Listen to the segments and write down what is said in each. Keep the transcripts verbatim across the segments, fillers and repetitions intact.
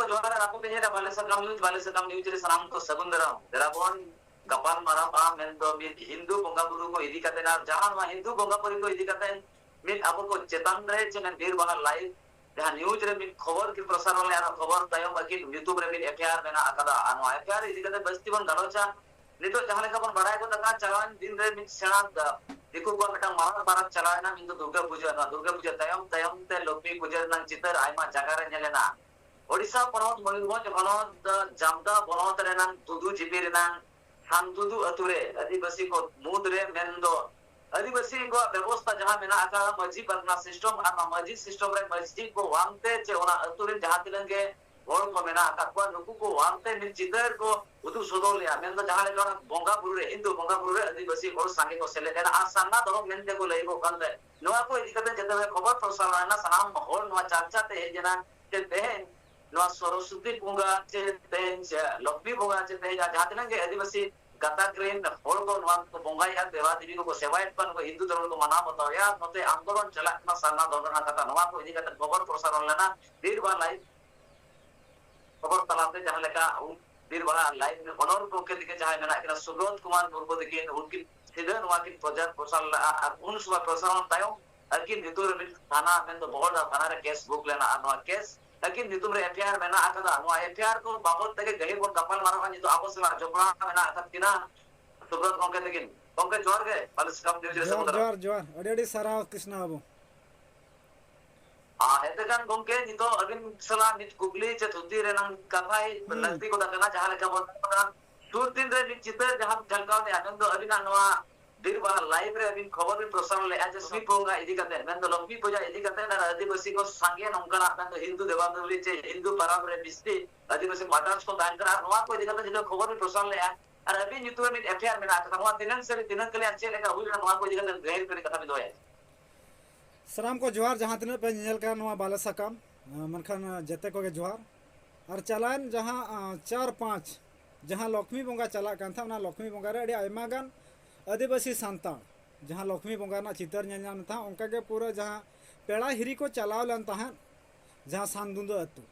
ᱡᱚᱦᱟᱨ ᱟᱨ ᱟᱯᱮ ᱯᱮ ᱧᱮᱞᱟ ᱵᱟᱞᱮ ᱥᱟᱠᱟᱢ ᱱᱤᱭᱩᱡᱽ, ᱵᱟᱞᱮ ᱥᱟᱠᱟᱢ ᱱᱤᱭᱩᱡᱽ ᱨᱮ ᱥᱟᱱᱟᱢ ᱠᱚ ᱥᱟᱹᱜᱩᱱ ᱫᱟᱨᱟᱢ᱾ ᱫᱮᱞᱟ ᱵᱚᱱ ᱜᱟᱯᱟᱞ ᱢᱟᱨᱟᱣᱟ ᱢᱮᱱᱫᱚ ᱢᱤᱫ ᱦᱤᱱᱫᱩ ᱵᱚᱸᱜᱟ ᱵᱩᱨᱩ ᱠᱚ ᱤᱫᱤ ᱠᱟᱛᱮ, ᱟᱨ ᱡᱟᱦᱟᱸ ᱱᱚᱣᱟ ᱦᱤᱱᱫᱩ ᱵᱚᱸᱜᱟ ᱵᱩᱨᱩ ᱠᱚ ᱤᱫᱤ ᱠᱟᱛᱮ ᱢᱤᱫ ᱟᱵᱚ ᱠᱚ ᱪᱮᱛᱟᱱ ᱨᱮ ᱪᱮ ᱢᱤᱫ ᱵᱤᱨ ᱵᱟᱦᱟ ᱞᱟᱭᱤᱵᱷ ᱡᱟᱦᱟᱸ ᱱᱤᱭᱩᱡᱽ ᱨᱮ ᱢᱤᱫ ᱠᱷᱚᱵᱚᱨ ᱠᱤᱱ ᱯᱨᱚᱥᱟᱨᱚᱱ ᱞᱮᱫᱼᱟ, ᱚᱱᱟ ᱠᱷᱚᱵᱚᱨ ᱛᱟᱭᱚᱢ ᱟᱹᱠᱤᱱ ᱧᱩᱛᱩᱢ ᱨᱮ ᱢᱤᱫ ᱮᱯᱷ ᱟᱭ ᱟᱨ ᱢᱮᱱᱟᱜ ᱟᱠᱟᱫᱟ᱾ ᱟᱨ ᱱᱚᱣᱟ ᱮᱯᱷ ᱟᱭ ᱟᱨ ᱤᱫᱤ ᱠᱟᱛᱮ ᱵᱟᱹᱲᱛᱤ ᱵᱚᱱ ᱜᱟᱞᱚᱪᱟ᱾ ᱱᱤᱛᱚᱜ ᱡᱟᱦᱟᱸ ᱞᱮᱠᱟ ᱵᱚᱱ ᱵᱟᱲᱟᱭ ᱜᱚᱫ ᱟᱠᱟᱫ, ᱪᱟᱞᱟᱣᱮᱱ ᱫᱤᱱ ᱨᱮ ᱢᱤᱫ ᱥᱮᱬᱟ ᱫᱤᱠᱩ ᱠᱚᱣᱟᱜ ᱢᱤᱫᱴᱟᱝ ᱢᱟᱨᱟᱝ ᱯᱟᱨᱟᱵᱽ ᱪᱟᱞᱟᱣᱮᱱᱟ, ᱢᱮᱱᱫᱚ ᱫᱩᱨᱜᱟ ᱯᱩᱡᱟᱹ᱾ ᱱᱚᱣᱟ ᱫᱩᱨᱜᱟ ᱯᱩᱡᱟᱹ ᱛᱟᱭᱚᱢ ᱛᱟᱭᱚᱢ ᱛᱮ ᱞᱚᱠᱠᱷᱢᱤ ᱯᱩᱡᱟᱹ ᱨᱮᱱᱟᱜ ᱪᱤᱛᱟᱹᱨ ᱟᱭᱢᱟ ᱡᱟᱭᱜᱟ ᱨᱮ ᱧᱮᱞᱮᱱᱟ᱾ ᱳᱰᱤᱥᱟ ᱯᱚᱱᱚᱛ ᱢᱚᱭᱩᱨᱵᱷᱚᱸᱡᱽ ᱦᱚᱱᱚᱛ ᱡᱟᱢᱫᱟ ᱵᱚᱱᱚᱛ ᱨᱮᱱᱟᱝ ᱛᱩᱫᱩ ᱡᱤᱯᱤ ᱨᱮᱱᱟᱝ ᱥᱟᱱᱛᱩᱫᱩ ᱟᱹᱛᱩ ᱨᱮ ᱟᱹᱫᱤᱵᱟᱹᱥᱤ ᱠᱚ ᱢᱩᱫᱽ ᱨᱮ ᱢᱮᱱᱫᱚ ᱟᱹᱫᱤᱵᱟᱹᱥᱤ ᱠᱚᱣᱟᱜ ᱵᱮᱵᱚᱥᱛᱟ ᱡᱟᱦᱟᱸ ᱢᱮᱱᱟᱜ ᱟᱠᱟᱫᱟ ᱢᱟᱹᱡᱷᱤ ᱯᱟᱨᱜᱟᱱᱟ ᱥᱤᱥᱴᱚᱢ, ᱟᱨ ᱚᱱᱟ ᱢᱟᱹᱡᱷᱤ ᱥᱤᱥᱴᱚᱢ ᱨᱮ ᱢᱟᱹᱡᱷᱤ ᱠᱚ ᱦᱚᱦᱚᱣᱟᱱ ᱛᱮ ᱪᱮ ᱚᱱᱟ ᱟᱹᱛᱩ ᱨᱮᱱ ᱡᱟᱦᱟᱸ ᱛᱤᱱᱟᱹᱜ ᱜᱮ ᱦᱚᱲ ᱠᱚ ᱢᱮᱱᱟᱜ ᱟᱠᱟᱫ ᱠᱚᱣᱟ, ᱱᱩᱠᱩ ᱠᱚ ᱦᱚᱦᱚᱣᱟᱱ ᱛᱮ ᱢᱤᱫ ᱪᱤᱛᱟᱹᱨ ᱠᱚ ᱩᱫᱩᱜ ᱥᱚᱫᱚᱨ ᱞᱮᱫᱼᱟ᱾ ᱢᱮᱱᱫᱚ ᱡᱟᱦᱟᱸ ᱞᱮᱠᱟ ᱚᱱᱟ ᱵᱚᱸᱜᱟ ᱵᱩᱨᱩ ᱨᱮ, ᱦᱤᱱᱫᱩ ᱵᱚᱸᱜᱟ ᱵᱩᱨᱩ ᱨᱮ ᱟᱹᱫᱤᱵᱟᱹᱥᱤ ᱦᱚᱲ ᱥᱟᱸᱜᱮ ᱠᱚ ᱥᱮᱞᱮᱫ ᱞᱮᱱᱟ ᱟᱨ ᱥᱟᱨᱱᱟ ᱫᱷᱚᱨᱚᱢ ᱢᱮᱱᱛᱮ ᱠᱚ ᱞᱟᱹᱭᱚᱜ ᱠᱟᱱ ᱛᱟᱦᱮᱸᱫ᱾ ᱱᱚᱣᱟ ᱠᱚ ᱤᱫᱤ ᱠᱟᱛᱮ ᱡᱮᱛᱮ ᱠᱷᱚᱵᱚᱨ ᱯᱨᱚᱥᱟᱨ ᱞᱮᱱᱟ, ᱥᱟᱱᱟᱢ ᱦᱚᱲ ᱱᱚᱣᱟ ᱪᱟᱨᱪᱟ ᱛᱮ ᱦᱮᱡ ᱮᱱᱟ ᱡᱮ ᱛᱮᱦᱮᱧ ᱱᱚᱣᱟ ᱥᱚᱨᱚᱥᱚᱛᱤ ᱵᱚᱸᱜᱟ ᱪᱮ ᱛᱮᱦᱮᱧ ᱪᱮ ᱞᱚᱠᱠᱷᱢᱤ ᱵᱚᱸᱜᱟ ᱪᱮ ᱛᱮᱦᱮᱧ ᱡᱟᱦᱟᱸ ᱛᱤᱱᱟᱹᱜ ᱜᱮ ᱟᱹᱫᱤᱵᱟᱹᱥᱤ ᱜᱟᱛᱟᱠ ᱨᱮᱱ ᱦᱚᱲ ᱠᱚ ᱱᱚᱣᱟ ᱠᱚ ᱵᱚᱸᱜᱟᱭᱮᱫᱼᱟ, ᱫᱮᱵᱟ ᱫᱮᱵᱤ ᱠᱚᱠᱚ ᱥᱮᱵᱟᱭᱮᱫ ᱠᱚᱣᱟ, ᱱᱩᱠᱩ ᱦᱤᱱᱫᱩ ᱫᱷᱚᱨᱚᱢ ᱠᱚ ᱢᱟᱱᱟᱣ ᱵᱟᱛᱟᱣᱮᱫᱼᱟ᱾ ᱱᱚᱛᱮ ᱟᱱᱫᱳᱞᱚᱱ ᱪᱟᱞᱟᱜ ᱠᱟᱱᱟ ᱥᱟᱨᱱᱟ ᱫᱷᱚᱨᱚᱢ ᱨᱮᱱᱟᱜ ᱠᱟᱛᱷᱟ, ᱱᱚᱣᱟ ᱠᱚ ᱤᱫᱤ ᱠᱟᱛᱮ ᱠᱷᱚᱵᱚᱨ ᱯᱨᱚᱥᱟᱨᱚᱱ ᱞᱮᱱᱟ ᱵᱤᱨ ᱵᱟᱦᱟ ᱞᱟᱭᱤᱵᱷ ᱠᱷᱚᱵᱚᱨ ᱛᱟᱞᱟᱛᱮ, ᱡᱟᱦᱟᱸ ᱞᱮᱠᱟ ᱵᱤᱨ ᱵᱟᱦᱟ ᱞᱟᱭᱤᱵᱷ ᱚᱱᱚᱨ ᱜᱚᱢᱠᱮ ᱛᱤᱠᱤᱱ ᱡᱟᱦᱟᱸᱭ ᱢᱮᱱᱟᱜ ᱠᱤᱱᱟ ᱥᱩᱵᱨᱚᱛ ᱠᱩᱢᱟᱨ ᱢᱩᱨᱢᱩ ᱛᱤᱠᱤᱱ, ᱩᱱᱠᱤᱱ ᱥᱤᱫᱷᱟᱹ ᱱᱚᱣᱟ ᱠᱤᱱ ᱯᱨᱚᱪᱟᱨ ᱯᱨᱚᱥᱟᱨ ᱞᱮᱫᱼᱟ ᱟᱨ ᱩᱱ ᱥᱚᱢᱚᱭ ᱯᱨᱚᱥᱟᱨᱚᱱ ᱛᱟᱭᱚᱢ ᱟᱹᱠᱤᱱ ᱧᱩᱛᱩᱢ ᱨᱮ ᱢᱤᱫ ᱛᱷᱟᱱᱟ ᱢᱮᱱᱫᱚ ᱵᱚᱦᱚᱲᱫᱟ ᱛᱷᱟᱱᱟ ᱨᱮ ᱠᱮᱥ ᱵᱩᱠ ᱞᱮᱱᱟ ᱟᱨ ᱱᱚᱣᱟ ᱠᱮᱥ ᱟᱹᱠᱤᱱ ᱧᱩᱛᱩᱢ ᱨᱮ ᱮᱯᱷ ᱟᱭ ᱟᱨ ᱢᱮᱱᱟᱜ ᱟᱠᱟᱫᱟ᱾ ᱱᱚᱣᱟ ᱮᱯᱷ ᱟᱭ ᱟᱨ ᱠᱚ ᱵᱟᱵᱚᱫ ᱛᱮᱜᱮ ᱜᱟᱹᱦᱤᱨ ᱵᱚᱱ ᱜᱟᱯᱟᱞ ᱢᱟᱨᱟᱣᱟ᱾ ᱱᱤᱛᱚᱜ ᱟᱵᱚ ᱥᱟᱞᱟᱜ ᱡᱚᱯᱲᱟᱣ ᱢᱮᱱᱟᱜ ᱟᱠᱟᱫ ᱠᱤᱱᱟ ᱥᱩᱵᱨᱚᱛ ᱜᱚᱢᱠᱮ ᱛᱟᱹᱠᱤᱱ᱾ ᱜᱚᱢᱠᱮ ᱡᱚᱦᱟᱨ ᱜᱮ, ᱵᱟᱞᱮ ᱥᱟᱠᱟᱢ ᱱᱤᱭᱩᱡᱽ ᱨᱮ ᱡᱚᱦᱟᱨ, ᱥᱟᱹᱜᱩᱱ ᱫᱟᱨᱟᱢ᱾ ᱡᱚᱦᱟᱨ, ᱡᱚᱦᱟᱨ᱾ ᱟᱹᱰᱤ ᱟᱹᱰᱤ ᱥᱟᱨᱦᱟᱣ ᱠᱨᱤᱥᱱᱟ ᱵᱟᱹᱵᱩ᱾ ᱟᱨ ᱮᱱᱛᱮ ᱠᱷᱟᱱ ᱜᱚᱢᱠᱮ, ᱱᱤᱛᱚᱜ ᱟᱹᱵᱤᱱ ᱥᱟᱞᱟᱜ ᱢᱤᱫ ᱠᱩᱠᱞᱤ ᱪᱮ ᱛᱷᱩᱛᱤ ᱨᱮᱱᱟᱝ ᱠᱟᱛᱷᱟᱭ ᱦᱩᱸ᱾ ᱞᱟᱹᱠᱛᱤ ᱜᱚᱫ ᱟᱠᱟᱱᱟ, ᱡᱟᱦᱟᱸ ᱞᱮᱠᱟ ᱵᱚᱱ ᱧᱮᱞ ᱠᱟᱱᱟ, ᱥᱩᱨ ᱫᱤᱱ ᱨᱮ ᱢᱤᱫ ᱪᱤᱛᱟᱹᱨ ᱡᱟᱦᱟᱸ ᱡᱷᱟᱞᱠᱟᱣ ᱞᱮᱫᱼᱟ, ᱢᱮᱱᱫᱚ ᱟᱹᱵᱤᱱᱟᱜ ᱱᱚᱣᱟ ᱵᱤᱨ ᱵᱟᱦᱟ ᱞᱟᱭᱤᱵᱷ ᱨᱮ ᱟᱹᱵᱤᱱ ᱠᱷᱚᱵᱚᱨ ᱵᱤᱱ ᱯᱨᱚᱥᱟᱨᱚᱱ ᱞᱮᱫᱼᱟ ᱡᱮ ᱞᱚᱠᱠᱷᱢᱤ ᱵᱚᱸᱜᱟ ᱤᱫᱤ ᱠᱟᱛᱮ, ᱢᱮᱱᱫᱚ ᱞᱚᱠᱠᱷᱢᱤ ᱯᱩᱡᱟ ᱤᱫᱤ ᱠᱟᱛᱮ ᱟᱨ ᱟᱹᱫᱤᱵᱟᱹᱥᱤ ᱠᱚ ᱥᱟᱸᱜᱮ ᱱᱚᱝᱠᱟᱱᱟᱜ ᱢᱮᱱᱫᱚ ᱦᱤᱱᱫᱩ ᱫᱮᱵᱟ ᱫᱮᱵᱤ ᱪᱮ ᱦᱤᱱᱫᱩ ᱯᱟᱨᱟᱵᱽ ᱨᱮ ᱵᱤᱥᱛᱤ ᱟᱹᱫᱤᱵᱟᱹᱥᱤ ᱢᱟᱨᱰᱟᱨᱥ ᱠᱚ ᱛᱟᱦᱮᱱ ᱠᱟᱱᱟ, ᱟᱨ ᱱᱚᱣᱟ ᱠᱚ ᱤᱫᱤ ᱠᱟᱛᱮ ᱡᱩᱫᱤ ᱠᱷᱚᱵᱚᱨ ᱵᱤᱱ ᱯᱨᱚᱥᱟᱨ ᱞᱮᱫᱼᱟ ᱟᱨ ᱟᱹᱵᱤᱱ ᱧᱩᱛᱩᱢ ᱨᱮ ᱢᱤᱫ ᱮᱯᱷ ᱟᱭ ᱟᱨ ᱢᱮᱱᱟᱜ ᱟᱠᱟᱫᱟ, ᱱᱚᱣᱟ ᱛᱤᱱᱟᱹᱝ ᱥᱟᱹᱨᱤ ᱛᱤᱱᱟᱹᱝ ᱠᱷᱟᱹᱞᱤ ᱟᱨ ᱪᱮᱫ ᱞᱮᱠᱟ ᱦᱩᱭ ᱞᱮᱱᱟ, ᱱᱚᱣᱟ ᱠᱚ ᱤᱫᱤ ᱠᱟᱛᱮ ᱜᱟᱹᱦᱤᱨ ᱠᱟᱹᱴᱤᱡ ᱠᱟᱛᱷᱟ ᱵᱤᱱ ᱫᱚᱦᱚᱭᱟ? ᱥᱟᱱᱟᱢ ᱠᱚ ᱡᱚᱦᱟᱨ, ᱡᱟᱦᱟᱸ ᱛᱤᱱᱟᱹᱜ ᱯᱮ ᱧᱮᱧᱮᱞ ᱠᱟᱱ ᱱᱚᱣᱟ ᱵᱟᱞᱮ ᱥᱟᱠᱟᱢ, ᱟᱸ, ᱢᱮᱱᱠᱷᱟᱱ, ᱟᱸ, ᱡᱮᱛᱮ ᱠᱚᱜᱮ ᱡᱚᱦᱟᱨ᱾ ᱟᱨ ᱪᱟᱞᱟᱣᱮᱱ ᱡᱟᱦᱟᱸ, ᱟᱸ, ᱪᱟᱨ ᱯᱟᱸᱪ, ᱡᱟᱦᱟᱸ ᱞᱚᱠᱠᱷᱢᱤ ᱵᱚᱸᱜᱟ ᱪᱟᱞᱟᱜ ᱠᱟᱱ ᱛᱟᱦᱮᱸᱫ, ᱚᱱᱟ ᱞᱚᱠᱠᱷᱢᱤ ᱵᱚᱸᱜᱟ ᱨᱮ ᱟᱹᱰᱤ ᱟᱭᱢᱟ ᱜᱟᱱ ᱟᱹᱫᱤᱵᱟᱹᱥᱤ ᱥᱟᱱᱛᱟᱲ, ᱡᱟᱦᱟᱸ ᱞᱚᱠᱠᱷᱢᱤ ᱵᱚᱸᱜᱟ ᱨᱮᱱᱟᱜ ᱪᱤᱛᱟᱹᱨ ᱧᱮᱞ ᱧᱟᱢ ᱛᱟᱦᱮᱸᱫ, ᱚᱱᱠᱟᱜᱮ ᱯᱩᱨᱟᱹ ᱡᱟᱦᱟᱸ ᱯᱮᱲᱟ ᱦᱤᱨᱤ ᱠᱚ ᱪᱟᱞᱟᱣ ᱞᱮᱱ ᱛᱟᱦᱮᱸᱫ, ᱡᱟᱦᱟᱸ ᱥᱟᱱᱫᱩᱸᱫᱟᱹ ᱟᱹᱛᱩ,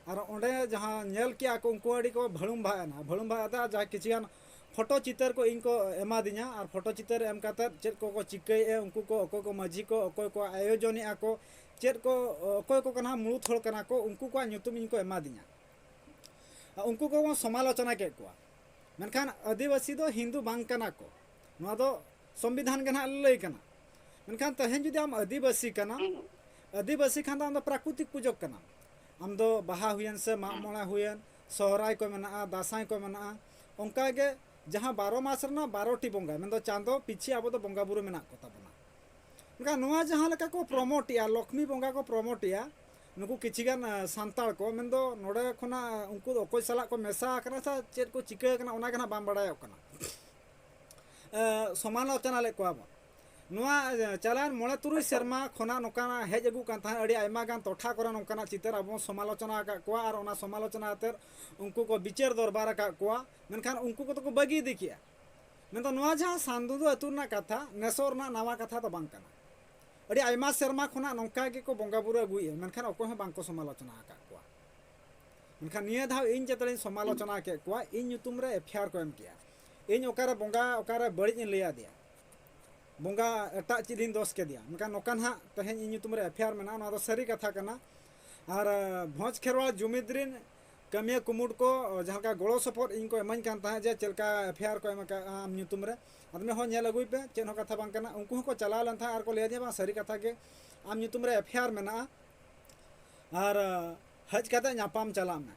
ᱟᱨ ᱚᱸᱰᱮ ᱡᱟᱦᱟᱸ ᱧᱮᱞ ᱠᱮᱜᱼᱟ ᱠᱚ, ᱩᱱᱠᱩ ᱟᱹᱰᱤ ᱠᱚ ᱵᱷᱟᱹᱲᱩᱢ ᱵᱷᱟᱜ ᱮᱱᱟ, ᱵᱷᱟᱹᱲᱩᱢ ᱵᱷᱟᱜ ᱮᱱᱟ᱾ ᱡᱟᱦᱟᱸ ᱠᱤᱪᱷᱩ ᱜᱟᱱ ᱯᱷᱳᱴᱳ ᱪᱤᱛᱟᱹᱨ ᱠᱚ ᱤᱧ ᱠᱚ ᱮᱢᱟᱫᱤᱧᱟ, ᱟᱨ ᱯᱷᱳᱴᱳ ᱪᱤᱛᱟᱹᱨ ᱮᱢ ᱠᱟᱛᱮᱫ ᱪᱮᱫ ᱠᱚᱠᱚ ᱪᱤᱠᱟᱹᱭᱮᱫᱼᱟ, ᱩᱱᱠᱩ ᱠᱚ, ᱚᱠᱚᱭ ᱠᱚ ᱢᱟᱹᱡᱷᱤ ᱠᱚ, ᱚᱠᱚᱭ ᱠᱚ ᱟᱭᱳᱡᱚᱱᱮᱜᱼᱟ ᱠᱚ, ᱪᱮᱫ ᱠᱚ, ᱚᱠᱚᱭ ᱠᱚ ᱠᱟᱱᱟ ᱢᱩᱬᱩᱫ ᱦᱚᱲ ᱠᱟᱱᱟ ᱠᱚ, ᱩᱱᱠᱩ ᱠᱚᱣᱟᱜ ᱧᱩᱛᱩᱢ ᱤᱧ ᱠᱚ ᱮᱢᱟᱫᱤᱧᱟ᱾ ᱟᱨ ᱩᱱᱠᱩ ᱠᱚᱵᱚᱱ ᱥᱚᱢᱟᱞᱳᱪᱚᱱᱟ ᱠᱮᱫ ᱠᱚᱣᱟ᱾ ᱢᱮᱱᱠᱷᱟᱱ ᱟᱹᱫᱤᱵᱟᱹᱥᱤ ᱫᱚ ᱦᱤᱱᱫᱩ ᱵᱟᱝ ᱠᱟᱱᱟ ᱠᱚ, ᱱᱚᱣᱟ ᱫᱚ ᱥᱚᱝᱵᱤᱫᱷᱟᱱ ᱜᱮ ᱱᱟᱦᱟᱜ ᱞᱟᱹᱭ ᱠᱟᱱᱟ᱾ ᱢᱮᱱᱠᱷᱟᱱ ᱛᱮᱦᱮᱧ ᱡᱩᱫᱤ ᱟᱢ ᱟᱹᱫᱤᱵᱟᱹᱥᱤ ᱠᱟᱱᱟᱢ, ᱟᱹᱫᱤᱵᱟᱹᱥᱤ ᱠᱷᱟᱱ ᱫᱚ ᱟᱢ ᱫᱚ ᱯᱨᱟᱠᱨᱤᱛᱤᱠ ᱯᱩᱡᱚᱠ ᱠᱟᱱᱟᱢ᱾ ᱟᱢ ᱫᱚ ᱵᱟᱦᱟ ᱦᱩᱭᱮᱱ ᱥᱮ ᱢᱟᱜ ᱢᱚᱬᱮ ᱦᱩᱭᱮᱱ, ᱥᱚᱦᱨᱟᱭ ᱠᱚ ᱢᱮᱱᱟᱜᱼᱟ, ᱫᱟᱸᱥᱟᱭ ᱠᱚ ᱢᱮᱱᱟᱜᱼᱟ, ᱚᱱᱠᱟᱜᱮ ᱡᱟᱦᱟᱸ ᱵᱟᱨᱚ ᱢᱟᱥ ᱨᱮᱱᱟᱜ ᱵᱟᱨᱚ ᱴᱤ ᱵᱚᱸᱜᱟ, ᱢᱮᱱᱫᱚ ᱪᱟᱸᱫᱚ ᱯᱤᱪᱷᱤ ᱟᱵᱚ ᱫᱚ ᱵᱚᱸᱜᱟ ᱵᱩᱨᱩ ᱢᱮᱱᱟᱜ ᱠᱚ ᱛᱟᱵᱚᱱᱟ᱾ ᱢᱮᱱᱠᱷᱟᱱ ᱱᱚᱣᱟ ᱡᱟᱦᱟᱸ ᱞᱮᱠᱟ ᱠᱚ ᱯᱨᱚᱢᱳᱴ ᱮᱜᱼᱟ, ᱞᱚᱠᱷᱢᱤ ᱵᱚᱸᱜᱟ ᱠᱚ ᱯᱨᱚᱢᱳᱴ ᱮᱜᱼᱟ, ᱱᱩᱠᱩ ᱠᱤᱪᱷᱤ ᱜᱟᱱ, ᱮ, ᱥᱟᱱᱛᱟᱲ ᱠᱚ, ᱢᱮᱱᱫᱚ ᱱᱚᱰᱮ ᱠᱷᱚᱱᱟᱜ ᱩᱱᱠᱩ ᱫᱚ ᱚᱠᱚᱭ ᱥᱟᱞᱟᱜ ᱠᱚ ᱢᱮᱥᱟ ᱟᱠᱟᱱᱟ ᱥᱮ ᱪᱮᱫ ᱠᱚ ᱪᱤᱠᱟᱹ ᱟᱠᱟᱱᱟ, ᱚᱱᱟ ᱜᱮ ᱱᱟᱦᱟᱜ ᱵᱟᱝ ᱵᱟᱲᱟᱭᱚᱜ ᱠᱟᱱᱟ᱾ ᱮ, ᱥᱚᱢᱟᱞᱳᱪᱚᱱᱟ ᱞᱮᱫ ᱠᱚᱣᱟ ᱵᱚᱱ᱾ ᱱᱚᱣᱟ, ᱮ, ᱪᱟᱞᱟᱣᱮᱱ ᱢᱚᱬᱮ ᱛᱩᱨᱩᱭ ᱥᱮᱨᱢᱟ ᱠᱷᱚᱱᱟᱜ ᱱᱚᱝᱠᱟᱱᱟᱜ ᱦᱮᱡ ᱟᱹᱜᱩᱜ ᱠᱟᱱ ᱛᱟᱦᱮᱸᱫ, ᱟᱹᱰᱤ ᱟᱭᱢᱟ ᱜᱟᱱ ᱴᱚᱴᱷᱟ ᱠᱚᱨᱮ ᱱᱚᱝᱠᱟᱱᱟᱜ ᱪᱤᱛᱟᱹᱨ ᱟᱵᱚ ᱵᱚᱱ ᱥᱚᱢᱟᱞᱳᱪᱚᱱᱟ ᱟᱠᱟᱫ ᱠᱚᱣᱟ, ᱟᱨ ᱚᱱᱟ ᱥᱚᱢᱟᱞᱳᱪᱚᱱᱟ ᱠᱟᱛᱮᱫ ᱩᱱᱠᱩ ᱠᱚ ᱵᱤᱪᱟᱹᱨ ᱫᱚᱨᱵᱟᱨ ᱟᱠᱟᱫ ᱠᱚᱣᱟ᱾ ᱢᱮᱱᱠᱷᱟᱱ ᱩᱱᱠᱩ ᱠᱚᱫᱚ ᱠᱚ ᱵᱟᱹᱜᱤ ᱤᱫᱤ ᱠᱮᱜᱼᱟ᱾ ᱢᱮᱱᱫᱚ ᱱᱚᱣᱟ ᱡᱟᱦᱟᱸ ᱥᱟᱱᱫᱩᱫᱩ ᱟᱹᱛᱩ ᱨᱮᱱᱟᱜ ᱠᱟᱛᱷᱟ, ᱱᱮᱥᱚᱜ ᱨᱮᱱᱟᱜ ᱱᱟᱣᱟ ᱠᱟᱛᱷᱟ ᱫᱚ ᱵᱟᱝ ᱠᱟᱱᱟ᱾ ᱟᱹᱰᱤ ᱟᱭᱢᱟ ᱥᱮᱨᱢᱟ ᱠᱷᱚᱱᱟᱜ ᱱᱚᱝᱠᱟ ᱜᱮᱠᱚ ᱵᱚᱸᱜᱟ ᱵᱩᱨᱩ ᱟᱹᱜᱩᱭᱮᱫᱼᱟ, ᱢᱮᱱᱠᱷᱟᱱ ᱚᱠᱚᱭ ᱦᱚᱸ ᱵᱟᱝᱠᱚ ᱥᱚᱢᱟᱞᱳᱪᱚᱱᱟ ᱟᱠᱟᱫ ᱠᱚᱣᱟ᱾ ᱢᱮᱱᱠᱷᱟᱱ ᱱᱤᱭᱟᱹ ᱫᱷᱟᱣ ᱤᱧ ᱪᱮᱛᱟᱱ ᱤᱧ ᱥᱚᱢᱟᱞᱳᱪᱚᱱᱟ ᱠᱮᱫ ᱠᱚᱣᱟ, ᱤᱧ ᱧᱩᱛᱩᱢ ᱨᱮ ᱮᱯᱷ ᱟᱭ ᱟᱨ ᱠᱚ ᱮᱢ ᱠᱮᱜᱼᱟ᱾ ᱤᱧ ᱚᱠᱟᱨᱮ ᱵᱚᱸᱜᱟ, ᱚᱠᱟᱨᱮ ᱵᱟᱹᱲᱤᱡ ᱤᱧ ᱞᱟᱹᱭ ᱟᱫᱮᱭᱟ, ᱵᱚᱸᱜᱟ ᱮᱴᱟᱜ ᱪᱮᱫ ᱤᱧ ᱫᱳᱥ ᱠᱮᱫᱮᱭᱟ? ᱢᱮᱱᱠᱷᱟᱱ ᱱᱚᱝᱠᱟ ᱱᱟᱦᱟᱜ ᱛᱮᱦᱮᱧ ᱤᱧ ᱧᱩᱛᱩᱢ ᱨᱮ ᱮᱯᱷ ᱟᱭ ᱟᱨ ᱢᱮᱱᱟᱜᱼᱟ, ᱱᱚᱣᱟ ᱫᱚ ᱥᱟᱹᱨᱤ ᱠᱟᱛᱷᱟ ᱠᱟᱱᱟ᱾ ᱟᱨ, ᱮ, ᱵᱷᱚᱸᱡᱽ ᱠᱷᱮᱨᱣᱟᱞ ᱡᱩᱢᱤᱫ ᱨᱮᱱ ᱠᱟᱹᱢᱤᱭᱟᱹ ᱠᱩᱢᱩᱴ ᱠᱚ, ᱮ, ᱡᱟᱦᱟᱸ ᱞᱮᱠᱟ ᱜᱚᱲᱚ ᱥᱚᱯᱚᱦᱚᱫ ᱤᱧ ᱠᱚ ᱮᱢᱟᱹᱧ ᱠᱟᱱ ᱛᱟᱦᱮᱸᱫ ᱡᱮ ᱪᱮᱫ ᱞᱮᱠᱟ ᱮᱯᱷ ᱟᱭ ᱟᱨ ᱠᱚ ᱮᱢ ᱟᱠᱟᱫᱼᱟ ᱟᱢ ᱧᱩᱛᱩᱢ ᱨᱮ, ᱟᱫᱚ ᱢᱮᱱ ᱦᱚᱸ ᱧᱮᱞ ᱟᱹᱜᱩᱭ ᱯᱮ, ᱪᱮᱫ ᱦᱚᱸ ᱠᱟᱛᱷᱟ ᱵᱟᱝ ᱠᱟᱱᱟ᱾ ᱩᱱᱠᱩ ᱦᱚᱸᱠᱚ ᱪᱟᱞᱟᱣ ᱞᱮᱱ ᱛᱟᱦᱮᱸᱫ ᱟᱨ ᱠᱚ ᱞᱟᱹᱭ ᱟᱹᱫᱤᱧᱟ, "ᱵᱟᱝ, ᱥᱟᱹᱨᱤ ᱠᱟᱛᱷᱟ ᱜᱮ ᱟᱢ ᱧᱩᱛᱩᱢ ᱨᱮ ᱮᱯᱷ ᱟᱭ ᱟᱨ ᱢᱮᱱᱟᱜᱼᱟ, ᱟᱨ, ᱮ, ᱦᱮᱡ ᱠᱟᱛᱮ ᱧᱟᱯᱟᱢ ᱪᱟᱞᱟᱜ ᱢᱮ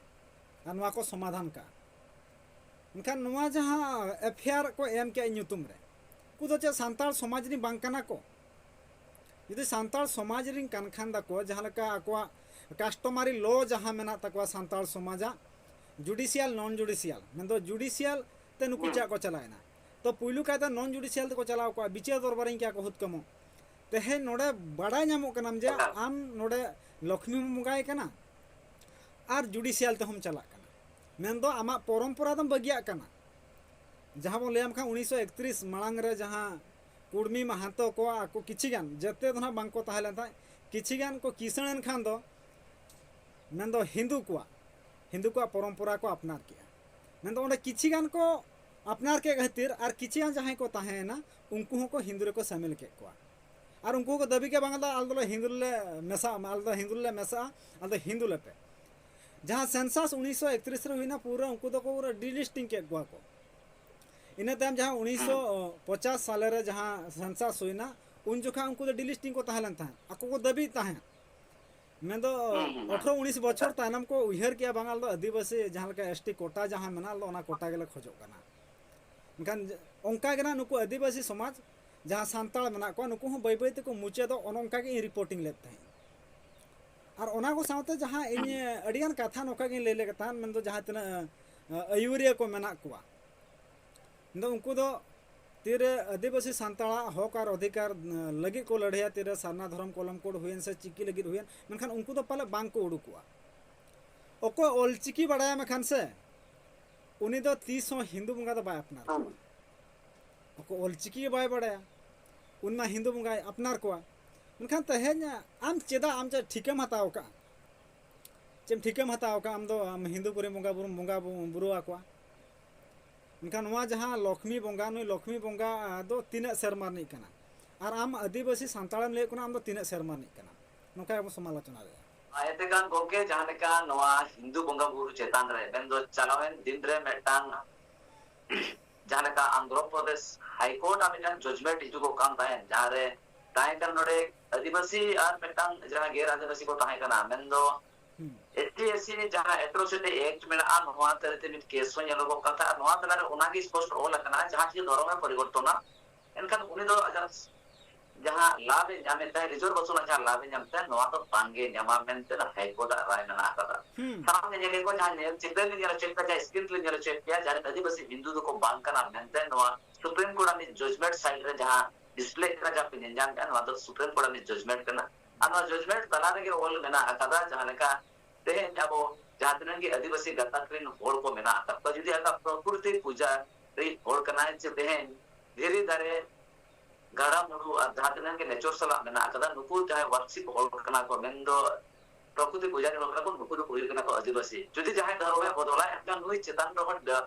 ᱟᱨ ᱱᱚᱣᱟ ᱠᱚ ᱥᱚᱢᱟᱫᱷᱟᱱ ᱠᱟᱜᱼᱟ᱾" ᱢᱮᱱᱠᱷᱟᱱ ᱱᱚᱣᱟ ᱡᱟᱦᱟᱸ ᱮᱯᱷ ᱟᱭ ᱟᱨ ᱠᱚ ᱮᱢ ᱠᱮᱜᱼᱟ ᱤᱧ ᱧᱩᱛᱩᱢ ᱨᱮ, ᱩᱱᱠᱩ ᱫᱚ ᱪᱮᱫ ᱥᱟᱱᱛᱟᱲ ᱥᱚᱢᱟᱡᱽ ᱨᱤᱱ ᱵᱟᱝ ᱠᱟᱱᱟ ᱠᱚ? ᱡᱩᱫᱤ ᱥᱟᱱᱛᱟᱲ ᱥᱚᱢᱟᱡᱽ ᱨᱤᱱ ᱠᱟᱱ ᱠᱷᱟᱱ ᱫᱟᱠᱚ, ᱡᱟᱦᱟᱸ ᱞᱮᱠᱟ ᱟᱠᱚᱣᱟᱜ customary law ᱡᱟᱦᱟᱸ ᱢᱮᱱᱟᱜ ᱛᱟᱠᱚᱣᱟ ᱥᱟᱱᱛᱟᱲ ᱥᱚᱢᱟᱡᱟᱜ, judicial, non judicial, ᱢᱮᱱᱫᱚ judicial ᱛᱮ ᱱᱩᱠᱩ ᱪᱮᱫᱟᱜ ᱠᱚ ᱪᱟᱞᱟᱣᱮᱱᱟ? ᱛᱚ ᱯᱩᱭᱞᱩ ᱠᱟᱭᱛᱮ non judicial ᱛᱮᱠᱚ ᱪᱟᱞᱟᱣ ᱠᱚᱜᱼᱟ, ᱵᱤᱪᱟᱹᱨ ᱫᱚᱨᱵᱟᱨᱤᱧ ᱠᱮᱭᱟ ᱠᱚ ᱦᱩᱛᱠᱟᱹᱢᱚ᱾ ᱛᱮᱦᱮᱧ ᱱᱚᱰᱮ ᱵᱟᱲᱟᱭ ᱧᱟᱢᱚᱜ ᱠᱟᱱᱟᱢ ᱡᱮ ᱟᱢ ᱱᱚᱰᱮ ᱞᱚᱠᱷᱢᱤ ᱦᱚᱸᱢ ᱵᱚᱸᱜᱟᱭ ᱠᱟᱱᱟ ᱟᱨ judicial ᱛᱮᱦᱚᱸᱢ ᱪᱟᱞᱟᱜ ᱠᱟᱱᱟ, ᱢᱮᱱᱫᱚ ᱟᱢᱟᱜ ᱯᱚᱨᱚᱢᱯᱚᱨᱟ ᱫᱚᱢ ᱵᱟᱹᱜᱤᱭᱟᱜ ᱠᱟᱱᱟ᱾ ᱡᱟᱦᱟᱸ ᱵᱚᱱ ᱞᱟᱹᱭᱟᱢ ᱠᱷᱟᱱ ᱩᱱᱤᱥᱥᱚ ᱮᱠᱛᱨᱤᱥ ᱢᱟᱲᱟᱝ ᱨᱮ ᱡᱟᱦᱟᱸ ᱠᱩᱲᱢᱤ ᱢᱟᱦᱟᱱᱛᱚ ᱠᱚᱣᱟᱜ ᱟᱠᱚ ᱠᱤᱪᱷᱤ ᱜᱟᱱ, ᱡᱮᱛᱮ ᱫᱚ ᱱᱟᱦᱟᱜ ᱵᱟᱝᱠᱚ ᱛᱟᱦᱮᱸ ᱞᱮᱱ ᱛᱟᱦᱮᱸᱫ, ᱠᱤᱪᱷᱤ ᱜᱟᱱ ᱠᱚ ᱠᱤᱥᱟᱹᱬ ᱮᱱ ᱠᱷᱟᱱ ᱫᱚ ᱢᱮᱱᱫᱚ ᱦᱤᱱᱫᱩ ᱠᱚᱣᱟᱜ, ᱦᱤᱱᱫᱩ ᱠᱚᱣᱟᱜ ᱯᱚᱨᱚᱢᱯᱚᱨᱟ ᱠᱚ ᱟᱯᱱᱟᱨ ᱠᱮᱜᱼᱟ᱾ ᱢᱮᱱᱫᱚ ᱚᱸᱰᱮ ᱠᱤᱪᱷᱤ ᱜᱟᱱ ᱠᱚ ᱟᱯᱱᱟᱨ ᱠᱮᱫ ᱠᱷᱟᱹᱛᱤᱨ ᱟᱨ ᱠᱤᱪᱷᱤ ᱜᱟᱱ ᱡᱟᱦᱟᱸᱭ ᱠᱚ ᱛᱟᱦᱮᱸᱭᱮᱱᱟ, ᱩᱱᱠᱩ ᱦᱚᱸᱠᱚ ᱦᱤᱱᱫᱩ ᱨᱮᱠᱚ ᱥᱟᱢᱤᱞ ᱠᱮᱫ ᱠᱚᱣᱟ᱾ ᱟᱨ ᱩᱱᱠᱩ ᱦᱚᱸᱠᱚ ᱫᱟᱹᱵᱤ ᱠᱮᱫ, "ᱵᱟᱝ, ᱟᱞᱮ ᱫᱚ ᱦᱤᱱᱫᱩ ᱨᱮᱞᱮ ᱢᱮᱥᱟᱜᱼᱟ, ᱟᱞᱮ ᱫᱚ ᱦᱤᱱᱫᱩ ᱨᱮᱞᱮ ᱢᱮᱥᱟᱜᱼᱟ, ᱟᱞᱮ ᱫᱚ ᱦᱤᱱᱫᱩ ᱞᱮᱯᱮ᱾" ᱡᱟᱦᱟᱸ ᱥᱮᱱᱥᱟᱥ ᱩᱱᱤᱥᱥᱚ ᱮᱠᱛᱨᱤᱥ ᱨᱮ ᱦᱩᱭᱱᱟ, ᱯᱩᱨᱟᱹ ᱩᱱᱠᱩ ᱫᱚᱠᱚ ᱯᱩᱨᱟᱹ delisting ᱠᱮᱫ ᱠᱚᱣᱟ ᱠᱚ᱾ ᱤᱱᱟᱹ ᱛᱟᱭᱚᱢ ᱡᱟᱦᱟᱸ ᱩᱱᱤᱥᱥᱚ ᱯᱚᱪᱟᱥ ᱥᱟᱞᱮ ᱨᱮ ᱡᱟᱦᱟᱸ ᱥᱮᱱᱥᱟᱥ ᱦᱩᱭᱱᱟ, ᱩᱱ ᱡᱚᱠᱷᱟᱡ ᱩᱱᱠᱩ ᱫᱚ delisting ᱠᱚ ᱛᱟᱦᱮᱸ ᱞᱮᱱ ᱛᱟᱦᱮᱸᱫ, ᱟᱠᱚ ᱠᱚ ᱫᱟᱹᱵᱤᱭᱮᱫ ᱛᱟᱦᱮᱸᱫ᱾ ᱢᱮᱱᱫᱚ ᱦᱩᱸ, ᱦᱩᱸ, ᱦᱩᱸ᱾ ᱟᱴᱷᱨᱚ ᱩᱱᱤᱥ ᱵᱚᱪᱷᱚᱨ ᱛᱟᱭᱱᱚᱢ ᱠᱚ ᱩᱭᱦᱟᱹᱨ ᱠᱮᱜᱼᱟ, "ᱵᱟᱝ, ᱟᱞᱮ ᱫᱚ ᱟᱹᱫᱤᱵᱟᱹᱥᱤ ᱡᱟᱦᱟᱸ ᱞᱮᱠᱟ S T quota ᱡᱟᱦᱟᱸ ᱢᱮᱱᱟᱜᱼᱟ, ᱟᱞᱮ ᱫᱚ ᱚᱱᱟ quota ᱜᱮᱞᱮ ᱠᱷᱚᱡᱚᱜ ᱠᱟᱱᱟ᱾" ᱢᱮᱱᱠᱷᱟᱱ ᱚᱱᱠᱟ ᱜᱮ ᱱᱟᱜ ᱱᱩᱠᱩ ᱟᱹᱫᱤᱵᱟᱹᱥᱤ ᱥᱚᱢᱟᱡᱽ ᱡᱟᱦᱟᱸ ᱥᱟᱱᱛᱟᱲ ᱢᱮᱱᱟᱜ ᱠᱚᱣᱟ, ᱱᱩᱠᱩ ᱦᱚᱸ ᱵᱟᱹᱭ ᱵᱟᱹᱭ ᱛᱮᱠᱚ ᱢᱩᱪᱟᱹᱫᱚᱜ, ᱚᱱᱮ ᱚᱱᱠᱟ ᱜᱮ ᱤᱧ reporting ᱞᱮᱫ ᱛᱟᱦᱮᱸᱫ᱾ ᱟᱨ ᱚᱱᱟ ᱠᱚ ᱥᱟᱶᱛᱮ ᱡᱟᱦᱟᱸ ᱤᱧ ᱟᱹᱰᱤᱜᱟᱱ ᱠᱟᱛᱷᱟ ᱱᱚᱝᱠᱟ ᱜᱤᱧ ᱞᱟᱹᱭ ᱞᱮᱫ ᱛᱟᱦᱮᱸᱫ, ᱢᱮᱱᱫᱚ ᱡᱟᱦᱟᱸ ᱛᱤᱱᱟᱹᱜ, ᱟᱹ, ᱟᱹᱭᱩᱨᱤᱭᱟᱹ ᱠᱚ ᱢᱮᱱᱟᱜ ᱠᱚᱣᱟ, ᱢᱮᱱᱫᱚ ᱩᱱᱠᱩ ᱫᱚ ᱛᱤᱨᱮ ᱟᱹᱫᱤᱵᱟᱹᱥᱤ ᱥᱟᱱᱛᱟᱲᱟᱜ ᱦᱚᱠ ᱟᱨ ᱚᱫᱷᱤᱠᱟᱨ, ᱟᱹ, ᱞᱟᱹᱜᱤᱫ ᱠᱚ ᱞᱟᱹᱲᱦᱟᱹᱭᱟ, ᱛᱤᱨᱮ ᱥᱟᱨᱱᱟ ᱫᱷᱚᱨᱚᱢ ᱠᱚᱞᱚᱢ code ᱦᱩᱭᱮᱱ ᱥᱮ ᱪᱤᱠᱤ ᱞᱟᱹᱜᱤᱫ ᱦᱩᱭᱮᱱ, ᱢᱮᱱᱠᱷᱟᱱ ᱩᱱᱠᱩ ᱫᱚ ᱯᱟᱞᱮ ᱵᱟᱝ ᱠᱚ ᱩᱰᱩᱠᱚᱜᱼᱟ᱾ ᱚᱠᱚᱭ ᱚᱞᱪᱤᱠᱤ ᱵᱟᱲᱟᱭᱟ ᱢᱮᱱᱠᱷᱟᱱ ᱥᱮ, ᱩᱱᱤ ᱫᱚ ᱛᱤᱥ ᱦᱚᱸ ᱦᱤᱱᱫᱩ ᱵᱚᱸᱜᱟ ᱫᱚ ᱵᱟᱭ ᱟᱯᱱᱟᱨ ᱠᱚᱣᱟ᱾ ᱚᱠᱚᱭ ᱚᱞᱪᱤᱠᱤ ᱜᱮ ᱵᱟᱭ ᱵᱟᱲᱟᱭᱟ, ᱩᱱᱤ ᱢᱟ ᱦᱤᱱᱫᱩ ᱵᱚᱸᱜᱟᱭ ᱟᱯᱱᱟᱨ ᱠᱚᱣᱟ᱾ ᱢᱮᱱᱠᱷᱟᱱ ᱛᱮᱦᱮᱧ ᱟᱢ ᱪᱮᱫᱟᱜ, ᱟᱢ ᱪᱮᱫ ᱴᱷᱤᱠᱟᱹᱢ ᱦᱟᱛᱟᱣ ᱠᱟᱜᱼᱟ? ᱪᱮᱫ ᱮᱢ ᱴᱷᱤᱠᱟᱹᱢ ᱦᱟᱛᱟᱣ ᱠᱟᱜᱼᱟ ᱟᱢ ᱫᱚ, ᱟᱢ ᱦᱤᱱᱫᱩ ᱠᱚᱨᱮᱱ ᱵᱚᱸᱜᱟ ᱵᱩᱨᱩᱢ ᱵᱚᱸᱜᱟ ᱵᱩ-, ᱵᱩᱨᱩ ᱟᱠᱚᱣᱟ? ᱢᱮᱱᱠᱷᱟᱱ ᱱᱚᱣᱟ ᱡᱟᱦᱟᱸ ᱞᱚᱠᱷᱢᱤ ᱵᱚᱸᱜᱟ, ᱱᱩᱭ ᱞᱚᱠᱷᱢᱤ ᱵᱚᱸᱜᱟ ᱫᱚ ᱛᱤᱱᱟᱹᱜ ᱥᱮᱨᱢᱟ ᱨᱤᱱᱤᱡ ᱠᱟᱱᱟ? ᱟᱨ ᱟᱢ ᱟᱹᱫᱤᱵᱟᱹᱥᱤ ᱥᱟᱱᱛᱟᱲᱮᱢ ᱞᱟᱹᱭᱮᱫ ᱠᱟᱱᱟ, ᱟᱢ ᱫᱚ ᱛᱤᱱᱟᱹᱜ ᱥᱮᱨᱢᱟ ᱨᱤᱱᱤᱡ ᱠᱟᱱᱟ? ᱱᱚᱝᱠᱟ ᱜᱮᱵᱚᱱ ᱥᱚᱢᱟᱞᱳᱪᱚᱱᱟ ᱫᱟᱲᱮᱭᱟᱜᱼᱟ᱾ ᱮᱱᱛᱮ ᱠᱷᱟᱱ ᱜᱚᱢᱠᱮ, ᱡᱟᱦᱟᱸ ᱞᱮᱠᱟ ᱱᱚᱣᱟ ᱦᱤᱱᱫᱩ ᱵᱚᱸᱜᱟ ᱵᱩᱨᱩ ᱪᱮᱛᱟᱱ ᱨᱮ, ᱢᱮᱱᱫᱚ ᱪᱟᱞᱟᱣᱮᱱ ᱫᱤᱱ ᱨᱮ ᱢᱤᱫᱴᱟᱝ ᱡᱟᱦᱟᱸ ᱞᱮᱠᱟ ᱟᱱᱫᱷᱨᱚ ᱯᱨᱚᱫᱮᱥ High Court ᱟᱜ ᱢᱤᱫᱴᱟᱝ judgment ᱦᱤᱡᱩᱜᱚᱜ ᱠᱟᱱ ᱛᱟᱦᱮᱸᱫ, ᱡᱟᱦᱟᱸ ᱨᱮ ᱛᱟᱦᱮᱸ ᱠᱟᱱᱟ ᱱᱚᱰᱮ ᱟᱹᱫᱤᱵᱟᱹᱥᱤ ᱟᱨ ᱢᱤᱫᱴᱟᱝ ᱡᱟᱦᱟᱸ ᱜᱮᱨ ᱟᱹᱫᱤᱵᱟᱹᱥᱤ ᱠᱚ ᱛᱟᱦᱮᱸ ᱠᱟᱱᱟ, ᱢᱮᱱᱫᱚ ᱦᱩᱸ᱾ S T S C ᱨᱮ ᱡᱟᱦᱟᱸ Atrocity Act ᱢᱮᱱᱟᱜᱼᱟ, ᱱᱚᱣᱟ ᱛᱟᱞᱟᱛᱮ ᱢᱤᱫ case ᱦᱚᱸ ᱧᱮᱞᱚᱜᱚᱜ ᱠᱟᱱ ᱛᱟᱦᱮᱸᱫ᱾ ᱟᱨ ᱱᱚᱣᱟ ᱛᱟᱞᱟᱨᱮ ᱚᱱᱟᱜᱮ ᱥᱯᱚᱥᱴ ᱚᱞ ᱟᱠᱟᱱᱟ, ᱡᱟᱦᱟᱸ ᱡᱩᱫᱤ ᱫᱷᱚᱨᱚᱢᱮ ᱯᱚᱨᱤᱵᱚᱨᱛᱚᱱᱟ, ᱮᱱᱠᱷᱟᱱ ᱩᱱᱤ ᱫᱚ ᱟᱡᱟᱜ ᱡᱟᱦᱟᱸ ᱞᱟᱵᱷ ᱮ ᱧᱟᱢᱮᱫ ᱛᱟᱦᱮᱸᱫ, reservation ᱨᱮᱱᱟᱜ ᱡᱟᱦᱟᱸ ᱞᱟᱵᱷ ᱮ ᱧᱟᱢ ᱛᱟᱦᱮᱸᱫ, ᱱᱚᱣᱟ ᱫᱚ ᱵᱟᱝᱜᱮ ᱧᱟᱢᱟ ᱢᱮᱱᱛᱮ High Court ᱟᱜ ᱨᱟᱭ ᱢᱮᱱᱟᱜ ᱟᱠᱟᱫᱟ᱾ ᱦᱩᱸ᱾ ᱥᱟᱱᱟᱢ ᱜᱮ ᱧᱮᱞ ᱠᱚ, ᱡᱟᱦᱟᱸ ᱧᱮᱞ ᱪᱤᱛᱟᱹᱨ ᱞᱤᱧ ᱧᱮᱞ ᱦᱚᱪᱚᱭᱮᱫ ᱯᱮᱭᱟ, ᱡᱟᱦᱟᱸ screen ᱨᱮᱞᱤᱧ ᱧᱮᱞ ᱦᱚᱪᱚᱭᱮᱫ ᱯᱮᱭᱟ, ᱡᱟᱦᱟᱸ ᱟᱹᱫᱤᱵᱟᱹᱥᱤ ᱦᱤᱱᱫᱩ ᱫᱚᱠᱚ ᱵᱟᱝ ᱠᱟᱱᱟ ᱢᱮᱱᱛᱮ ᱱᱚᱣᱟ Supreme Court ᱟᱜ ᱡᱩᱡᱽᱢᱮᱱᱴ ᱥᱟᱭᱤᱰ ᱨᱮ ᱡᱟᱦᱟᱸ ᱰᱤᱥᱯᱞᱮ ᱠᱟᱱᱟ, ᱡᱟᱦᱟᱸ ᱯᱮ ᱧᱮᱞ ᱧᱟᱢ ᱠᱟᱱᱟ, ᱱᱚᱣᱟ ᱫᱚ Supreme Court ᱟᱜ ᱡᱩᱡᱽᱢᱮᱱᱴ ᱠᱟᱱᱟ᱾ ᱟᱨ ᱱᱚᱣᱟ ᱡᱩᱡᱽᱢᱮᱱᱴ ᱛᱟᱞᱟ ᱨᱮᱜᱮ ᱚᱞ ᱢᱮᱱᱟᱜ ᱟᱠᱟᱫᱟ, ᱡᱟᱦᱟᱸ ᱞᱮᱠᱟ ᱛᱮᱦᱮᱧ ᱟᱵᱚ ᱡᱟᱦᱟᱸ ᱛᱤᱱᱟᱹᱜ ᱜᱮ ᱟᱹᱫᱤᱵᱟᱹᱥᱤ ᱜᱟᱛᱟᱠ ᱨᱮᱱ ᱦᱚᱲ ᱠᱚ ᱢᱮᱱᱟᱜ ᱟᱠᱟᱫ ᱠᱚᱣᱟ, ᱡᱩᱫᱤ ᱟᱠᱟᱫ ᱯᱨᱚᱠᱨᱤᱛᱤ ᱯᱩᱡᱟ ᱨᱤᱱ ᱦᱚᱲ ᱠᱟᱱᱟᱭ, ᱥᱮ ᱛᱮᱦᱮᱧ ᱫᱷᱤᱨᱤ ᱫᱟᱨᱮ, ᱜᱟᱰᱟ ᱢᱩᱰᱩ ᱟᱨ ᱡᱟᱦᱟᱸ ᱛᱤᱱᱟᱹᱜ ᱜᱮ ᱱᱮᱪᱚᱨ ᱥᱟᱞᱟᱜ ᱢᱮᱱᱟᱜ ᱟᱠᱟᱫᱟ, ᱱᱩᱠᱩ ᱡᱟᱦᱟᱸᱭ ᱣᱟᱨᱥᱤᱠ ᱦᱚᱲ ᱠᱟᱱᱟ ᱠᱚ, ᱢᱮᱱᱫᱚ ᱯᱨᱚᱠᱨᱤᱛᱤ ᱯᱩᱡᱟᱨᱤ ᱦᱚᱲ ᱠᱟᱱᱟ ᱠᱚ, ᱱᱩᱠᱩ ᱫᱚ ᱦᱩᱭᱩᱜ ᱠᱟᱱᱟ ᱠᱚ ᱟᱹᱫᱤᱵᱟᱹᱥᱤ᱾ ᱡᱩᱫᱤ ᱡᱟᱦᱟᱸᱭ ᱫᱷᱚᱨᱚᱢ ᱮ ᱵᱚᱫᱚᱞᱟ, ᱮᱱᱠᱷᱟᱱ ᱱᱩᱭ ᱪᱮᱛᱟᱱ ᱨᱮᱦᱚᱸ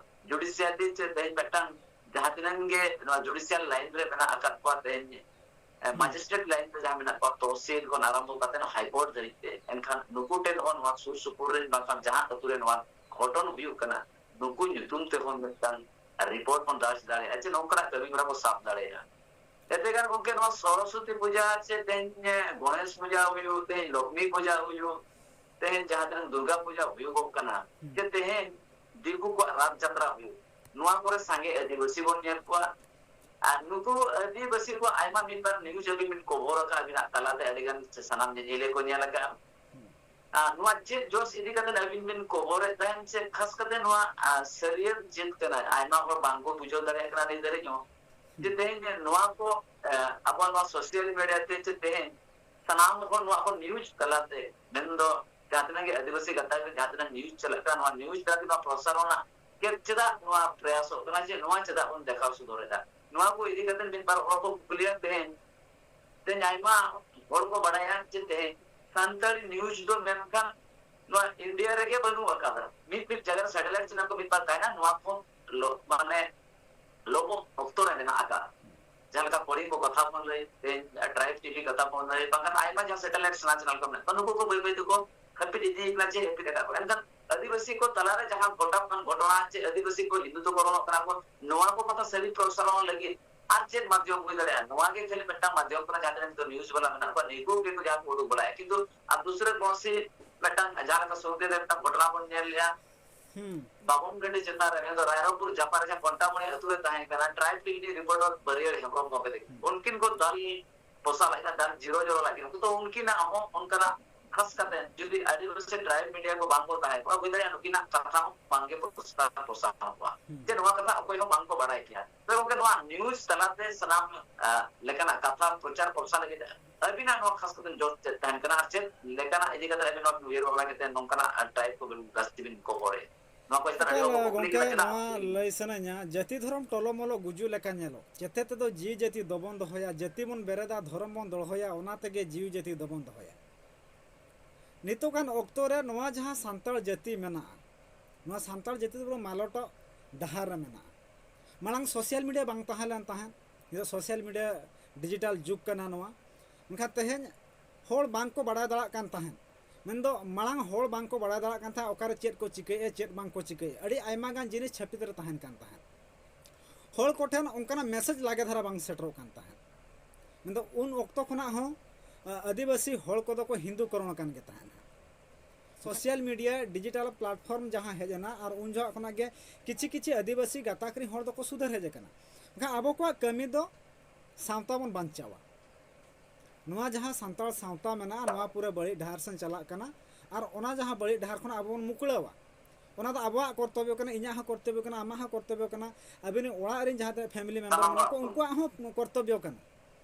ᱡᱩᱰᱤᱥᱤᱭᱟᱞᱤ ᱪᱮ ᱛᱮᱦᱮᱧ ᱢᱤᱫᱴᱟᱝ ᱡᱟᱦᱟᱸ ᱛᱤᱱᱟᱹᱜ ᱜᱮ ᱱᱚᱣᱟ ᱡᱩᱰᱤᱥᱤᱭᱟᱞ ᱞᱟᱭᱤᱱ ᱨᱮ ᱢᱮᱱᱟᱜ ᱟᱠᱟᱫ ᱠᱚᱣᱟ, ᱛᱮᱦᱮᱧ ᱢᱮᱡᱤᱥᱴᱨᱮᱴ ᱞᱟᱭᱤᱱ ᱨᱮ ᱡᱟᱦᱟᱸ ᱢᱮᱱᱟᱜ ᱠᱚᱣᱟ, ᱛᱚᱦᱥᱤᱞ ᱠᱷᱚᱱ ᱟᱨᱟᱢᱵᱷᱚ ᱠᱟᱛᱮ ᱦᱟᱭ ᱠᱳᱨᱴ ᱫᱷᱟᱹᱨᱤᱡ ᱛᱮ, ᱮᱱᱠᱷᱟᱱ ᱱᱩᱠᱩ ᱴᱷᱮᱱ ᱦᱚᱸ ᱱᱚᱣᱟ ᱥᱩᱨ ᱥᱩᱯᱩᱨ ᱨᱮᱱ ᱵᱟᱝᱠᱷᱟᱱ ᱡᱟᱦᱟᱸ ᱟᱹᱛᱩ ᱨᱮ ᱱᱚᱣᱟ ᱜᱷᱚᱴᱚᱱ ᱦᱩᱭᱩᱜ ᱠᱟᱱᱟ, ᱱᱩᱠᱩ ᱧᱩᱛᱩᱢ ᱛᱮᱦᱚᱸ ᱢᱤᱫᱴᱟᱝ ᱨᱤᱯᱳᱨᱴ ᱵᱚᱱ ᱫᱟᱨᱡᱽ ᱫᱟᱲᱮᱭᱟᱜᱼᱟ ᱡᱮ ᱱᱚᱝᱠᱟᱱᱟᱜ ᱠᱟᱹᱢᱤ ᱦᱚᱨᱟ ᱵᱚᱱ ᱥᱟᱵ ᱫᱟᱲᱮᱭᱟᱜᱼᱟ᱾ ᱮᱱᱛᱮ ᱜᱟᱱ ᱜᱚᱢᱠᱮ, ᱱᱚᱣᱟ ᱥᱚᱨᱚᱥᱚᱛᱤ ᱯᱩᱡᱟ ᱪᱮ ᱛᱮᱦᱮᱧ ᱜᱚᱬᱮᱥ ᱯᱩᱡᱟ ᱦᱩᱭᱩᱜ, ᱛᱮᱦᱮᱧ ᱞᱚᱠᱷᱢᱤ ᱯᱩᱡᱟ ᱦᱩᱭᱩᱜ, ᱛᱮᱦᱮᱧ ᱡᱟᱦᱟᱸ ᱛᱤᱱᱟᱹᱜ ᱫᱩᱨᱜᱟ ᱯᱩᱡᱟ ᱦᱩᱭᱩᱜᱚᱜ ᱠᱟᱱᱟ, ᱡᱮ ᱛᱮᱦᱮᱧ ᱫᱤᱠᱩ ᱠᱚᱣᱟᱜ ᱨᱟᱛ ᱡᱟᱛᱨᱟ ᱦᱩᱭᱩᱜ, ᱱᱚᱣᱟ ᱠᱚᱨᱮ ᱥᱟᱸᱜᱮ ᱟᱹᱫᱤᱵᱟᱹᱥᱤ ᱵᱚᱱ ᱧᱮᱞ ᱠᱚᱣᱟ᱾ ᱟᱨ ᱱᱩᱠᱩ ᱟᱹᱫᱤᱵᱟᱹᱥᱤ ᱠᱚ ᱟᱭᱢᱟ ᱢᱤᱫ ᱵᱟᱨ ᱱᱤᱭᱩᱡᱽ ᱟᱹᱵᱤᱱ ᱵᱤᱱ ᱠᱚᱵᱷᱚᱨ ᱟᱠᱟᱫ, ᱟᱹᱵᱤᱱᱟᱜ ᱛᱟᱞᱟᱛᱮ ᱟᱹᱰᱤ ᱜᱟᱱ ᱥᱟᱱᱟᱢ ᱧᱮᱧᱮᱞᱤᱭᱟᱹ ᱠᱚ ᱧᱮᱞ ᱟᱠᱟᱫᱼᱟ᱾ ᱟᱨ ᱱᱚᱣᱟ ᱪᱮᱫ ᱡᱚᱥ ᱤᱫᱤ ᱠᱟᱛᱮ ᱟᱹᱵᱤᱱ ᱵᱤᱱ ᱠᱚᱵᱷᱚᱨᱮᱫ ᱛᱟᱦᱮᱱ, ᱥᱮ ᱠᱷᱟᱥ ᱠᱟᱛᱮ ᱱᱚᱣᱟ, ᱟᱨ, ᱥᱟᱹᱨᱤᱭᱟᱹᱛ ᱪᱮᱫ ᱠᱟᱱᱟ, ᱟᱭᱢᱟ ᱦᱚᱲ ᱵᱟᱝ ᱠᱚ ᱵᱩᱡᱷᱟᱹᱣ ᱫᱟᱲᱮᱭᱟᱜ ᱠᱟᱱᱟ ᱱᱤᱛ ᱫᱷᱟᱹᱨᱤᱡ ᱦᱚᱸ, ᱡᱮ ᱛᱮᱦᱮᱧ ᱱᱚᱣᱟ ᱠᱚ, ᱮ, ᱟᱵᱚᱣᱟᱜ ᱱᱚᱣᱟ ᱥᱳᱥᱟᱞ ᱢᱤᱰᱤᱭᱟ ᱛᱮ ᱪᱮ ᱛᱮᱦᱮᱧ ᱥᱟᱱᱟᱢ ᱦᱚᱲ ᱱᱚᱣᱟ ᱠᱚ ᱱᱤᱭᱩᱡᱽ ᱛᱟᱞᱟᱛᱮ, ᱢᱮᱱᱫᱚ ᱡᱟᱦᱟᱸ ᱛᱤᱱᱟᱹᱜ ᱜᱮ ᱟᱹᱫᱤᱵᱟᱹᱥᱤ ᱜᱟᱛᱟᱠ ᱨᱮ ᱡᱟᱦᱟᱸ ᱛᱤᱱᱟᱹᱜ ᱱᱤᱭᱩᱡᱽ ᱪᱟᱞᱟᱜ ᱠᱟᱱᱟ, ᱱᱚᱣᱟ ᱱᱤᱭᱩᱡᱽ ᱛᱟᱞᱟ ᱛᱮ ᱱᱚᱣᱟ ᱯᱨᱚᱥᱟᱨᱚᱱ ᱨᱮᱱᱟᱜ ᱪᱮᱫ, ᱪᱮᱫᱟᱜ ᱱᱚᱣᱟ ᱯᱨᱚᱭᱟᱥᱚᱜ ᱠᱟᱱᱟ ᱡᱮ ᱱᱚᱣᱟ ᱪᱮᱫᱟᱜ ᱵᱚᱱ ᱫᱮᱠᱷᱟᱣ ᱥᱚᱫᱚᱨ ᱮᱫᱟ? ᱱᱚᱣᱟ ᱠᱚ ᱤᱫᱤ ᱠᱟᱛᱮ ᱢᱤᱫ ᱵᱟᱨ ᱦᱚᱲ ᱠᱚ ᱠᱩᱠᱞᱤᱭᱟ ᱛᱮᱦᱮᱧ, ᱛᱮᱦᱮᱧ ᱟᱭᱢᱟ ᱦᱚᱲ ᱠᱚ ᱵᱟᱲᱟᱭᱟ ᱡᱮ ᱛᱮᱦᱮᱧ ᱥᱟᱱᱛᱟᱲᱤ ᱱᱤᱭᱩᱡᱽ ᱫᱚ ᱢᱮᱱᱠᱷᱟᱱ ᱱᱚᱣᱟ ᱤᱱᱰᱤᱭᱟ ᱨᱮᱜᱮ ᱵᱟᱹᱱᱩᱜ ᱟᱠᱟᱫᱟ᱾ ᱢᱤᱫ ᱢᱤᱫ ᱡᱟᱭᱜᱟ ᱨᱮ ᱥᱮᱴᱮᱞᱟᱭᱤᱴ ᱪᱮᱱᱮᱞ ᱠᱚ ᱢᱤᱫ ᱵᱟᱨ ᱛᱟᱦᱮᱱᱟ, ᱱᱚᱣᱟ ᱠᱚ ᱞᱚ-, ᱢᱟᱱᱮ ᱞᱚᱵᱚ ᱚᱠᱛᱚ ᱨᱮ ᱢᱮᱱᱟᱜ ᱟᱠᱟᱫ᱾ ᱡᱟᱦᱟᱸ ᱞᱮᱠᱟ ᱠᱚᱞᱤᱝᱜᱚ ᱠᱟᱛᱷᱟ ᱵᱚᱱ ᱞᱟᱹᱭ, ᱛᱮᱦᱮᱧ ᱴᱨᱟᱭᱤᱵᱽ ᱴᱤᱵᱷᱤ ᱠᱟᱛᱷᱟ ᱵᱚᱱ ᱞᱟᱹᱭ, ᱵᱟᱝᱠᱷᱟᱱ ᱟᱭᱢᱟ ᱡᱟᱦᱟᱸ ᱥᱮᱴᱮᱞᱟᱭᱤᱴ ᱥᱮᱬᱟ ᱪᱮᱱᱮᱞ ᱠᱚ ᱢᱮᱱᱟᱜ ᱠᱚᱣᱟ, ᱱᱩᱠᱩ ᱠᱚ ᱵᱟᱹᱭ ᱵᱟᱹᱭ ᱛᱮᱠᱚ ᱦᱟᱹᱯᱤᱫ ᱤᱫᱤᱭ ᱠᱟᱱᱟ ᱪᱮ ᱦᱟᱹᱯᱤᱫ ᱟᱠᱟᱫ ᱠᱚᱣᱟ᱾ ᱮᱱᱠᱷᱟᱱ ᱟᱹᱫᱤᱵᱟᱹᱥᱤ ᱠᱚ ᱛᱟᱞᱟᱨᱮ ᱡᱟᱦᱟᱸ ᱜᱷᱚᱴᱟᱣ ᱠᱟᱱ ᱜᱷᱚᱴᱚᱱᱟ ᱪᱮ ᱟᱹᱫᱤᱵᱟᱹᱥᱤ ᱠᱚ ᱦᱤᱱᱫᱩ ᱛᱚᱠᱚ ᱨᱚᱲᱚᱜ ᱠᱟᱱᱟ ᱠᱚ, ᱱᱚᱣᱟ ᱠᱚ ᱠᱟᱛᱷᱟ ᱥᱟᱹᱨᱤ ᱯᱨᱚᱥᱟᱨᱚᱱ ᱞᱟᱹᱜᱤᱫ ᱟᱨ ᱪᱮᱫ ᱢᱟᱫᱽᱫᱷᱚᱢ ᱦᱩᱭ ᱫᱟᱲᱮᱭᱟᱜᱼᱟ? ᱱᱚᱣᱟ ᱜᱮ ᱠᱷᱟᱹᱞᱤ ᱢᱤᱫᱴᱟᱝ ᱢᱟᱫᱽᱫᱷᱚᱢ ᱠᱟᱱᱟ, ᱡᱟᱦᱟᱸ ᱛᱤᱱᱟᱹᱜ ᱱᱤᱛᱚᱜ ᱱᱤᱭᱩᱡᱽ ᱵᱟᱞᱟ ᱢᱮᱱᱟᱜ ᱠᱚᱣᱟ, ᱱᱩᱠᱩ ᱜᱮᱠᱚ ᱡᱟᱦᱟᱸ ᱠᱚ ᱩᱰᱩᱠ ᱵᱟᱲᱟᱭᱟ᱾ ᱠᱤᱱᱛᱩ ᱟᱨ ᱫᱩᱥᱨᱟᱹ ᱠᱚᱱᱥᱤ ᱢᱤᱫᱴᱟᱝ ᱡᱟᱦᱟᱸ ᱞᱮᱠᱟ ᱥᱩᱨ ᱫᱤᱱ ᱨᱮ ᱢᱤᱫᱴᱟᱝ ᱜᱷᱚᱴᱚᱱᱟ ᱵᱚᱱ ᱧᱮᱞ ᱞᱮᱜᱼᱟ, ᱦᱩᱸ᱾ ᱵᱟᱵᱚᱱ ᱜᱟᱹᱰᱤ ᱪᱮᱛᱟᱱ ᱨᱮ, ᱢᱮᱱᱫᱚ ᱨᱟᱭᱨᱚᱝᱯᱩᱨ ᱡᱟᱯᱟᱜ ᱨᱮ ᱡᱟᱦᱟᱸ ᱠᱚᱱᱴᱟᱢᱩᱲᱤ ᱟᱹᱛᱩ ᱨᱮ ᱛᱟᱦᱮᱸ ᱠᱟᱱᱟ, ᱴᱨᱟᱭᱤᱵᱽ ᱰᱤᱜᱽᱱᱤ ᱨᱤᱯᱳᱨᱴᱟᱨ ᱵᱟᱹᱨᱭᱟᱹᱲ ᱦᱮᱢᱵᱨᱚᱢ ᱜᱚᱢᱠᱮ ᱛᱟᱹᱠᱤᱱ᱾ ᱦᱩᱸ᱾ ᱩᱱᱠᱤᱱ ᱠᱚ ᱫᱟᱞ ᱯᱚᱥᱟ ᱞᱮᱫ ᱠᱤᱱᱟ, ᱫᱟᱞ ᱡᱤᱨᱟᱹᱣ ᱡᱚᱨᱚ ᱞᱮᱫ ᱠᱤᱱᱟ᱾ ᱛᱚ ᱩᱱᱠᱤᱱᱟᱜ ᱦᱚᱸ ᱚᱱᱠᱟᱱᱟᱜ ᱠᱷᱟᱥ ᱠᱟᱛᱮ ᱡᱩᱫᱤ ᱟᱹᱫᱤᱵᱟᱹᱥᱤ ᱴᱨᱟᱭᱤᱵᱽ ᱢᱤᱰᱤᱭᱟ ᱠᱚ ᱵᱟᱝ ᱠᱚ ᱛᱟᱦᱮᱸ ᱠᱚᱜᱼᱟ, ᱦᱩᱭ ᱫᱟᱲᱮᱭᱟᱜᱼᱟ ᱱᱩᱠᱤᱱᱟᱜ ᱠᱟᱛᱷᱟ ᱦᱚᱸ ᱵᱟᱝ ᱜᱮ ᱯᱨᱚᱥᱟᱨ ᱯᱨᱚᱥᱟᱨ ᱠᱚᱜᱼᱟ᱾ ᱦᱩᱸ᱾ ᱡᱮ ᱱᱚᱣᱟ ᱠᱟᱛᱷᱟ ᱚᱠᱚᱭ ᱦᱚᱸ ᱵᱟᱝ ᱠᱚ ᱵᱟᱲᱟᱭ ᱠᱮᱭᱟ᱾ ᱛᱚ ᱜᱚᱢᱠᱮ, ᱱᱚᱣᱟ ᱱᱤᱭᱩᱡᱽ ᱛᱟᱞᱟᱛᱮ ᱥᱟᱱᱟᱢ, ᱟ, ᱞᱮᱠᱟᱱᱟᱜ ᱠᱟᱛᱷᱟ ᱯᱨᱚᱪᱟᱨ ᱯᱨᱚᱥᱟᱨ ᱞᱟᱹᱜᱤᱫ ᱟᱹᱵᱤᱱᱟᱜ ᱱᱚᱣᱟ ᱠᱷᱟᱥ ᱠᱟᱛᱮ ᱡᱚᱥ ᱪᱮᱫ ᱛᱟᱦᱮᱱ ᱠᱟᱱᱟ ᱟᱨ ᱪᱮᱫ ᱞᱮᱠᱟᱱᱟᱜ ᱤᱫᱤ ᱠᱟᱛᱮ ᱟᱹᱵᱤᱱ ᱱᱚᱣᱟ ᱩᱭᱦᱟᱹᱨ ᱵᱷᱟᱵᱽᱱᱟ ᱠᱟᱛᱮ ᱱᱚᱝᱠᱟᱱᱟᱜ, ᱟ, ᱴᱨᱟᱭᱤᱵᱽ ᱠᱚᱵᱤᱱ ᱡᱟᱹᱥᱛᱤ ᱵᱤᱱ ᱠᱚᱵᱷᱚᱨᱮᱫ? ᱱᱚᱣᱟ ᱠᱚ ᱪᱮᱛᱟᱱ ᱟᱹᱰᱤ ᱦᱚᱲ ᱠᱚ ᱮᱠᱟᱞ ᱠᱩᱠᱞᱤ ᱜᱚᱢᱠᱮ, ᱠᱟᱱᱟ ᱪᱮᱫᱟᱜ? ᱱᱚᱣᱟ ᱞᱟᱹᱭ ᱥᱟᱱᱟᱧᱟ, ᱡᱟᱹᱛᱤ ᱫᱷᱚᱨᱚᱢ ᱴᱚᱞᱚᱢᱚᱞᱚ ᱜᱩᱡᱩᱜ ᱞᱮᱠᱟ ᱧᱮᱞᱚᱜ᱾ ᱪᱮᱛᱮ ᱛᱮᱫᱚ ᱡᱤᱣᱤ ᱡᱟᱹᱛᱤ ᱫᱚᱵᱚᱱ ᱫᱚᱦᱚᱭᱟ, ᱡᱟᱹᱛᱤ ᱵᱚᱱ ᱵᱮᱨᱮᱫᱟ, ᱫᱷᱚᱨᱚᱢ ᱵᱚᱱ ᱫᱚᱦᱚᱭᱟ, ᱚᱱᱟ ᱛᱮᱜᱮ ᱡᱤᱣᱤ ᱡᱟᱹᱛᱤ ᱫᱚᱵᱚᱱ ᱫᱚᱦᱚᱭᱟ᱾ ᱱᱤᱛᱚᱜᱟᱱ ᱚᱠᱛᱚ ᱨᱮ ᱱᱚᱣᱟ ᱡᱟᱦᱟᱸ ᱥᱟᱱᱛᱟᱲ ᱡᱟᱹᱛᱤ ᱢᱮᱱᱟᱜᱼᱟ, ᱱᱚᱣᱟ ᱥᱟᱱᱛᱟᱲ ᱡᱟᱹᱛᱤ ᱫᱚ ᱵᱚᱞᱮ ᱢᱟᱞᱚᱴᱚᱜ ᱰᱟᱦᱟᱨ ᱨᱮ ᱢᱮᱱᱟᱜᱼᱟ᱾ ᱢᱟᱲᱟᱝ ᱥᱳᱥᱟᱞ ᱢᱤᱰᱤᱭᱟ ᱵᱟᱝ ᱛᱟᱦᱮᱸ ᱞᱮᱱ ᱛᱟᱦᱮᱸᱫ, ᱱᱤᱛᱚᱜ ᱥᱳᱥᱟᱞ ᱢᱤᱰᱤᱭᱟ ᱰᱤᱡᱤᱴᱟᱞ ᱡᱩᱜᱽ ᱠᱟᱱᱟ ᱱᱚᱣᱟ᱾ ᱢᱮᱱᱠᱷᱟᱱ ᱛᱮᱦᱮᱧ ᱦᱚᱲ ᱵᱟᱝ ᱠᱚ ᱵᱟᱲᱟᱭ ᱫᱟᱲᱮᱭᱟᱜ ᱠᱟᱱ ᱛᱟᱦᱮᱸᱫ, ᱢᱮᱱᱫᱚ ᱢᱟᱲᱟᱝ ᱦᱚᱲ ᱵᱟᱝ ᱠᱚ ᱵᱟᱲᱟᱭ ᱫᱟᱲᱮᱭᱟᱜ ᱠᱟᱱ ᱛᱟᱦᱮᱸᱫ ᱚᱠᱟᱨᱮ ᱪᱮᱫ ᱠᱚ ᱪᱤᱠᱟᱹᱭᱮᱫᱼᱟ, ᱪᱮᱫ ᱵᱟᱝ ᱠᱚ ᱪᱤᱠᱟᱹᱭᱮᱫᱼᱟ᱾ ᱟᱹᱰᱤ ᱟᱭᱢᱟ ᱜᱟᱱ ᱡᱤᱱᱤᱥ ᱪᱷᱟᱹᱯᱤᱛ ᱨᱮ ᱛᱟᱦᱮᱱ ᱠᱟᱱ ᱛᱟᱦᱮᱸᱫ᱾ ᱦᱚᱲ ᱠᱚᱴᱷᱮᱱ ᱚᱱᱠᱟᱱᱟᱜ ᱢᱮᱥᱮᱡᱽ ᱞᱟᱜᱮ ᱫᱷᱟᱨᱟ ᱵᱟᱝ ᱥᱮᱴᱮᱨᱚᱜ ᱠᱟᱱ ᱛᱟᱦᱮᱸᱫ᱾ ᱢᱮᱱᱫᱚ ᱩᱱ ᱚᱠᱛᱚ ᱠᱷᱚᱱᱟᱜ ᱦᱚᱸ, ᱟ, ᱟᱹᱫᱤᱵᱟᱹᱥᱤ ᱦᱚᱲ ᱠᱚᱫᱚ ᱠᱚ ᱦᱤᱱᱫᱩ ᱠᱚᱨᱚᱱ ᱟᱠᱟᱱ ᱜᱮ ᱛᱟᱦᱮᱸᱫ᱾ ᱥᱳᱥᱟᱞ ᱢᱤᱰᱤᱭᱟ ᱰᱤᱡᱤᱴᱟᱞ ᱯᱞᱟᱴᱯᱷᱚᱨᱢ ᱡᱟᱦᱟᱸ ᱦᱮᱡ ᱮᱱᱟ, ᱟᱨ ᱩᱱ ᱡᱚᱦᱚᱜ ᱠᱷᱚᱱᱟᱜ ᱜᱮ ᱠᱤᱪᱷᱤ ᱠᱤᱪᱷᱤ ᱟᱹᱫᱤᱵᱟᱹᱥᱤ ᱜᱟᱛᱟᱠ ᱨᱮᱱ ᱦᱚᱲ ᱫᱚᱠᱚ ᱥᱩᱫᱷᱟᱹᱨ ᱦᱮᱡ ᱟᱠᱟᱱᱟ᱾ ᱢᱮᱱᱠᱷᱟᱱ ᱟᱵᱚ ᱠᱚᱣᱟᱜ ᱠᱟᱹᱢᱤ ᱫᱚ ᱥᱟᱶᱛᱟ ᱵᱚᱱ ᱵᱟᱧᱪᱟᱣᱟ᱾ ᱱᱚᱣᱟ ᱡᱟᱦᱟᱸ ᱥᱟᱱᱛᱟᱲ ᱥᱟᱶᱛᱟ ᱢᱮᱱᱟᱜᱼᱟ, ᱱᱚᱣᱟ ᱯᱩᱨᱟᱹ ᱵᱟᱹᱲᱤᱡ ᱰᱟᱦᱟᱨ ᱥᱮᱱ ᱪᱟᱞᱟᱜ ᱠᱟᱱᱟ, ᱟᱨ ᱚᱱᱟ ᱡᱟᱦᱟᱸ ᱵᱟᱹᱲᱤᱡ ᱰᱟᱦᱟᱨ ᱠᱷᱚᱱᱟᱜ ᱟᱵᱚ ᱵᱚᱱ ᱢᱩᱠᱲᱟᱹᱣᱟ, ᱚᱱᱟ ᱫᱚ ᱟᱵᱚᱣᱟᱜ ᱠᱚᱨᱛᱚᱵᱽᱵᱚ ᱠᱟᱱᱟ, ᱤᱧᱟᱹᱜ ᱦᱚᱸ ᱠᱚᱨᱛᱚᱵᱽᱵᱚ ᱠᱟᱱᱟ, ᱟᱢᱟᱜ ᱦᱚᱸ ᱠᱚᱨᱛᱚᱵᱽᱵᱚ ᱠᱟᱱᱟ, ᱟᱹᱵᱤᱱ ᱚᱲᱟᱜ ᱨᱮᱱ ᱡᱟᱦᱟᱸ ᱛᱤᱱᱟᱹᱜ ᱯᱷᱮᱢᱤᱞᱤ ᱢᱮᱢᱵᱟᱨ ᱢᱮᱱᱟᱜ ᱠᱚ, ᱩᱱᱠᱩᱣᱟᱜ ᱦᱚᱸ ᱠᱚᱨᱛᱚᱵᱽᱵᱚ ᱠᱟᱱᱟ᱾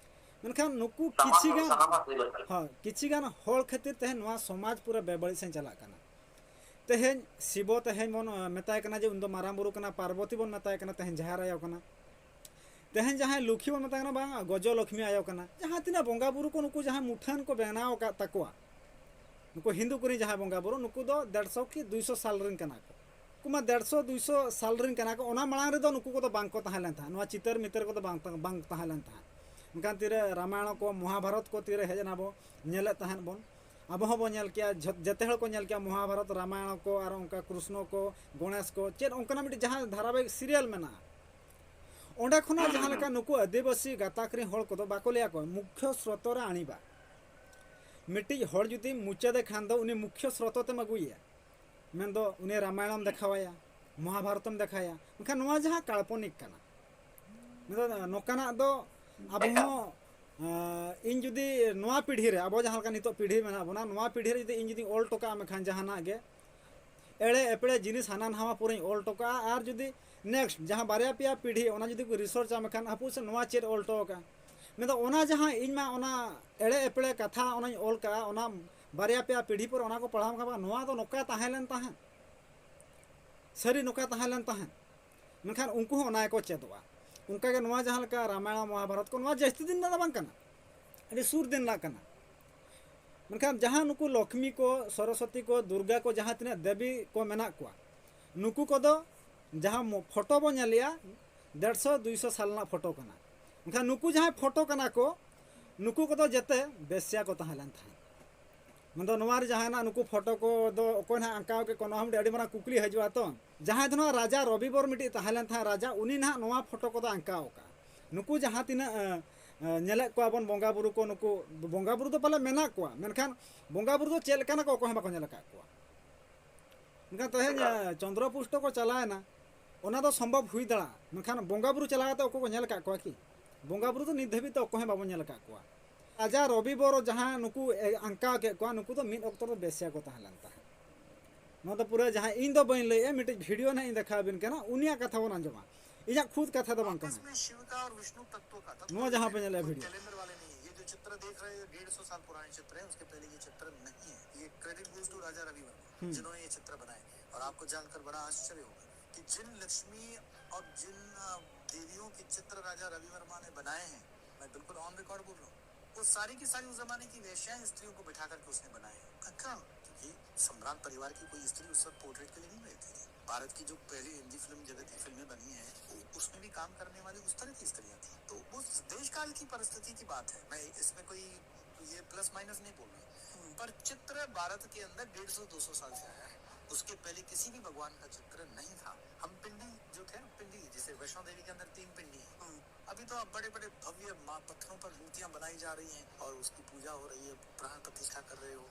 ᱢᱮᱱᱠᱷᱟᱱ ᱱᱩᱠᱩ ᱠᱤᱪᱷᱤ ᱜᱟᱱ, ᱦᱳᱭ, ᱠᱤᱪᱷᱤ ᱜᱟᱱ ᱦᱚᱲ ᱠᱷᱟᱹᱛᱤᱨ ᱛᱮᱦᱮᱧ ᱱᱚᱣᱟ ᱥᱚᱢᱟᱡᱽ ᱯᱩᱨᱟᱹ ᱵᱮᱵᱟᱹᱲᱤᱡ ᱥᱮᱱ ᱪᱟᱞᱟᱜ ᱠᱟᱱᱟ᱾ ᱛᱮᱦᱮᱧ ᱥᱤᱵᱚ ᱛᱮᱦᱮᱧ ᱵᱚᱱ, ᱟᱸ, ᱢᱮᱛᱟᱭ ᱠᱟᱱᱟ ᱡᱮ ᱩᱱᱤ ᱫᱚ ᱢᱟᱨᱟᱝ ᱵᱩᱨᱩ ᱠᱟᱱᱟ, ᱯᱟᱨᱵᱚᱛᱤ ᱵᱚᱱ ᱢᱮᱛᱟᱭ ᱠᱟᱱᱟ, ᱛᱮᱦᱮᱧ ᱡᱟᱦᱮᱨ ᱟᱭᱳ ᱠᱟᱱᱟ᱾ ᱛᱮᱦᱮᱧ ᱡᱟᱦᱟᱸᱭ ᱞᱩᱠᱷᱤ ᱵᱚᱱ ᱢᱮᱛᱟᱭ ᱠᱟᱱᱟ, ᱵᱟᱝ, ᱜᱚᱡᱚ ᱞᱚᱠᱷᱢᱤ ᱟᱭᱳ ᱠᱟᱱᱟ᱾ ᱡᱟᱦᱟᱸ ᱛᱤᱱᱟᱹᱜ ᱵᱚᱸᱜᱟ ᱵᱩᱨᱩ ᱠᱚ, ᱱᱩᱠᱩ ᱡᱟᱦᱟᱸ ᱢᱩᱴᱷᱟᱹᱱ ᱠᱚ ᱵᱮᱱᱟᱣ ᱟᱠᱟᱫ ᱛᱟᱠᱚᱣᱟ, ᱱᱩᱠᱩ ᱦᱤᱱᱫᱩ ᱠᱚᱨᱮᱱ ᱡᱟᱦᱟᱸᱭ ᱵᱚᱸᱜᱟ ᱵᱩᱨᱩ, ᱱᱩᱠᱩ ᱫᱚ ᱰᱮᱲᱥᱚ ᱠᱤ ᱫᱩᱭᱥᱚ ᱥᱟᱞ ᱨᱮᱱ ᱠᱟᱱᱟ ᱠᱚ᱾ ᱩᱱᱠᱩ ᱢᱟ ᱰᱮᱲᱥᱚ ᱫᱩᱭᱥᱚ ᱥᱟᱞ ᱨᱮᱱ ᱠᱟᱱᱟ ᱠᱚ, ᱚᱱᱟ ᱢᱟᱲᱟᱝ ᱨᱮᱫᱚ ᱱᱩᱠᱩ ᱠᱚᱫᱚ ᱵᱟᱝ ᱠᱚ ᱛᱟᱦᱮᱸ ᱞᱮᱱ ᱛᱟᱦᱮᱸᱫ, ᱱᱚᱣᱟ ᱪᱤᱛᱟᱹᱨ ᱢᱤᱛᱟᱹᱨ ᱠᱚᱫᱚ ᱵᱟᱝ ᱛᱟ-, ᱵᱟᱝ ᱛᱟᱦᱮᱸ ᱞᱮᱱ ᱛᱟᱦᱮᱸᱫ᱾ ᱢᱮᱱᱠᱷᱟᱱ ᱛᱤᱨᱮ ᱨᱟᱢᱟᱭᱚᱬ ᱠᱚ, ᱢᱚᱦᱟᱵᱷᱟᱨᱚᱛ ᱠᱚ ᱛᱤᱨᱮ ᱦᱮᱡ ᱮᱱᱟ, ᱵᱚ ᱧᱮᱞᱮᱫ ᱛᱟᱦᱮᱸᱫ ᱵᱚᱱ, ᱟᱵᱚ ᱦᱚᱸ ᱵᱚ ᱧᱮᱞ ᱠᱮᱜᱼᱟ, ᱡᱷᱚ-, ᱡᱮᱛᱮ ᱦᱚᱲ ᱠᱚ ᱧᱮᱞ ᱠᱮᱜᱼᱟ ᱢᱚᱦᱟᱵᱷᱟᱨᱚᱛ, ᱨᱟᱢᱟᱭᱚᱬ ᱠᱚ, ᱟᱨ ᱚᱱᱠᱟ ᱠᱨᱤᱥᱱᱚ ᱠᱚ, ᱜᱚᱬᱮᱥ ᱠᱚ, ᱪᱮᱫ ᱚᱱᱠᱟᱱᱟᱜ ᱢᱤᱫᱴᱤᱡ ᱡᱟᱦᱟᱸ ᱫᱷᱟᱨᱟᱵᱟᱦᱤᱠ ᱥᱤᱨᱤᱭᱟᱞ ᱢᱮᱱᱟᱜᱼᱟ, ᱚᱸᱰᱮ ᱠᱷᱚᱱᱟᱜ ᱡᱟᱦᱟᱸ ᱞᱮᱠᱟ ᱱᱩᱠᱩ ᱟᱹᱫᱤᱵᱟᱹᱥᱤ ᱜᱟᱛᱟᱠ ᱨᱮᱱ ᱦᱚᱲ ᱠᱚᱫᱚ ᱵᱟᱠᱚ ᱞᱟᱹᱭᱟ ᱠᱚ ᱢᱩᱠᱠᱷᱚ ᱥᱨᱳᱛᱚ ᱨᱮ ᱟᱬᱤᱵᱟ᱾ ᱢᱤᱫᱴᱤᱡ ᱦᱚᱲ ᱡᱩᱫᱤ ᱢᱩᱪᱟᱹᱫᱮ ᱠᱷᱟᱱ ᱫᱚ ᱩᱱᱤ ᱢᱩᱠᱠᱷᱚ ᱥᱨᱳᱛᱚ ᱛᱮᱢ ᱟᱹᱜᱩᱭᱮᱭᱟ᱾ ᱢᱮᱱᱫᱚ ᱩᱱᱤ ᱨᱟᱢᱟᱭᱚᱬᱮᱢ ᱫᱮᱠᱷᱟᱣᱟᱭᱟ, ᱢᱚᱦᱟᱵᱷᱟᱨᱚᱛᱮᱢ ᱫᱮᱠᱷᱟᱣᱟᱭᱟ, ᱢᱮᱱᱠᱷᱟᱱ ᱱᱚᱣᱟ ᱡᱟᱦᱟᱸ ᱠᱟᱞᱯᱚᱱᱤᱠ ᱠᱟᱱᱟ, ᱢᱮᱱᱫᱚ ᱱᱚᱝᱠᱟᱱᱟᱜ ᱫᱚ ᱟᱵᱚ ᱦᱚᱸ, ᱟᱸ, ᱤᱧ ᱡᱩᱫᱤ ᱱᱚᱣᱟ ᱯᱤᱲᱦᱤ ᱨᱮ, ᱟᱵᱚ ᱡᱟᱦᱟᱸ ᱞᱮᱠᱟ ᱱᱤᱛᱚᱜ ᱯᱤᱲᱦᱤ ᱢᱮᱱᱟᱜ ᱵᱚᱱᱟ, ᱱᱚᱣᱟ ᱯᱤᱲᱦᱤ ᱨᱮ ᱡᱩᱫᱤ ᱤᱧ ᱡᱩᱫᱤ ᱚᱞ ᱦᱚᱴᱚ ᱠᱟᱜᱼᱟ ᱢᱮᱱᱠᱷᱟᱱ ᱡᱟᱦᱟᱱᱟᱜ ᱜᱮ, ᱮᱲᱮ ᱮᱯᱲᱮ ᱡᱤᱱᱤᱥ ᱦᱟᱱᱟ ᱱᱟᱣᱟ ᱯᱩᱨᱟᱹᱧ ᱚᱞ ᱦᱚᱴᱚ ᱠᱟᱜᱼᱟ, ᱟᱨ ᱡᱩᱫᱤ ᱱᱮᱠᱥᱴ ᱡᱟᱦᱟᱸ ᱵᱟᱨᱭᱟ ᱯᱮᱭᱟ ᱯᱤᱲᱦᱤ ᱚᱱᱟ ᱡᱩᱫᱤ ᱠᱚ ᱨᱤᱥᱟᱨᱪᱟ ᱢᱮᱱᱠᱷᱟᱱ ᱦᱟᱯᱩ ᱥᱮ ᱱᱚᱣᱟ ᱪᱮᱫ ᱚᱞ ᱦᱚᱴᱚ ᱠᱟᱜᱼᱟ, ᱢᱮᱱᱫᱚ ᱚᱱᱟ ᱡᱟᱦᱟᱸ ᱤᱧ ᱢᱟ ᱚᱱᱟ ᱮᱲᱮ ᱮᱯᱲᱮ ᱠᱟᱛᱷᱟ ᱚᱱᱟᱧ ᱚᱞ ᱠᱟᱜᱼᱟ, ᱚᱱᱟ ᱵᱟᱨᱭᱟ ᱯᱮᱭᱟ ᱯᱤᱲᱦᱤ ᱯᱚᱨᱮ ᱚᱱᱟ ᱠᱚ ᱯᱟᱲᱦᱟᱣ ᱠᱟᱜᱼᱟ, ᱱᱚᱣᱟ ᱫᱚ ᱱᱚᱝᱠᱟ ᱛᱟᱦᱮᱸ ᱞᱮᱱ ᱛᱟᱦᱮᱸᱫ, ᱥᱟᱹᱨᱤ ᱱᱚᱝᱠᱟ ᱛᱟᱦᱮᱸ ᱞᱮᱱ ᱛᱟᱦᱮᱸᱫ᱾ ᱢᱮᱱᱠᱷᱟᱱ ᱩᱱᱠᱩ ᱦᱚᱸ ᱚᱱᱟ ᱜᱮᱠᱚ ᱪᱮᱫᱚᱜᱼᱟ᱾ ᱚᱱᱠᱟᱜᱮ ᱱᱚᱣᱟ ᱡᱟᱦᱟᱸ ᱞᱮᱠᱟ ᱨᱟᱢᱟᱭᱚᱬ ᱢᱚᱦᱟᱵᱷᱟᱨᱚᱛ ᱠᱚ, ᱱᱚᱣᱟ ᱡᱟᱹᱥᱛᱤ ᱫᱤᱱ ᱨᱮᱱᱟᱜ ᱫᱚ ᱵᱟᱝ ᱠᱟᱱᱟ, ᱟᱹᱰᱤ ᱥᱩᱨ ᱫᱤᱱ ᱨᱮᱱᱟᱜ ᱠᱟᱱᱟ᱾ ᱢᱮᱱᱠᱷᱟᱱ ᱡᱟᱦᱟᱸ ᱱᱩᱠᱩ ᱞᱚᱠᱷᱢᱤ ᱠᱚ, ᱥᱚᱨᱚᱥᱚᱛᱤ ᱠᱚ, ᱫᱩᱨᱜᱟ ᱠᱚ, ᱡᱟᱦᱟᱸ ᱛᱤᱱᱟᱹᱜ ᱫᱮᱵᱤ ᱠᱚ ᱢᱮᱱᱟᱜ ᱠᱚᱣᱟ, ᱱᱩᱠᱩ ᱠᱚᱫᱚ ᱡᱟᱦᱟᱸ ᱢᱚ-, ᱯᱷᱳᱴᱳ ᱵᱚ ᱧᱮᱞᱮᱜᱼᱟ, ᱰᱮᱲᱥᱚ ᱫᱩᱭᱥᱚ ᱥᱟᱞ ᱨᱮᱱᱟᱜ ᱯᱷᱳᱴᱳ ᱠᱟᱱᱟ᱾ ᱢᱮᱱᱠᱷᱟᱱ ᱱᱩᱠᱩ ᱡᱟᱦᱟᱸᱭ ᱯᱷᱳᱴᱳ ᱠᱟᱱᱟ ᱠᱚ, ᱱᱩᱠᱩ ᱠᱚᱫᱚ ᱡᱮᱛᱮ ᱵᱮᱥᱭᱟ ᱠᱚ ᱛᱟᱦᱮᱸ ᱞᱮᱱ ᱛᱟᱦᱮᱸᱫ᱾ ᱢᱮᱱᱫᱚ ᱱᱚᱣᱟ ᱨᱮ ᱡᱟᱦᱟᱸ ᱦᱮᱱᱟᱜ, ᱱᱩᱠᱩ ᱯᱷᱳᱴᱳ ᱠᱚᱫᱚ ᱚᱠᱚᱭ ᱱᱟᱦᱟᱜ ᱟᱸᱠᱟᱣ ᱠᱮᱫ ᱠᱚᱣᱟ, ᱱᱚᱣᱟ ᱦᱚᱸ ᱢᱤᱫᱴᱮᱱ ᱟᱹᱰᱤ ᱢᱟᱨᱟᱝ ᱠᱩᱠᱞᱤ ᱦᱤᱡᱩᱜᱼᱟ ᱛᱚ᱾ ᱡᱟᱦᱟᱸᱭ ᱫᱚ ᱱᱟᱦᱟᱜ ᱨᱟᱡᱟ ᱨᱚᱵᱤᱵᱚᱨ ᱢᱤᱫᱴᱤᱡ ᱛᱟᱦᱮᱸ ᱞᱮᱱ ᱛᱟᱦᱮᱸᱫ ᱨᱟᱡᱟ, ᱩᱱᱤ ᱱᱟᱦᱟᱜ ᱱᱚᱣᱟ ᱯᱷᱳᱴᱳ ᱠᱚᱫᱚ ᱟᱸᱠᱟᱣ ᱟᱠᱟᱫᱼᱟ᱾ ᱱᱩᱠᱩ ᱡᱟᱦᱟᱸ ᱛᱤᱱᱟᱹᱜ, ᱮ, ᱮ, ᱧᱮᱞᱮᱫ ᱠᱚᱣᱟ ᱵᱚᱱ ᱵᱚᱸᱜᱟ ᱵᱩᱨᱩ ᱠᱚ, ᱱᱩᱠᱩ ᱵᱚᱸᱜᱟ ᱵᱩᱨᱩ ᱫᱚ ᱯᱟᱞᱮ ᱢᱮᱱᱟᱜ ᱠᱚᱣᱟ, ᱢᱮᱱᱠᱷᱟᱱ ᱵᱚᱸᱜᱟ ᱵᱩᱨᱩ ᱫᱚ ᱪᱮᱫ ᱞᱮᱠᱟᱱᱟ ᱠᱚ ᱚᱠᱚᱭ ᱦᱚᱸ ᱵᱟᱠᱚ ᱧᱮᱞ ᱟᱠᱟᱫ ᱠᱚᱣᱟ᱾ ᱢᱮᱱᱠᱷᱟᱱ ᱛᱮᱦᱮᱧ, ᱮ, ᱪᱚᱱᱫᱨᱚ ᱯᱩᱥᱴᱚ ᱠᱚ ᱪᱟᱞᱟᱣᱮᱱᱟ, ᱚᱱᱟ ᱫᱚ ᱥᱚᱢᱵᱷᱚᱵ ᱦᱩᱭ ᱫᱟᱲᱮᱭᱟᱜᱼᱟ, ᱢᱮᱱᱠᱷᱟᱱ ᱵᱚᱸᱜᱟ ᱵᱩᱨᱩ ᱪᱟᱞᱟᱣ ᱠᱟᱛᱮ ᱚᱠᱚᱭ ᱠᱚ ᱧᱮᱞ ᱟᱠᱟᱫ ᱠᱚᱣᱟ ᱠᱤ? ᱵᱚᱸᱜᱟ ᱵᱩᱨᱩ ᱫᱚ ᱱᱤᱛ ᱫᱷᱟᱹᱵᱤᱡ ᱛᱮ ᱚᱠᱚᱭ ᱦᱚᱸ ᱵᱟᱵᱚᱱ ᱧᱮᱞ ᱟᱠᱟᱫ ᱠᱚᱣᱟ᱾ ᱨᱟᱡᱟ ᱨᱚᱵᱤᱵᱚᱨ ᱡᱟᱦᱟᱸ ᱱᱩᱠᱩ, ᱮ, ᱟᱸᱠᱟᱣ ᱠᱮᱫ ᱠᱚᱣᱟ, ᱱᱩᱠᱩ ᱫᱚ ᱢᱤᱫ ᱚᱠᱛᱚ ᱨᱮ ᱵᱮᱥᱭᱟ ᱠᱚ ᱛᱟᱦᱮᱸ ᱞᱮᱱ ᱛᱟᱦᱮᱸᱫ᱾ ᱱᱚᱣᱟ ᱫᱚ ᱯᱩᱨᱟᱹ ᱡᱟᱦᱟᱸ ᱤᱧ ᱫᱚ ᱵᱟᱹᱧ ᱞᱟᱹᱭᱮᱫᱼᱟ, ᱢᱤᱫᱴᱤᱡ ᱵᱷᱤᱰᱤᱭᱳ ᱱᱟᱦᱟᱜ ᱤᱧ ᱫᱮᱠᱷᱟᱣ ᱟᱵᱤᱱ ᱠᱟᱱᱟ, ᱩᱱᱤᱭᱟᱜ ᱠᱟᱛᱷᱟ ᱵᱚᱱ ᱟᱸᱡᱚᱢᱟ, ᱤᱧᱟᱹᱜ ᱠᱷᱩᱫ ᱠᱟᱛᱷᱟ ᱫᱚ ᱵᱟᱝ ᱠᱟᱱᱟ᱾ आपस में शिव का और विष्णु तत्व का तत्व नोआ जहाँ पे न्यायालय कोई वीडियो। कैलेंडर वाले नहीं है। ये जो चित्र देख रहे हैं, डेढ़ सौ साल पुराने चित्र है, उसके पहले ये चित्र नहीं है। ये credit goes to Raja Ravi Varma, हम्म। जिन्होंने ये चित्र बनाए। और आपको जानकर बड़ा आश्चर्य होगा कि जिन लक्ष्मी और जिन, अ, देवियों के चित्र राजा रवि वर्मा ने बनाए हैं, मैं बिल्कुल on record बोल रहा हूँ, वो सारी की सारी उस जमाने की वेश्याएं स्त्रियों को बिठा करके उसने बनाए हैं। अच्छा। क्योंकि सम्राट परिवार की कोई स्त्री उस वक्त पोर्ट्रेट के लिए नहीं रहती थी। भारत की जो पहली हिंदी फिल्म जगत की फिल्में बनी हैं, उ-, उसमें भी काम करने वाली उस तरह की स्त्रियां थी। तो उस देश काल की परिस्थिति की बात है, मैं इसमें कोई ये प्लस माइनस नहीं बोल रहा हूँ। हम्म। पर चित्र भारत के अंदर डेढ़ सौ दो सौ साल से आया है, उसके पहले किसी भी भगवान का चित्र नहीं था। हम पिंडी जो थे ना, पिंडी, जैसे वैष्णो देवी के अंदर तीन पिंडी हैं। हम्म। अभी तो आप बड़े बड़े भव्य मा-, पत्थरों पर मूर्तियां बनाई जा रही हैं और उसकी पूजा हो रही है, प्राण प्रतिष्ठा कर रहे हो।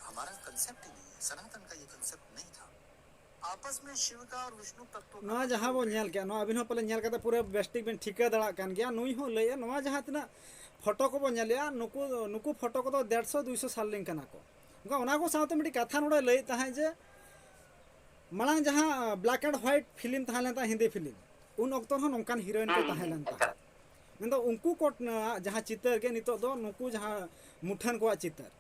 हमारा कंसेप्ट ही नहीं है, सनातन का ये कंसेप्ट नहीं था। आपस में शिव का और विष्णु तत्व का नᱚᱣᱟ ᱡᱟᱦᱟᱸ ᱵᱚᱱ ᱧᱮᱞ ᱠᱮᱜᱼᱟ, ᱱᱚᱣᱟ ᱟᱹᱵᱤᱱ ᱦᱚᱸ ᱯᱟᱞᱮ ᱧᱮᱞ ᱠᱟᱛᱮ ᱯᱩᱨᱟᱹ ᱵᱮᱥᱴᱷᱤᱠ ᱵᱤᱱ ᱴᱷᱤᱠᱟᱹ ᱫᱟᱲᱮᱭᱟᱜ ᱠᱟᱱ ᱜᱮᱭᱟ᱾ ᱱᱩᱭ ᱦᱚᱸ ᱞᱟᱹᱭᱮᱜᱼᱟ, ᱱᱚᱣᱟ ᱡᱟᱦᱟᱸ ᱛᱤᱱᱟᱹᱜ ᱯᱷᱳᱴᱳ ᱠᱚᱵᱚᱱ ᱧᱮᱞᱮᱜᱼᱟ, ᱱᱩᱠᱩ, ᱱᱩᱠᱩ ᱯᱷᱳᱴᱳ ᱠᱚᱫᱚ ᱰᱮᱲᱥᱚ ᱫᱩᱭᱥᱚ ᱥᱟᱞ ᱨᱮᱱ ᱠᱟᱱᱟ ᱠᱚ᱾ ᱚᱱᱠᱟ, ᱚᱱᱟ ᱠᱚ ᱥᱟᱶᱛᱮ ᱢᱤᱫᱴᱤᱡ ᱠᱟᱛᱷᱟ ᱱᱚᱰᱮ ᱞᱟᱹᱭᱮᱫ ᱛᱟᱦᱮᱸᱫ ᱡᱮ ᱢᱟᱲᱟᱝ ᱡᱟᱦᱟᱸ black and white film ᱛᱟᱦᱮᱸ ᱞᱮᱱ ᱛᱟᱦᱮᱸᱫ ᱦᱤᱱᱫᱤ film, ᱩᱱ ᱚᱠᱛᱚ ᱨᱮᱦᱚᱸ ᱱᱚᱝᱠᱟᱱ heroine ᱠᱚ ᱦᱩᱸ, ᱛᱟᱦᱮᱸ ᱞᱮᱱ ᱮᱠᱟᱞ᱾ ᱛᱟᱦᱮᱸᱫ᱾ ᱢᱮᱱᱫᱚ ᱩᱱᱠᱩ ᱠᱚ ᱡᱟᱦᱟᱸ ᱪᱤᱛᱟᱹᱨ ᱜᱮ ᱱᱤᱛᱚᱜ ᱫᱚ ᱱᱩᱠᱩ ᱡᱟᱦᱟᱸ ᱢᱩᱴᱷᱟᱹᱱ ᱠᱚᱣᱟᱜ ᱪᱤᱛᱟᱹᱨ,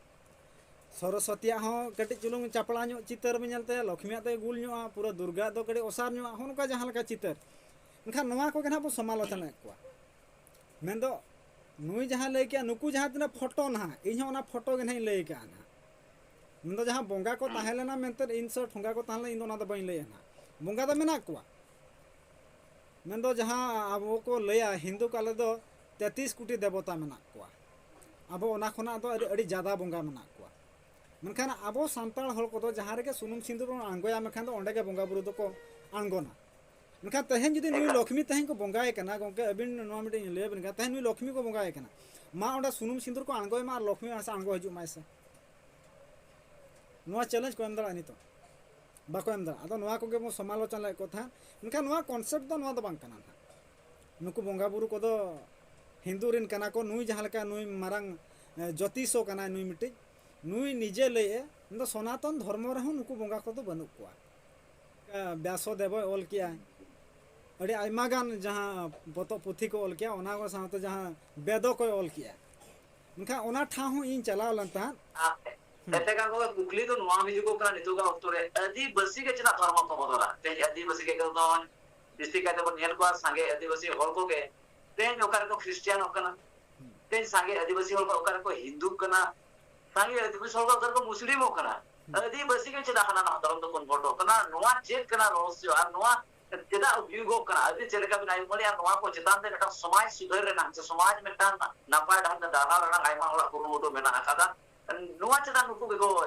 ᱥᱚᱨᱚᱥᱚᱛᱤᱭᱟᱜ ᱦᱚᱸ ᱠᱟᱹᱴᱤᱡ ᱪᱩᱞᱩᱝ ᱪᱟᱯᱲᱟ ᱧᱚᱜ ᱪᱤᱛᱟᱹᱨ ᱵᱚᱱ ᱧᱮᱞ ᱛᱟᱭᱟ, ᱞᱚᱠᱷᱢᱤᱭᱟᱜ ᱫᱚᱭ ᱜᱩᱞ ᱧᱚᱜᱼᱟ, ᱯᱩᱨᱟᱹ ᱫᱩᱨᱜᱟᱣᱟᱜ ᱫᱚ ᱠᱟᱹᱴᱤᱡ ᱚᱥᱟᱨ ᱧᱚᱜᱼᱟ, ᱦᱚᱸᱜᱼᱚ ᱱᱚᱝᱠᱟ ᱡᱟᱦᱟᱸ ᱞᱮᱠᱟ ᱪᱤᱛᱟᱹᱨ᱾ ᱢᱮᱱᱠᱷᱟᱱ ᱱᱚᱣᱟ ᱠᱚᱜᱮ ᱱᱟᱦᱟᱜ ᱵᱚᱱ ᱥᱚᱢᱟᱞᱳᱪᱚᱱᱟᱭᱮᱫ ᱠᱚᱣᱟ᱾ ᱢᱮᱱᱫᱚ ᱱᱩᱭ ᱡᱟᱦᱟᱸ ᱞᱟᱹᱭ ᱠᱮᱜᱼᱟ, ᱱᱩᱠᱩ ᱡᱟᱦᱟᱸ ᱛᱤᱱᱟᱹᱜ ᱯᱷᱳᱴᱳ ᱱᱟᱦᱟᱜ, ᱤᱧ ᱦᱚᱸ ᱚᱱᱟ ᱯᱷᱳᱴᱳ ᱜᱮ ᱱᱟᱦᱟᱜ ᱤᱧ ᱞᱟᱹᱭ ᱠᱟᱜᱼᱟ ᱱᱟᱦᱟᱜ᱾ ᱢᱮᱱᱫᱚ ᱡᱟᱦᱟᱸ ᱵᱚᱸᱜᱟ ᱠᱚ ᱛᱟᱦᱮᱸ ᱞᱮᱱᱟ ᱢᱮᱱᱛᱮ, ᱤᱱᱥᱟᱨᱴ ᱵᱚᱸᱜᱟ ᱠᱚ ᱛᱟᱦᱮᱸ ᱞᱮᱱᱟ, ᱤᱧ ᱫᱚ ᱚᱱᱟ ᱫᱚ ᱵᱟᱹᱧ ᱞᱟᱹᱭᱟ ᱱᱟᱦᱟᱜ᱾ ᱵᱚᱸᱜᱟ ᱫᱚ ᱢᱮᱱᱟᱜ ᱠᱚᱣᱟ᱾ ᱢᱮᱱᱫᱚ ᱡᱟᱦᱟᱸ ᱟᱵᱚ ᱠᱚ ᱞᱟᱹᱭᱟ, ᱦᱤᱱᱫᱩ ᱠᱚ ᱟᱞᱮ ᱫᱚ ᱛᱮᱛᱨᱤᱥ ᱠᱳᱴᱤ ᱫᱮᱵᱚᱛᱟ ᱢᱮᱱᱟᱜ ᱠᱚᱣᱟ᱾ ᱟᱵᱚ ᱚᱱᱟ ᱠᱷᱚᱱᱟᱜ ᱫᱚ ᱟᱹᱰᱤ, ᱟᱹᱰᱤ ᱡᱟᱫᱟ ᱵᱚᱸᱜᱟ ᱢᱮᱱᱟᱜ ᱠᱚᱣᱟ᱾ ᱢᱮᱱᱠᱷᱟᱱ ᱟᱵᱚ ᱥᱟᱱᱛᱟᱲ ᱦᱚᱲ ᱠᱚᱫᱚ ᱡᱟᱦᱟᱸ ᱨᱮᱜᱮ ᱥᱩᱱᱩᱢ ᱥᱤᱸᱫᱩᱨ ᱵᱚᱱ ᱟᱬᱜᱚᱭᱟ, ᱢᱮᱱᱠᱷᱟᱱ ᱫᱚ ᱚᱸᱰᱮ ᱜᱮ ᱵᱚᱸᱜᱟ ᱵᱩᱨᱩ ᱫᱚᱠᱚ ᱟᱬᱜᱚᱱᱟ᱾ ᱢᱮᱱᱠᱷᱟᱱ ᱛᱮᱦᱮᱧ ᱡᱩᱫᱤ ᱱᱩᱭ ᱮᱠᱟᱞ᱾ ᱞᱚᱠᱷᱢᱤ ᱛᱮᱦᱮᱧ ᱠᱚ ᱵᱚᱸᱜᱟᱭᱮ ᱠᱟᱱᱟ, ᱜᱚᱢᱠᱮ, ᱟᱹᱵᱤᱱ ᱱᱚᱣᱟ ᱢᱤᱫᱴᱮᱱ ᱞᱟᱹᱭ ᱟᱵᱤᱱ ᱠᱟᱱᱟ, ᱛᱮᱦᱮᱧ ᱱᱩᱭ ᱞᱚᱠᱷᱢᱤ ᱠᱚ ᱵᱚᱸᱜᱟᱭᱮ ᱠᱟᱱᱟ, ᱢᱟ ᱚᱸᱰᱮ ᱥᱩᱱᱩᱢ ᱥᱤᱸᱫᱩᱨ ᱠᱚ ᱟᱬᱜᱚᱭ ᱢᱟ ᱟᱨ ᱞᱚᱠᱷᱢᱤ ᱢᱟ ᱥᱮ ᱟᱬᱜᱚ ᱦᱤᱡᱩᱜ ᱢᱟᱭ ᱥᱮ᱾ ᱱᱚᱣᱟ ᱪᱮᱞᱮᱧᱡᱽ ᱠᱚ ᱮᱢ ᱫᱟᱲᱮᱭᱟᱜᱼᱟ ᱱᱤᱛᱚᱜ? ᱵᱟᱠᱚ ᱮᱢ ᱫᱟᱲᱮᱭᱟᱜᱼᱟ᱾ ᱟᱫᱚ ᱱᱚᱣᱟ ᱠᱚᱜᱮ ᱵᱚᱱ ᱥᱚᱢᱟᱞᱳᱪᱚᱱᱟ ᱞᱮᱫ ᱠᱚ ᱛᱟᱦᱮᱸᱫ, ᱢᱮᱱᱠᱷᱟᱱ ᱱᱚᱣᱟ ᱠᱚᱱᱥᱮᱯᱴ ᱫᱚ ᱱᱚᱣᱟ ᱫᱚ ᱵᱟᱝ ᱠᱟᱱᱟ ᱱᱟᱦᱟᱜ᱾ ᱱᱩᱠᱩ ᱵᱚᱸᱜᱟ ᱵᱩᱨᱩ ᱠᱚᱫᱚ ᱦᱤᱱᱫᱩ ᱨᱮᱱ ᱠᱟᱱᱟ ᱠᱚ᱾ ᱱᱩᱭ ᱡᱟᱦᱟᱸ ᱞᱮᱠᱟ, ᱱᱩᱭ ᱢᱟᱨᱟᱝ, ᱮ, ᱡᱳᱛᱤᱥᱚ ᱠᱟᱱᱟᱭ ᱱᱩᱭ ᱢᱤᱫᱴᱤᱡ, ᱱᱩᱭ ᱱᱤᱡᱮ ᱞᱟᱹᱭᱮᱫᱼᱟ, ᱢᱮᱱᱫᱚ ᱥᱚᱱᱟᱛᱚᱱ ᱫᱷᱚᱨᱢᱚ ᱨᱮᱦᱚᱸ ᱱᱩᱠᱩ ᱵᱚᱸᱜᱟ ᱠᱚᱫᱚ ᱵᱟᱹᱱᱩᱜ ᱠᱚᱣᱟ᱾ ᱮ, ᱵᱮᱥᱚ ᱫᱮᱵᱚᱭ ᱚᱞ ᱠᱮᱜᱼᱟ, ᱟᱹᱰᱤ ᱟᱭᱢᱟ ᱜᱟᱱ ᱡᱟᱦᱟᱸ ᱯᱚᱛᱚᱵ ᱯᱩᱛᱷᱤ ᱠᱚ ᱚᱞ ᱠᱮᱜᱼᱟ, ᱚᱱᱟ ᱠᱚ ᱥᱟᱶᱛᱮ ᱡᱟᱦᱟᱸ ᱵᱮᱫᱚ ᱠᱚᱭ ᱚᱞ ᱠᱮᱜᱼᱟ, ᱢᱮᱱᱠᱷᱟᱱ ᱚᱱᱟ ᱴᱷᱟᱶ ᱦᱚᱸ ᱤᱧ ᱪᱟᱞᱟᱣ ᱞᱮᱱ ᱛᱟᱦᱮᱸᱫ᱾ ᱦᱩᱸ᱾ ᱮᱴᱟᱜᱟᱜ ᱠᱚ ᱠᱩᱠᱞᱤ ᱫᱚ ᱱᱚᱣᱟ ᱦᱩᱭᱩᱜᱚᱜ ᱠᱟᱱᱟ, ᱱᱤᱛᱚᱜᱟᱜ ᱚᱠᱛᱚ ᱨᱮ ᱟᱹᱫᱤᱵᱟᱹᱥᱤ ᱜᱮ ᱪᱮᱫᱟᱜ ᱫᱷᱚᱨᱢᱚ ᱠᱚ ᱵᱚᱫᱚᱞᱟ? ᱛᱮᱦᱮᱧ ᱟᱹᱫᱤᱵᱟᱹᱥᱤ ᱜᱮ ᱮᱠᱫᱚᱢ ᱵᱮᱥᱤ ᱠᱟᱭᱛᱮ ᱵᱚᱱ ᱧᱮᱞ ᱠᱚᱣᱟ, ᱥᱟᱸᱜᱮ ᱟᱹᱫᱤᱵᱟᱹᱥᱤ ᱦᱚᱲ ᱠᱚᱜᱮ ᱛᱮᱦᱮᱧ ᱚᱠᱟ ᱨᱮᱠᱚ ᱠᱷᱨᱤᱥᱴᱤᱭᱟᱱᱚᱜ ᱠᱟᱱᱟ, ᱦᱩᱸ᱾ ᱛᱮᱦᱮᱧ ᱥᱟᱸᱜᱮ ᱟᱹᱫᱤᱵᱟᱹᱥᱤ ᱦᱚᱲ ᱠᱚ ᱚᱠᱟ ᱨᱮᱠᱚ ᱦᱤᱱᱫᱩᱜ ᱠᱟᱱᱟ, ᱥᱟᱸᱜᱮ ᱟᱹᱫᱤᱵᱟᱹᱥᱤ ᱦᱚᱲ ᱠᱚ ᱚᱠᱟ ᱨᱮᱠᱚ ᱢᱩᱥᱞᱤᱢᱚᱜ ᱠᱟᱱᱟ᱾ ᱦᱩᱸ᱾ ᱟᱹᱫᱤᱵᱟᱹᱥᱤ ᱜᱮ ᱪᱮᱫᱟᱜ ᱦᱟᱱᱟ ᱱᱟᱣᱟ ᱫᱷᱚᱨᱚᱢ ᱫᱚ convert-ᱚᱜ ᱠᱟᱱᱟ? ᱱᱚᱣᱟ ᱪᱮᱫ ᱠᱟᱱᱟ ᱨᱚᱦᱚᱥᱭᱚ? ᱟᱨ ᱱᱚᱣᱟ ᱪᱮᱫᱟᱜ ᱦᱩᱭᱩᱜᱚᱜ ᱠᱟᱱᱟ? ᱟᱹᱵᱤᱱ ᱪᱮᱫ ᱞᱮᱠᱟ ᱵᱤᱱ ᱟᱹᱭᱩᱢᱟᱹᱲᱮᱜᱼᱟ? ᱱᱚᱣᱟ ᱠᱚ ᱪᱮᱛᱟᱱ ᱨᱮ ᱢᱤᱫᱴᱟᱝ ᱥᱚᱢᱟᱡᱽ ᱥᱩᱫᱷᱟᱹᱨ ᱨᱮᱱᱟᱜ ᱥᱮ ᱥᱚᱢᱟᱡᱽ ᱢᱤᱫᱴᱟᱝ ᱱᱟᱯᱟᱭ ᱰᱟᱦᱟᱨ ᱛᱮ ᱰᱟᱨᱦᱟᱣ ᱨᱮᱱᱟᱜ ᱟᱭᱢᱟ ᱦᱚᱲᱟᱜ ᱠᱩᱨᱩᱢᱩᱴᱩ ᱢᱮᱱᱟᱜ ᱟᱠᱟᱫᱟ᱾ ᱱᱚᱣᱟ ᱪᱮᱫᱟᱜ ᱱᱩᱠᱩ ᱜᱮᱠᱚ,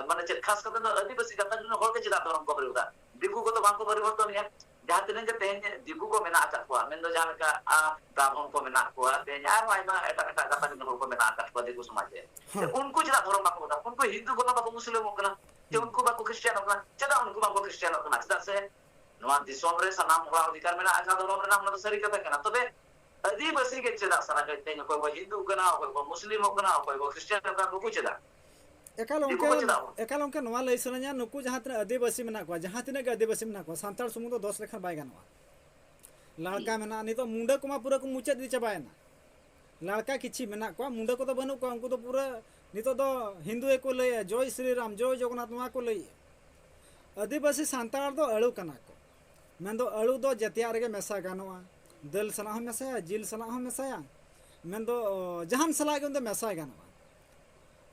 ᱢᱟᱱᱮ, ᱪᱮᱫ ᱠᱷᱟᱥ ᱠᱟᱛᱮ ᱫᱚ ᱟᱹᱫᱤᱵᱟᱹᱥᱤ ᱜᱟᱛᱟᱠ ᱨᱮᱱ ᱦᱚᱲ ᱜᱮ ᱪᱮᱫᱟᱜ ᱫᱷᱚᱨᱚᱢ ᱠᱚ ᱯᱚᱨᱤᱵᱚᱨᱛᱚᱱ? ᱫᱤᱠᱩ ᱠᱚᱫᱚ ᱵᱟᱝ ᱠᱚ ᱯᱚᱨᱤᱵᱚᱨᱛᱚᱱ ᱜᱮᱭᱟ᱾ ᱡᱟᱦᱟᱸ ᱛᱤᱱᱟᱹᱜ ᱜᱮ ᱛᱮᱦᱮᱧ ᱫᱤᱠᱩ ᱠᱚ ᱢᱮᱱᱟᱜ ᱟᱠᱟᱫ ᱠᱚᱣᱟ, ᱢᱮᱱᱫᱚ ᱡᱟᱦᱟᱸ ᱞᱮᱠᱟ, ᱟ, ᱵᱨᱟᱦᱢᱚᱱ ᱠᱚ ᱢᱮᱱᱟᱜ ᱠᱚᱣᱟ, ᱛᱮᱦᱮᱧ ᱟᱨᱦᱚᱸ ᱟᱭᱢᱟ ᱮᱴᱟᱜ ᱮᱴᱟᱜ ᱜᱟᱛᱟᱠ ᱨᱮᱱ ᱦᱚᱲ ᱠᱚ ᱢᱮᱱᱟᱜ ᱟᱠᱟᱫ ᱠᱚᱣᱟ ᱫᱤᱠᱩ ᱥᱚᱢᱟᱡᱽ ᱨᱮ᱾ ᱦᱮᱸ᱾ ᱩᱱᱠᱩ ᱪᱮᱫᱟᱜ ᱫᱷᱚᱨᱚᱢ ᱵᱟᱠᱚ ᱵᱚᱫᱚᱞᱟ? ᱩᱱᱠᱩ ᱦᱤᱱᱫᱩ ᱠᱚ ᱵᱟᱠᱚ ᱢᱩᱥᱞᱤᱢᱚᱜ ᱠᱟᱱᱟ, ᱪᱮ ᱦᱮᱸ᱾ ᱩᱱᱠᱩ ᱵᱟᱠᱚ ᱠᱷᱨᱤᱥᱴᱤᱭᱟᱱᱚᱜ ᱠᱟᱱᱟ? ᱪᱮᱫᱟᱜ ᱩᱱᱠᱩ ᱵᱟᱠᱚ ᱠᱷᱨᱤᱥᱴᱤᱭᱟᱱᱚᱜ ᱠᱟᱱᱟ? ᱪᱮᱫᱟᱜ ᱥᱮ ᱱᱚᱣᱟ ᱫᱤᱥᱚᱢ ᱨᱮ ᱥᱟᱱᱟᱢ ᱦᱚᱲᱟᱜ ᱚᱫᱷᱤᱠᱟᱨ ᱢᱮᱱᱟᱜ ᱟᱠᱟᱫ ᱫᱷᱚᱨᱚᱢ ᱨᱮᱱᱟᱜ, ᱚᱱᱟ ᱫᱚ ᱥᱟᱹᱨᱤ ᱠᱟᱛᱷᱟ ᱠᱟᱱᱟ᱾ ᱛᱚᱵᱮ ᱟᱹᱫᱤᱵᱟᱹᱥᱤ ᱜᱮ ᱪᱮᱫᱟᱜ ᱥᱟᱱᱟ ᱠᱟᱱᱟ? ᱛᱮᱦᱮᱧ ᱚᱠᱚᱭ ᱠᱚ ᱦᱤᱱᱫᱩᱜ ᱠᱟᱱᱟ, ᱚᱠᱚᱭ ᱠᱚ ᱢᱩᱥᱞᱤᱢᱚᱜ ᱠᱟᱱᱟ, ᱚᱠᱚᱭ ᱠᱚ ᱠᱷᱨᱤᱥᱴᱤᱭᱟᱱᱚᱜ ᱠᱟᱱᱟ, ᱱᱩᱠᱩ ᱪᱮᱫᱟᱜ? ᱮᱠᱟᱞ ᱫᱤᱠᱩ ᱚᱱᱠᱟ, ᱠᱚ ᱪᱮᱫᱟᱜ ᱵᱟᱝ? ᱮᱠᱟᱞ ᱚᱱᱠᱟ ᱱᱚᱣᱟ ᱞᱟᱹᱭ ᱥᱟᱱᱟᱧᱟ, ᱱᱩᱠᱩ ᱡᱟᱦᱟᱸ ᱛᱤᱱᱟᱹᱜ ᱟᱹᱫᱤᱵᱟᱹᱥᱤ ᱢᱮᱱᱟᱜ ᱠᱚᱣᱟ, ᱡᱟᱦᱟᱸ ᱛᱤᱱᱟᱹᱜ ᱜᱮ ᱟᱹᱫᱤᱵᱟᱹᱥᱤ ᱢᱮᱱᱟᱜ ᱠᱚᱣᱟ, ᱥᱟᱱᱛᱟᱲ ᱥᱩᱢᱩᱝ ᱫᱚ ᱫᱚᱥ ᱞᱮᱠᱷᱟᱱ ᱵᱟᱭ ᱜᱟᱱᱚᱜᱼᱟ᱾ ᱞᱟᱲᱠᱟ ᱦᱩᱸ᱾ ᱢᱮᱱᱟᱜᱼᱟ, ᱱᱤᱛᱚᱜ ᱢᱩᱱᱰᱟᱹ ᱠᱚᱢᱟ ᱯᱩᱨᱟᱹ ᱠᱚ ᱢᱩᱪᱟᱹᱫ ᱤᱫᱤ ᱪᱟᱵᱟᱭᱮᱱᱟ᱾ ᱞᱟᱲᱠᱟ ᱠᱤᱪᱷᱤ ᱢᱮᱱᱟᱜ ᱠᱚᱣᱟ, ᱢᱩᱱᱰᱟᱹ ᱠᱚᱫᱚ ᱵᱟᱹᱱᱩᱜ ᱠᱚᱣᱟ᱾ ᱩᱱᱠᱩ ᱫᱚ ᱯᱩᱨᱟᱹ ᱱᱤᱛᱚᱜ ᱫᱚ ᱦᱤᱱᱫᱩ ᱜᱮᱠᱚ ᱞᱟᱹᱭᱟ, "ᱡᱚᱭ ᱥᱨᱤ ᱨᱟᱢ, ᱡᱚᱭ ᱡᱚᱜᱚᱱᱱᱟᱛᱷ", ᱱᱚᱣᱟ ᱠᱚ ᱞᱟᱹᱭᱮᱜᱼᱟ᱾ ᱟᱹᱫᱤᱵᱟᱹᱥᱤ ᱥᱟᱱᱛᱟᱲ ᱫᱚ ᱟᱹᱲᱩ ᱠᱟᱱᱟ ᱠᱚ᱾ ᱢᱮᱱᱫᱚ ᱟᱹᱲᱩ ᱫᱚ ᱡᱮᱛᱮᱭᱟᱜ ᱨᱮᱜᱮ ᱢᱮᱥᱟ ᱜᱟᱱᱚᱜᱼᱟ᱾ ᱫᱟᱹᱞ ᱥᱟᱞᱟᱜ ᱦᱚᱸ ᱢᱮᱥᱟᱭᱟ, ᱡᱤᱞ ᱥᱟᱞᱟᱜ ᱦᱚᱸ ᱢᱮᱥᱟᱭᱟ, ᱢᱮᱱᱫᱚ ᱡᱟᱦᱟᱱ ᱥᱟᱞᱟᱜ ᱜᱮ ᱩᱱᱤ ᱫᱚ ᱢᱮᱥᱟᱭ ᱜᱟᱱᱚᱜᱼᱟ᱾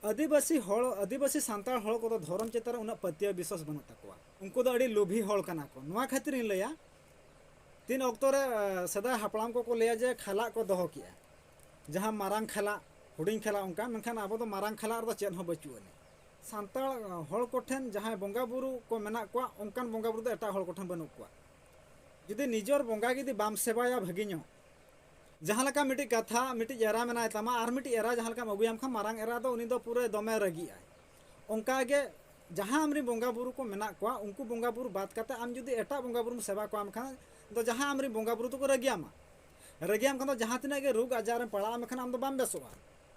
ᱟᱹᱫᱤᱵᱟᱹᱥᱤ ᱦᱚᱲ, ᱟᱹᱫᱤᱵᱟᱹᱥᱤ ᱥᱟᱱᱛᱟᱲ ᱦᱚᱲ ᱠᱚᱫᱚ ᱫᱷᱚᱨᱚᱢ ᱪᱮᱛᱟᱱ ᱨᱮ ᱩᱱᱟᱹᱜ ᱯᱟᱹᱛᱭᱟᱹᱣ ᱵᱤᱥᱣᱟᱥ ᱵᱟᱹᱱᱩᱜ ᱛᱟᱠᱚᱣᱟ᱾ ᱩᱱᱠᱩ ᱫᱚ ᱟᱹᱰᱤ ᱞᱳᱵᱷᱤ ᱦᱚᱲ ᱠᱟᱱᱟ ᱠᱚ᱾ ᱱᱚᱣᱟ ᱠᱷᱟᱹᱛᱤᱨᱤᱧ ᱞᱟᱹᱭᱟ, ᱛᱤᱱ ᱚᱠᱛᱚ ᱨᱮ ᱥᱮᱫᱟᱭ ᱦᱟᱯᱲᱟᱢ ᱠᱚᱠᱚ ᱞᱟᱹᱭᱟ ᱡᱮ ᱠᱷᱟᱞᱟᱜ ᱠᱚ ᱫᱚᱦᱚ ᱠᱮᱜᱼᱟ, ᱡᱟᱦᱟᱸ ᱢᱟᱨᱟᱝ ᱠᱷᱟᱞᱟᱜ, ᱦᱩᱰᱤᱧ ᱠᱷᱟᱞᱟᱜ, ᱚᱱᱠᱟ᱾ ᱢᱮᱱᱠᱷᱟᱱ ᱟᱵᱚ ᱫᱚ ᱢᱟᱨᱟᱝ ᱠᱷᱟᱞᱟᱜ ᱨᱮᱫᱚ ᱪᱮᱫ ᱦᱚᱸ ᱵᱟᱹᱪᱩᱜ ᱟᱹᱱᱤᱡ᱾ ᱥᱟᱱᱛᱟᱲ ᱦᱚᱲ ᱠᱚᱴᱷᱮᱱ ᱡᱟᱦᱟᱸᱭ ᱵᱚᱸᱜᱟ ᱵᱩᱨᱩ ᱠᱚ ᱢᱮᱱᱟᱜ ᱠᱚᱣᱟ, ᱚᱱᱠᱟᱱ ᱵᱚᱸᱜᱟ ᱵᱩᱨᱩ ᱫᱚ ᱮᱴᱟᱜ ᱦᱚᱲ ᱠᱚᱴᱷᱮᱱ ᱵᱟᱹᱱᱩᱜ ᱠᱚᱣᱟ᱾ ᱡᱩᱫᱤ ᱱᱤᱡᱚᱨ ᱵᱚᱸᱜᱟ ᱡᱩᱫᱤ ᱵᱟᱢ ᱥᱮᱵᱟᱭᱟ ᱵᱷᱟᱹᱜᱤ ᱧᱚᱜ, ᱡᱟᱦᱟᱸ ᱞᱮᱠᱟ ᱢᱤᱫᱴᱤᱡ ᱠᱟᱛᱷᱟ, ᱢᱤᱫᱴᱤᱡ ᱮᱨᱟ ᱢᱮᱱᱟᱭ ᱛᱟᱢᱟ, ᱟᱨ ᱢᱤᱫᱴᱤᱡ ᱮᱨᱟ ᱡᱟᱦᱟᱸ ᱞᱮᱠᱟᱢ ᱟᱹᱜᱩᱭᱟᱢ ᱠᱷᱟᱱ, ᱢᱟᱨᱟᱝ ᱮᱨᱟ ᱫᱚ ᱩᱱᱤ ᱫᱚ ᱯᱩᱨᱟᱹ ᱫᱚᱢᱮ ᱨᱟᱹᱜᱤᱜᱼᱟᱭ᱾ ᱚᱱᱠᱟ ᱜᱮ ᱡᱟᱦᱟᱸ ᱟᱢᱨᱮᱱ ᱵᱚᱸᱜᱟ ᱵᱩᱨᱩ ᱠᱚ ᱢᱮᱱᱟᱜ ᱠᱚᱣᱟ, ᱩᱱᱠᱩ ᱵᱚᱸᱜᱟ ᱵᱩᱨᱩ ᱵᱟᱫ ᱠᱟᱛᱮ ᱟᱢ ᱡᱩᱫᱤ ᱮᱴᱟᱜ ᱵᱚᱸᱜᱟ ᱵᱩᱨᱩᱢ ᱥᱮᱵᱟ ᱠᱚᱣᱟ ᱢᱮᱱᱠᱷᱟᱱ ᱫᱚ, ᱡᱟᱦᱟᱸ ᱟᱢᱨᱮᱱ ᱵᱚᱸᱜᱟ ᱵᱩᱨᱩ ᱫᱚᱠᱚ ᱨᱟᱹᱜᱤᱭᱟᱢᱟ᱾ ᱨᱟᱹᱜᱤᱭᱟᱢ ᱠᱷᱟᱱ ᱫᱚ ᱡᱟᱦᱟᱸ ᱛᱤᱱᱟᱹᱜ ᱜᱮ ᱨᱳᱜᱽ ᱟᱡᱟᱨ ᱨᱮᱢ ᱯᱟᱲᱟᱜᱼᱟ, ᱢᱮᱱᱠᱷᱟᱱ ᱟᱢ ᱫᱚ ᱵᱟᱢ ᱵᱮᱥᱚᱜᱼᱟ᱾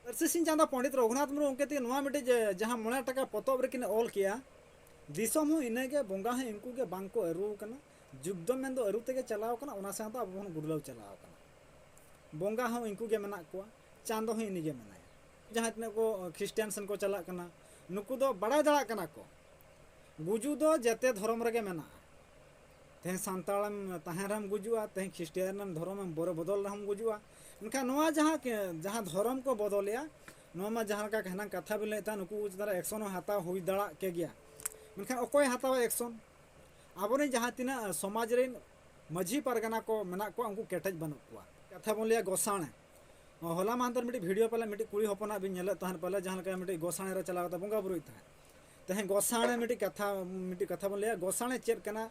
ᱯᱟᱹᱨᱥᱤ ᱥᱤᱧ ᱪᱟᱸᱫᱟ ᱯᱚᱸᱰᱤᱛ ᱨᱚᱜᱷᱩᱱᱟᱛᱷ ᱢᱩᱨᱢᱩ ᱜᱚᱢᱠᱮ ᱛᱤᱠᱤ ᱱᱚᱣᱟ ᱢᱤᱫᱴᱤᱡ ᱡᱮ, ᱡᱟᱦᱟᱸ ᱢᱚᱬᱮ ᱴᱟᱠᱟ ᱯᱚᱛᱚᱵ ᱨᱮᱠᱤᱱ ᱚᱞ ᱠᱮᱜᱼᱟ, ᱫᱤᱥᱚᱢ ᱦᱚᱸ ᱤᱱᱟᱹᱜᱮ, ᱵᱚᱸᱜᱟ ᱦᱚᱸ ᱤᱱᱠᱩ ᱜᱮ, ᱵᱟᱝ ᱠᱚ ᱟᱹᱨᱩ ᱟᱠᱟᱱᱟ᱾ ᱡᱩᱜᱽ ᱫᱚ ᱢᱮᱱᱫᱚ ᱟᱹᱨᱩ ᱛᱮᱜᱮ ᱪᱟᱞᱟᱣ ᱟᱠᱟᱱᱟ, ᱚᱱᱟ ᱥᱟᱶᱛᱮ ᱟᱵᱚ ᱵᱚᱱ ᱜᱩᱨᱞᱟᱹᱣ ᱪᱟᱞᱟᱣ ᱟᱠᱟᱱᱟ᱾ ᱵᱚᱸᱜᱟ ᱦᱚᱸ ᱤᱱᱠᱩ ᱜᱮ ᱢᱮᱱᱟᱜ ᱠᱚᱣᱟ, ᱪᱟᱸᱫᱚ ᱦᱚᱸ ᱤᱱᱤ ᱜᱮ ᱢᱮᱱᱟᱭᱟ᱾ ᱡᱟᱦᱟᱸ ᱛᱤᱱᱟᱹᱜ ᱠᱚ ᱠᱷᱨᱤᱥᱴᱟᱱ ᱥᱮᱱ ᱠᱚ ᱪᱟᱞᱟᱜ ᱠᱟᱱᱟ, ᱱᱩᱠᱩ ᱫᱚ ᱵᱟᱲᱟᱭ ᱫᱟᱲᱮᱭᱟᱜ ᱠᱟᱱᱟ ᱠᱚ, ᱜᱩᱡᱩᱜ ᱫᱚ ᱡᱮᱛᱮ ᱫᱷᱚᱨᱚᱢ ᱨᱮᱜᱮ ᱢᱮᱱᱟᱜᱼᱟ᱾ ᱛᱮᱦᱮᱧ ᱥᱟᱱᱛᱟᱲᱮᱢ ᱛᱟᱦᱮᱱ ᱨᱮᱦᱚᱸᱢ ᱜᱩᱡᱩᱜᱼᱟ, ᱛᱮᱦᱮᱧ ᱠᱷᱨᱤᱥᱴᱤᱭᱟᱱᱮᱢ ᱫᱷᱚᱨᱚᱢᱮᱢ ᱵᱚᱨᱮ ᱵᱚᱫᱚᱞ ᱨᱮᱦᱚᱸᱢ ᱜᱩᱡᱩᱜᱼᱟ᱾ ᱢᱮᱱᱠᱷᱟᱱ ᱱᱚᱣᱟ ᱡᱟᱦᱟᱸ ᱠᱮ-, ᱡᱟᱦᱟᱸ ᱫᱷᱚᱨᱚᱢ ᱠᱚ ᱵᱚᱫᱚᱞᱮᱜᱼᱟ, ᱱᱚᱣᱟ ᱢᱟ ᱡᱟᱦᱟᱸ ᱞᱮᱠᱟ ᱦᱮᱱᱟᱝ ᱠᱟᱛᱷᱟ ᱵᱤᱱ ᱞᱟᱹᱭᱮᱫ ᱛᱟᱦᱮᱸᱫ, ᱱᱩᱠᱩ ᱪᱮᱛᱟᱱ ᱨᱮ ᱮᱠᱥᱚᱱ ᱦᱚᱸ ᱦᱟᱛᱟᱣ ᱦᱩᱭ ᱫᱟᱲᱮᱭᱟᱜ ᱠᱮ ᱜᱮᱭᱟ᱾ ᱢᱮᱱᱠᱷᱟᱱ ᱚᱠᱚᱭ ᱦᱟᱛᱟᱣᱟ ᱮᱠᱥᱚᱱ? ᱟᱵᱚᱨᱮᱱ ᱡᱟᱦᱟᱸ ᱛᱤᱱᱟᱹᱜ ᱥᱚᱢᱟᱡᱽ ᱨᱮᱱ ᱢᱟᱹᱡᱷᱤ ᱯᱟᱨᱜᱟᱱᱟ ᱠᱚ ᱢᱮᱱᱟᱜ ᱠᱚᱣᱟ, ᱩᱱᱠᱩ ᱠᱮᱴᱮᱡ ᱵᱟᱹᱱᱩᱜ ᱠᱚᱣᱟ᱾ ᱠᱟᱛᱷᱟ ᱵᱚᱱ ᱞᱟᱹᱭᱟ ᱜᱚᱸᱥᱟᱲᱮ, ᱦᱚᱞᱟ ᱢᱟᱦᱫᱮᱨ ᱢᱤᱫᱴᱤᱡ ᱵᱷᱤᱰᱤᱭᱳ ᱯᱟᱞᱮ ᱢᱤᱫᱴᱤᱡ ᱠᱩᱲᱤ ᱦᱚᱯᱚᱱᱟᱜ ᱵᱤᱱ ᱧᱮᱞᱮᱫ ᱛᱟᱦᱮᱸᱫ ᱯᱟᱞᱮ, ᱡᱟᱦᱟᱸ ᱞᱮᱠᱟ ᱢᱤᱫᱴᱤᱡ ᱜᱚᱸᱥᱟᱲᱮ ᱨᱮ ᱪᱟᱞᱟᱣ ᱠᱟᱛᱮ ᱵᱚᱸᱜᱟ ᱵᱩᱨᱩᱭᱮᱫ ᱛᱟᱦᱮᱸᱫ᱾ ᱛᱮᱦᱮᱧ ᱜᱚᱸᱥᱟᱲᱮ ᱢᱤᱫᱴᱤᱡ ᱠᱟᱛᱷᱟ, ᱢᱤᱫᱴᱤᱡ ᱠᱟᱛᱷᱟ ᱵᱚᱱ ᱞᱟᱹᱭᱟ, ᱜᱚᱸᱥᱟᱲᱮ ᱪᱮᱫ ᱠᱟᱱᱟ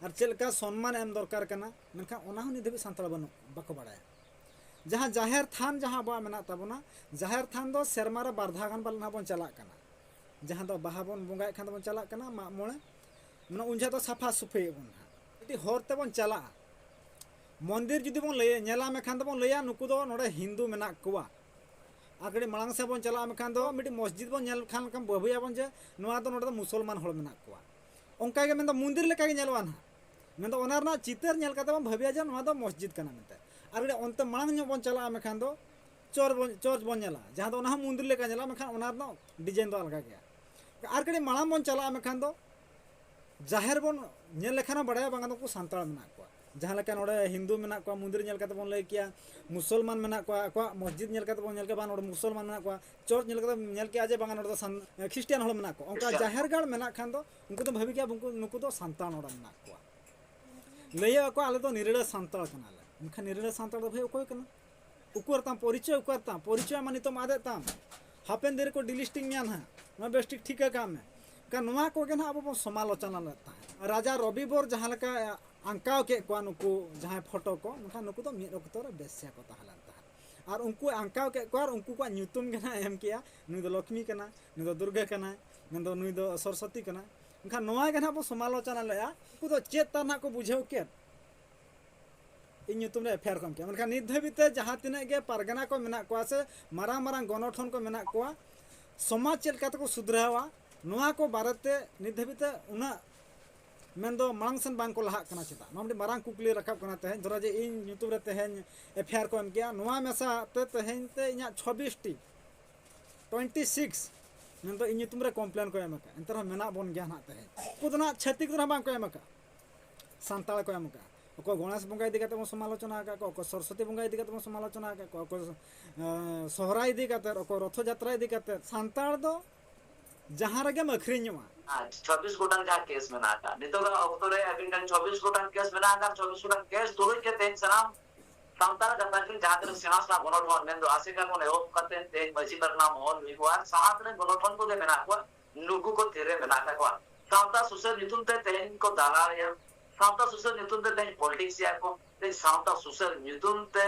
ᱟᱨ ᱪᱮᱫ ᱞᱮᱠᱟ ᱥᱚᱱᱢᱟᱱ ᱮᱢ ᱫᱚᱨᱠᱟᱨ ᱠᱟᱱᱟ, ᱢᱮᱱᱠᱷᱟᱱ ᱚᱱᱟ ᱦᱚᱸ ᱱᱤᱛ ᱫᱷᱟᱹᱵᱤᱡ ᱥᱟᱱᱛᱟᱲ ᱵᱟᱹᱱᱩᱜ, ᱵᱟᱠᱚ ᱵᱟᱲᱟᱭᱟ᱾ ᱡᱟᱦᱟᱸ ᱡᱟᱦᱮᱨ ᱛᱷᱟᱱ ᱡᱟᱦᱟᱸ ᱟᱵᱚᱣᱟᱜ ᱢᱮᱱᱟᱜ ᱛᱟᱵᱚᱱᱟ, ᱡᱟᱦᱮᱨ ᱛᱷᱟᱱ ᱫᱚ ᱥᱮᱨᱢᱟ ᱨᱮ ᱵᱟᱨ ᱫᱷᱟᱣ ᱜᱟᱱ ᱯᱟᱞᱮ ᱱᱟᱦᱟᱜ ᱵᱚᱱ ᱪᱟᱞᱟᱜ ᱠᱟᱱᱟ᱾ ᱡᱟᱦᱟᱸ ᱫᱚ ᱵᱟᱦᱟ ᱵᱚᱱ ᱵᱚᱸᱜᱟᱭᱮᱫ ᱠᱷᱟᱱ ᱫᱚᱵᱚᱱ ᱪᱟᱞᱟᱜ ᱠᱟᱱᱟ, ᱢᱟᱜ ᱢᱚᱬᱮ, ᱢᱟᱱᱮ ᱩᱱ ᱡᱚᱦᱚᱜ ᱫᱚ ᱥᱟᱯᱷᱟ ᱥᱩᱯᱷᱤᱭᱮᱫ ᱵᱚᱱ ᱱᱟᱦᱟᱜ᱾ ᱢᱤᱫᱴᱤᱡ ᱦᱚᱨ ᱛᱮᱵᱚᱱ ᱪᱟᱞᱟᱜᱼᱟ, ᱢᱚᱱᱫᱤᱨ ᱡᱩᱫᱤ ᱵᱚᱱ ᱞᱟᱹᱭᱟ, ᱧᱮᱞᱟ ᱢᱮᱠᱷᱟᱱ ᱫᱚᱵᱚᱱ ᱞᱟᱹᱭᱟ, ᱱᱩᱠᱩ ᱫᱚ ᱱᱚᱰᱮ ᱦᱤᱱᱫᱩ ᱢᱮᱱᱟᱜ ᱠᱚᱣᱟ᱾ ᱟᱨ ᱠᱟᱹᱴᱤᱡ ᱢᱟᱲᱟᱝ ᱥᱮᱫ ᱵᱚᱱ ᱪᱟᱞᱟᱜᱼᱟ ᱢᱮᱠᱷᱟᱱ ᱫᱚ ᱢᱤᱫᱴᱤᱡ ᱢᱚᱥᱡᱤᱫ ᱵᱚᱱ ᱧᱮᱞ ᱠᱷᱟᱱ, ᱠᱷᱟᱱ ᱵᱷᱟᱹᱵᱤᱭᱟᱵᱚᱱ ᱡᱮ ᱱᱚᱣᱟ ᱫᱚ ᱱᱚᱰᱮ ᱫᱚ ᱢᱩᱥᱚᱞᱢᱟᱱ ᱦᱚᱲ ᱢᱮᱱᱟᱜ ᱠᱚᱣᱟ᱾ ᱚᱱᱠᱟ ᱜᱮ ᱢᱮᱱᱫᱚ ᱢᱚᱱᱫᱤᱨ ᱞᱮᱠᱟ ᱜᱮ ᱧᱮᱞᱚᱜᱼᱟ ᱱᱟᱦᱟᱜ᱾ ᱢᱮᱱᱫᱚ ᱚᱱᱟ ᱨᱮᱱᱟᱜ ᱪᱤᱛᱟᱹᱨ ᱧᱮᱞ ᱠᱟᱛᱮ ᱵᱚᱱ ᱵᱷᱟᱹᱵᱤᱭᱟ ᱡᱮ ᱱᱚᱣᱟ ᱫᱚ ᱢᱚᱥᱡᱤᱫ ᱠᱟᱱᱟ ᱢᱮᱱᱛᱮ᱾ ᱟᱨ ᱠᱟᱹᱴᱤᱡ ᱚᱱᱛᱮ ᱢᱟᱲᱟᱝ ᱧᱚᱜ ᱵᱚᱱ ᱪᱟᱞᱟᱜᱼᱟ ᱢᱮᱠᱷᱟᱱ ᱫᱚ ᱪᱚᱨᱪ ᱵᱚᱱ, ᱪᱚᱨᱪ ᱵᱚᱱ ᱧᱮᱞᱟ, ᱡᱟᱦᱟᱸ ᱫᱚ ᱚᱱᱟ ᱦᱚᱸ ᱢᱚᱱᱫᱤᱨ ᱞᱮᱠᱟ ᱧᱮᱞᱚᱜᱼᱟ, ᱢᱮᱱᱠᱷᱟᱱ ᱚᱱᱟ ᱨᱮᱱᱟᱜ ᱰᱤᱡᱟᱭᱤᱱ ᱫᱚ ᱟᱞᱜᱟ ᱜᱮᱭᱟ᱾ ᱟᱨ ᱠᱟᱹᱴᱤᱡ ᱢᱟᱲᱟᱝ ᱵᱚᱱ ᱪᱟᱞᱟᱜᱼᱟ ᱢᱮᱠᱷᱟᱱ ᱫᱚ ᱡᱟᱦᱮᱨ ᱵᱚᱱ ᱧᱮᱞ ᱞᱮᱠᱷᱟᱱ ᱦᱚᱸ ᱵᱟᱲᱟᱭᱟ ᱵᱟᱝ ᱫᱚ ᱩᱱᱠᱩ ᱥᱟᱱᱛᱟᱲ ᱢᱮᱱᱟᱜ ᱠᱚᱣᱟ᱾ ᱡᱟᱦᱟᱸ ᱞᱮᱠᱟ ᱱᱚᱰᱮ ᱦᱤᱱᱫᱩ ᱢᱮᱱᱟᱜ ᱠᱚᱣᱟ, ᱢᱚᱱᱫᱤᱨ ᱧᱮᱞ ᱠᱟᱛᱮ ᱵᱚᱱ ᱞᱟᱹᱭ ᱠᱮᱭᱟ, ᱢᱩᱥᱚᱞᱢᱟᱱ ᱢᱮᱱᱟᱜ ᱠᱚᱣᱟ, ᱟᱠᱚᱣᱟᱜ ᱢᱚᱥᱡᱤᱫ ᱧᱮᱞ ᱠᱟᱛᱮ ᱵᱚᱱ ᱧᱮᱞ ᱠᱮᱭᱟ, ᱵᱟᱝ, ᱱᱚᱰᱮ ᱢᱩᱥᱚᱞᱢᱟᱱ ᱢᱮᱱᱟᱜ ᱠᱚᱣᱟ, ᱪᱚᱨᱪ ᱧᱮᱞ ᱠᱟᱛᱮ ᱵᱚᱱ ᱧᱮᱞ ᱠᱮᱭᱟ ᱡᱮ, ᱵᱟᱝᱟ, ᱱᱚᱰᱮ ᱫᱚ ᱥᱟᱱ-, ᱠᱷᱨᱤᱥᱴᱤᱭᱟᱱ ᱦᱚᱲ ᱢᱮᱱᱟᱜ ᱠᱚᱣᱟ᱾ ᱚᱱᱠᱟ ᱠᱷᱨᱤᱥᱴᱤᱭᱟᱱ᱾ ᱡᱟᱦᱮᱨ ᱜᱟᱲ ᱢᱮᱱᱟᱜ ᱠᱷᱟᱱ ᱫᱚ ᱩᱱᱠᱩ ᱫᱚ ᱵᱷᱟᱹᱵᱤ ᱠᱮᱭᱟ, ᱩᱱᱠᱩ, ᱱᱩᱠᱩ ᱫᱚ ᱥᱟᱱᱛᱟᱲ ᱱᱚᱰᱮ ᱢᱮᱱᱟᱜ ᱠᱚᱣᱟ᱾ ᱞᱟᱹᱭ ᱟᱠᱚ, "ᱟᱞᱮ ᱫᱚ ᱱᱤᱨᱟᱹᱲᱟ ᱥᱟᱱᱛᱟᱲ ᱠᱟᱱᱟᱞᱮ᱾" ᱢᱮᱱᱠᱷᱟᱱ ᱱᱤᱨᱟᱹᱲᱟ ᱥᱟᱱᱛᱟᱲ ᱫᱚ ᱵᱷᱟᱹᱭ ᱚᱠᱚᱭ ᱠᱟᱱᱟ? ᱩᱠᱩᱨ ᱛᱟᱢ ᱯᱚᱨᱤᱪᱚᱭ, ᱩᱠᱩᱨ ᱛᱟᱢ ᱯᱚᱨᱤᱪᱚᱭ ᱢᱟ ᱱᱤᱛᱚᱜ ᱟᱫᱮᱜ ᱛᱟᱢ᱾ ᱦᱟᱯᱮᱱ ᱫᱤᱱ ᱨᱮᱠᱚ ᱰᱤᱞᱤᱥᱴᱤᱝ ᱢᱮᱭᱟ ᱱᱟᱦᱟᱜ᱾ ᱱᱚᱣᱟ ᱵᱮᱥ ᱴᱷᱤᱠ ᱴᱷᱤᱠᱟᱹ ᱠᱟᱜ ᱢᱮ᱾ ᱮᱱᱠᱷᱟᱱ ᱱᱚᱣᱟ ᱠᱚᱜᱮ ᱱᱟᱦᱟᱜ ᱟᱵᱚ ᱵᱚᱱ ᱥᱚᱢᱟᱞᱳᱪᱚᱱᱟ ᱞᱮᱫ ᱛᱟᱦᱮᱸᱫ᱾ ᱨᱟᱡᱟ ᱨᱚᱵᱤᱵᱚᱨ ᱡᱟᱦᱟᱸ ᱞᱮᱠᱟ ᱟᱸᱠᱟᱣ ᱠᱮᱫ ᱠᱚᱣᱟ ᱱᱩᱠᱩ ᱡᱟᱦᱟᱸᱭ ᱯᱷᱳᱴᱳ ᱠᱚ, ᱢᱮᱱᱠᱷᱟᱱ ᱱᱩᱠᱩ ᱫᱚ ᱢᱤᱫ ᱚᱠᱛᱚ ᱨᱮ ᱵᱮᱥᱭᱟ ᱠᱚ ᱛᱟᱦᱮᱸ ᱞᱮᱱ ᱛᱟᱦᱮᱸᱫ᱾ ᱟᱨ ᱩᱱᱠᱩ ᱟᱸᱠᱟᱣ ᱠᱮᱫ ᱠᱚᱣᱟ ᱟᱨ ᱩᱱᱠᱩ ᱠᱚᱣᱟᱜ ᱧᱩᱛᱩᱢ ᱜᱮ ᱱᱟᱦᱟᱜ ᱮᱢ ᱠᱮᱜᱼᱟ, "ᱱᱩᱭ ᱫᱚ ᱞᱚᱠᱷᱢᱤ ᱠᱟᱱᱟᱭ, ᱢᱮᱱᱫᱚ ᱱᱩᱭ ᱫᱚ ᱫᱩᱨᱜᱟᱹ ᱠᱟᱱᱟᱭ, ᱢᱮᱱᱫᱚ ᱱᱩᱭ ᱫᱚ ᱥᱚᱨᱚᱥᱚᱛᱤ ᱠᱟᱱᱟᱭ᱾" ᱮᱱᱠᱷᱟᱱ ᱱᱚᱣᱟ ᱜᱮ ᱱᱟᱦᱟᱜ ᱵᱚᱱ ᱥᱚᱢᱟᱞᱳᱪᱚᱱᱟ ᱞᱮᱫᱼᱟ᱾ ᱩᱱᱠᱩ ᱫᱚ ᱪᱮᱫ ᱛᱟᱨ ᱱᱟᱦᱟᱜ ᱠᱚ ᱵᱩᱡᱷᱟᱹᱣ ᱠᱮᱫ? ᱤᱧ ᱧᱩᱛᱩᱢ ᱨᱮ ᱮᱯᱷ ᱟᱭ ᱟᱨ ᱠᱚ ᱮᱢ ᱠᱮᱜᱼᱟ᱾ ᱢᱮᱱᱠᱷᱟᱱ ᱱᱤᱛ ᱫᱷᱟᱹᱵᱤᱡ ᱛᱮ ᱡᱟᱦᱟᱸ ᱛᱤᱱᱟᱹᱜ ᱜᱮ ᱯᱟᱨᱜᱟᱱᱟ ᱠᱚ ᱢᱮᱱᱟᱜ ᱠᱚᱣᱟ ᱥᱮ ᱢᱟᱨᱟᱝ ᱢᱟᱨᱟᱝ ᱜᱚᱱᱚᱴᱷᱚᱱ ᱠᱚ ᱢᱮᱱᱟᱜ ᱠᱚᱣᱟ, ᱥᱚᱢᱟᱡᱽ ᱪᱮᱫ ᱞᱮᱠᱟ ᱛᱮᱠᱚ ᱥᱩᱫᱷᱨᱟᱹᱣᱟ, ᱱᱚᱣᱟ ᱠᱚ ᱵᱟᱨᱮᱛᱮ ᱱᱤᱛ ᱫᱷᱟᱹᱵᱤᱡ ᱛᱮ ᱩᱱᱟᱹᱜ ᱢᱮᱱᱫᱚ ᱢᱟᱲᱟᱝ ᱥᱮᱱ ᱵᱟᱝ ᱠᱚ ᱞᱟᱦᱟᱜ ᱠᱟᱱᱟ᱾ ᱪᱮᱫᱟᱜ? ᱱᱚᱣᱟ ᱢᱤᱫᱴᱤᱡ ᱢᱟᱨᱟᱝ ᱠᱩᱠᱞᱤ ᱨᱟᱠᱟᱵ ᱠᱟᱱᱟ ᱛᱮᱦᱮᱧ᱾ ᱫᱷᱚᱨᱟ ᱡᱮ ᱤᱧ ᱧᱩᱛᱩᱢ ᱨᱮ ᱛᱮᱦᱮᱧ ᱮᱯᱷ ᱟᱭ ᱟᱨ ᱠᱚ ᱮᱢ ᱠᱮᱜᱼᱟ, ᱱᱚᱣᱟ ᱢᱮᱥᱟ ᱛᱮ ᱛᱮᱦᱮᱧ ᱛᱮ ᱤᱧᱟᱹᱜ ᱪᱷᱚᱵᱵᱤᱥ ᱴᱤ, ᱴᱩᱭᱮᱱᱴᱤ ᱥᱤᱠᱥ ᱢᱮᱱᱫᱚ ᱤᱧ ᱧᱩᱛᱩᱢ ᱨᱮ ᱠᱚᱢᱯᱞᱮᱱ ᱠᱚ ᱮᱢ ᱟᱠᱟᱫᱼᱟ᱾ ᱮᱱᱛᱮ ᱨᱮᱦᱚᱸ ᱢᱮᱱᱟᱜ ᱵᱚᱱ ᱜᱮᱭᱟ ᱱᱟᱦᱟᱜ ᱛᱮᱦᱮᱧ᱾ ᱩᱱᱠᱩ ᱫᱚ ᱱᱟᱦᱟᱜ ᱪᱷᱟᱹᱛᱤᱠ ᱫᱚ ᱱᱟᱦᱟᱜ ᱵᱟᱝ ᱠᱚ ᱮᱢ ᱟᱠᱟᱫᱼᱟ, ᱥᱟᱱᱛᱟᱲ ᱠᱚ ᱮᱢ ᱟᱠᱟᱫᱼᱟ᱾ ᱚᱠᱚᱭ ᱜᱚᱬᱮᱥ ᱵᱚᱸᱜᱟ ᱤᱫᱤ ᱠᱟᱛᱮ ᱵᱚᱱ ᱥᱚᱢᱟᱞᱳᱪᱚᱱᱟ ᱟᱠᱟᱫ ᱠᱚᱣᱟ, ᱚᱠᱚᱭ ᱥᱚᱨᱚᱥᱚᱛᱤ ᱵᱚᱸᱜᱟ ᱤᱫᱤ ᱠᱟᱛᱮ ᱵᱚᱱ ᱥᱚᱢᱟᱞᱳᱪᱚᱱᱟ ᱟᱠᱟᱫ ᱠᱚᱣᱟ, ᱚᱠᱚᱭ, ᱮᱸ, ᱥᱚᱦᱨᱟᱭ ᱤᱫᱤ ᱠᱟᱛᱮ, ᱚᱠᱚᱭ ᱨᱚᱛᱷᱚ ᱡᱟᱛᱨᱟ ᱤᱫᱤ ᱠᱟᱛᱮ᱾ ᱥᱟᱱᱛᱟᱲ ᱫᱚ ᱡᱟᱦᱟᱸ ᱨᱮᱜᱮᱢ ᱟᱹᱠᱷᱨᱤᱧᱚᱜᱼᱟ᱾ ᱟᱨ ᱪᱷᱚᱵᱵᱤᱥ ᱜᱚᱴᱟᱝ ᱡᱟᱦᱟᱸ ᱠᱮᱥ ᱢᱮᱱᱟᱜ ᱟᱠᱟᱫ, ᱱᱤᱛᱚᱜ ᱫᱚ ᱚᱠᱛᱚ ᱨᱮ ᱟᱹᱵᱤᱱ ᱴᱷᱮᱱ ᱪᱷᱚᱵᱵᱤᱥ ᱜᱚᱴᱟᱝ ᱠᱮᱥ ᱢᱮᱱᱟᱜ ᱟᱠᱟᱫ, ᱪᱷᱚᱵᱵᱤᱥ ᱜᱚᱴᱟᱝ ᱠᱮᱥ ᱛᱩᱞᱩᱡ ᱜᱮ ᱛᱮᱦᱮᱧ ᱥᱟᱱᱟᱢ ᱥᱟᱱᱛᱟᱲ ᱜᱟᱛᱟᱠ ᱨᱮᱱ ᱡᱟᱦᱟᱸ ᱛᱤᱱᱟᱹᱜ ᱥᱮᱬᱟ ᱥᱮᱬᱟ ᱜᱚᱱᱚᱴᱷᱚᱱ, ᱢᱮᱱᱫᱚ ᱟᱥᱮᱠᱟ ᱠᱷᱚᱱ ᱮᱦᱚᱵ ᱠᱟᱛᱮ ᱛᱮᱦᱮᱧ ᱢᱟᱹᱡᱷᱤ ᱯᱟᱨᱜᱟᱱᱟ ᱢᱚᱦᱚᱞ ᱦᱩᱭᱩᱜᱼᱟ, ᱟᱨ ᱥᱟᱶᱛᱟ ᱨᱮᱱ ᱜᱚᱱᱚᱴᱷᱚᱱ ᱠᱚᱜᱮ ᱢᱮᱱᱟᱜ ᱠᱚᱣᱟ, ᱱᱩᱠᱩ ᱠᱚ ᱛᱤᱨᱮ ᱢᱮᱱᱟᱜ ᱟᱠᱟᱫ ᱠᱚᱣᱟ? ᱥᱟᱶᱛᱟ ᱥᱩᱥᱟᱹᱨ ᱧᱩᱛᱩᱢ ᱛᱮ ᱛᱮᱦᱮᱧ ᱠᱚ ᱫᱟᱞᱟᱞᱮᱜᱼᱟ, ᱥᱟᱶᱛᱟ ᱥᱩᱥᱟᱹᱨ ᱧᱩᱛᱩᱢ ᱛᱮ ᱛᱮᱦᱮᱧ ᱯᱚᱞᱤᱴᱤᱠᱥ ᱮᱜᱼᱟ ᱠᱚ, ᱛᱮᱦᱮᱧ ᱥᱟᱶᱛᱟ ᱥᱩᱥᱟᱹᱨ ᱧᱩᱛᱩᱢ ᱛᱮ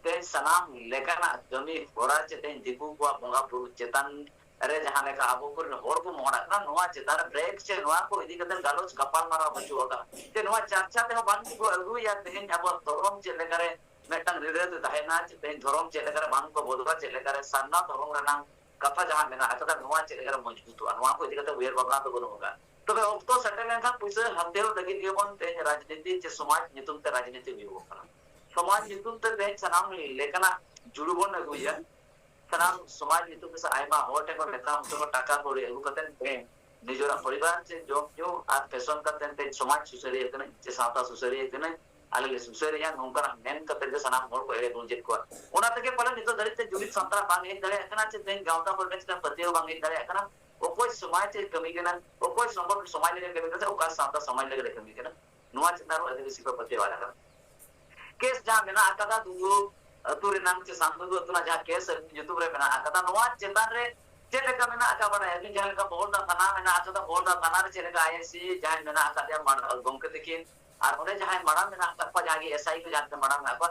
ᱛᱮᱦᱮᱧ ᱥᱟᱱᱟᱢ ᱞᱮᱠᱟᱱᱟᱜ ᱠᱟᱹᱢᱤ ᱦᱚᱨᱟ ᱪᱮ ᱛᱮᱦᱮᱧ ᱫᱤᱠᱩ ᱠᱚᱣᱟᱜ ᱵᱚᱸᱜᱟ ᱵᱩᱨᱩ ᱪᱮᱛᱟᱱ ᱨᱮ ᱡᱟᱦᱟᱸ ᱞᱮᱠᱟ ᱟᱵᱚ ᱠᱚᱨᱮᱱ ᱦᱚᱲ ᱠᱚ ᱢᱚᱦᱰᱟᱜ ᱠᱟᱱᱟ, ᱱᱚᱣᱟ ᱪᱮᱛᱟᱱ ᱨᱮ ᱵᱨᱮᱠ ᱪᱮ ᱱᱚᱣᱟ ᱠᱚ ᱤᱫᱤ ᱠᱟᱛᱮ ᱜᱟᱞᱚᱪ ᱜᱟᱯᱟᱞᱢᱟᱨᱟᱣ ᱵᱟᱹᱪᱩᱜ ᱟᱠᱟᱫᱟ᱾ ᱪᱮ ᱱᱚᱣᱟ ᱪᱟᱨᱪᱟ ᱛᱮᱦᱚᱸ ᱵᱟᱝ ᱠᱚ ᱟᱹᱜᱩᱭᱟ ᱛᱮᱦᱮᱧ ᱟᱵᱚᱣᱟᱜ ᱫᱷᱚᱨᱚᱢ ᱪᱮᱫ ᱞᱮᱠᱟᱨᱮ ᱢᱤᱫᱴᱟᱝ ᱨᱤᱲᱟᱹ ᱛᱮ ᱛᱟᱦᱮᱱᱟ, ᱪᱮ ᱛᱮᱦᱮᱧ ᱫᱷᱚᱨᱚᱢ ᱪᱮᱫ ᱞᱮᱠᱟᱨᱮ ᱵᱟᱝ ᱠᱚ ᱵᱚᱫᱚᱞᱟ, ᱪᱮᱫ ᱞᱮᱠᱟᱨᱮ ᱥᱟᱨᱱᱟ ᱫᱷᱚᱨᱚᱢ ᱨᱮᱱᱟᱜ ᱠᱟᱛᱷᱟ ᱡᱟᱦᱟᱸ ᱢᱮᱱᱟᱜ ᱟᱠᱟᱫᱟ, ᱱᱚᱣᱟ ᱪᱮᱫ ᱞᱮᱠᱟᱨᱮ ᱢᱚᱡᱽᱵᱩᱛᱚᱜᱼᱟ, ᱱᱚᱣᱟ ᱠᱚ ᱤᱫᱤ ᱠᱟᱛᱮ ᱩᱭᱦᱟᱹᱨ ᱵᱷᱟᱵᱽᱱᱟ ᱫᱚ ᱵᱟᱹᱱᱩᱜ ᱟᱠᱟᱫᱟ᱾ ᱛᱚᱵᱮ ᱚᱠᱛᱚ ᱥᱮᱴᱮᱨ ᱞᱮᱱᱠᱷᱟᱱ ᱯᱩᱭᱥᱟᱹ ᱦᱟᱛᱮᱣ ᱞᱟᱹᱜᱤᱫ ᱜᱮᱵᱚᱱ ᱛᱮᱦᱮᱧ ᱨᱟᱡᱽᱱᱤᱛᱤ ᱪᱮ ᱥᱚᱢᱟᱡᱽ ᱧᱩᱛᱩᱢ ᱛᱮ ᱨᱟᱡᱽᱱᱤᱛᱤ ᱦᱩᱭᱩᱜᱚᱜ ᱠᱟᱱᱟ᱾ ᱥᱚᱢᱟᱡᱽ ᱧᱩᱛᱩᱢ ᱛᱮ ᱛᱮᱦᱮᱧ ᱥᱟᱱᱟᱢ ᱞᱮᱠᱟᱱᱟᱜ ᱡᱩᱲᱩ ᱵᱚᱱ ᱟᱹᱜᱩᱭᱟ, ᱥᱟᱱᱟᱢ ᱥᱚᱢᱟᱡᱽ ᱧᱩᱛᱩᱢ ᱛᱮ ᱥᱮ ᱟᱭᱢᱟ ᱦᱚᱲ ᱴᱷᱮᱱ ᱠᱷᱚᱱ ᱱᱮᱛᱟ ᱚᱱᱛᱮ ᱠᱷᱚᱱ ᱴᱟᱠᱟ ᱠᱟᱹᱣᱰᱤ ᱟᱹᱜᱩ ᱠᱟᱛᱮ ᱛᱮᱦᱮᱧ ᱱᱤᱡᱮᱨᱟᱜ ᱯᱚᱨᱤᱵᱟᱨ ᱪᱮ ᱡᱚᱢ ᱧᱩ ᱟᱨ ᱯᱮᱥᱚᱱ ᱠᱟᱛᱮ ᱛᱮᱦᱮᱧ ᱥᱚᱢᱟᱡᱽ ᱥᱩᱥᱟᱹᱨᱤᱭᱟᱹ ᱠᱟᱹᱱᱟᱹᱧ ᱪᱮ ᱥᱟᱶᱛᱟ ᱥᱩᱥᱟᱹᱨᱤᱭᱟᱹ ᱠᱟᱹᱱᱟᱹᱧ, ᱟᱞᱮ ᱞᱮ ᱥᱩᱥᱟᱹᱨᱮᱜᱼᱟ, ᱱᱚᱝᱠᱟᱱᱟᱜ ᱢᱮᱱ ᱠᱟᱛᱮ ᱜᱮ ᱥᱟᱱᱟᱢ ᱦᱚᱲ ᱠᱚ ᱮᱲᱮ ᱜᱩᱸᱡᱮᱫ ᱠᱚᱣᱟ᱾ ᱚᱱᱟ ᱛᱮᱜᱮ ᱯᱟᱞᱮ ᱱᱤᱛᱚᱜ ᱫᱷᱟᱹᱨᱤᱡ ᱛᱮ ᱡᱩᱢᱤᱫ ᱥᱟᱱᱛᱟᱲ ᱵᱟᱝ ᱦᱮᱡ ᱫᱟᱲᱮᱭᱟᱜ ᱠᱟᱱᱟ, ᱪᱮ ᱛᱮᱦᱮᱧ ᱜᱟᱶᱛᱟ ᱠᱚᱨᱮ ᱢᱤᱫᱴᱟᱝ ᱯᱟᱹᱛᱭᱟᱹᱣ ᱵᱟᱝ ᱦᱮᱡ ᱫᱟᱲᱮᱭᱟᱜ ᱠᱟᱱᱟ᱾ ᱚᱠᱚᱭ ᱥᱚᱢᱟᱡᱽ ᱮ ᱠᱟᱹᱢᱤ ᱠᱟᱱᱟ, ᱚᱠᱚᱭ ᱥᱚᱝᱜᱚᱴᱷᱚᱱ ᱥᱚᱢᱟᱡᱽ ᱞᱟᱹᱜᱤᱫ ᱠᱟᱹᱢᱤ ᱠᱟᱱᱟ, ᱚᱠᱟ ᱥᱟᱶᱛᱟ ᱥᱚᱢᱟᱡᱽ ᱞᱟᱹᱜᱤᱫ ᱮ ᱠᱟᱹᱢᱤ ᱠᱟᱱᱟ, ᱱᱚᱣᱟ ᱪᱮᱛᱟᱱ ᱨᱮ ᱟᱹᱫᱤᱵᱟᱹᱥᱤ ᱠᱚ ᱯᱟᱹᱛᱭᱟᱹᱣ ᱟᱠᱟᱱᱟ᱾ ᱠᱮᱥ ᱡᱟᱦᱟᱸ ᱢᱮᱱᱟᱜ ᱟᱠᱟᱫᱟ ᱫᱩᱸᱫᱩ ᱟᱹᱛᱩ ᱨᱮᱱᱟᱜ ᱪᱮ ᱥᱟᱱᱫᱩᱸᱫᱩ ᱟᱹᱛᱩ ᱨᱮᱱᱟᱜ ᱡᱟᱦᱟᱸ ᱠᱮᱥ ᱧᱩᱛᱩᱢ ᱨᱮ ᱢᱮᱱᱟᱜ ᱟᱠᱟᱫᱟ, ᱱᱚᱣᱟ ᱪᱮᱛᱟᱱ ᱨᱮ ᱪᱮᱫ ᱞᱮᱠᱟ ᱢᱮᱱᱟᱜ ᱟᱠᱟᱫ ᱵᱟᱲᱟᱭᱟ ᱵᱤᱱ? ᱡᱟᱦᱟᱸ ᱞᱮᱠᱟ ᱵᱚᱦᱚᱲᱫᱟ ᱛᱷᱟᱱᱟ ᱢᱮᱱᱟᱜ ᱟᱠᱟᱫᱟ, ᱵᱚᱦᱚᱲᱫᱟ ᱛᱷᱟᱱᱟ ᱨᱮ ᱪᱮᱫ ᱞᱮᱠᱟ ᱟᱭ ᱟᱭ ᱥᱤ ᱡᱟᱦᱟᱸᱭ ᱢᱮᱱᱟᱜ ᱟᱠᱟᱫᱮᱭᱟ ᱢᱟᱲ-, ᱜᱚᱢᱠᱮ ᱛᱟᱹᱠᱤᱱ, ᱟᱨ ᱚᱸᱰᱮ ᱡᱟᱦᱟᱸᱭ ᱢᱟᱲᱟᱝ ᱢᱮᱱᱟᱜ ᱟᱠᱟᱫ ᱠᱚᱣᱟ, ᱡᱟᱦᱟᱸᱭ ᱜᱮ ᱮᱥ ᱟᱭ ᱠᱚ ᱡᱟᱦᱟᱸ ᱛᱤᱱᱟᱹᱜ ᱢᱟᱲᱟᱝ ᱢᱮᱱᱟᱜ ᱠᱚᱣᱟ,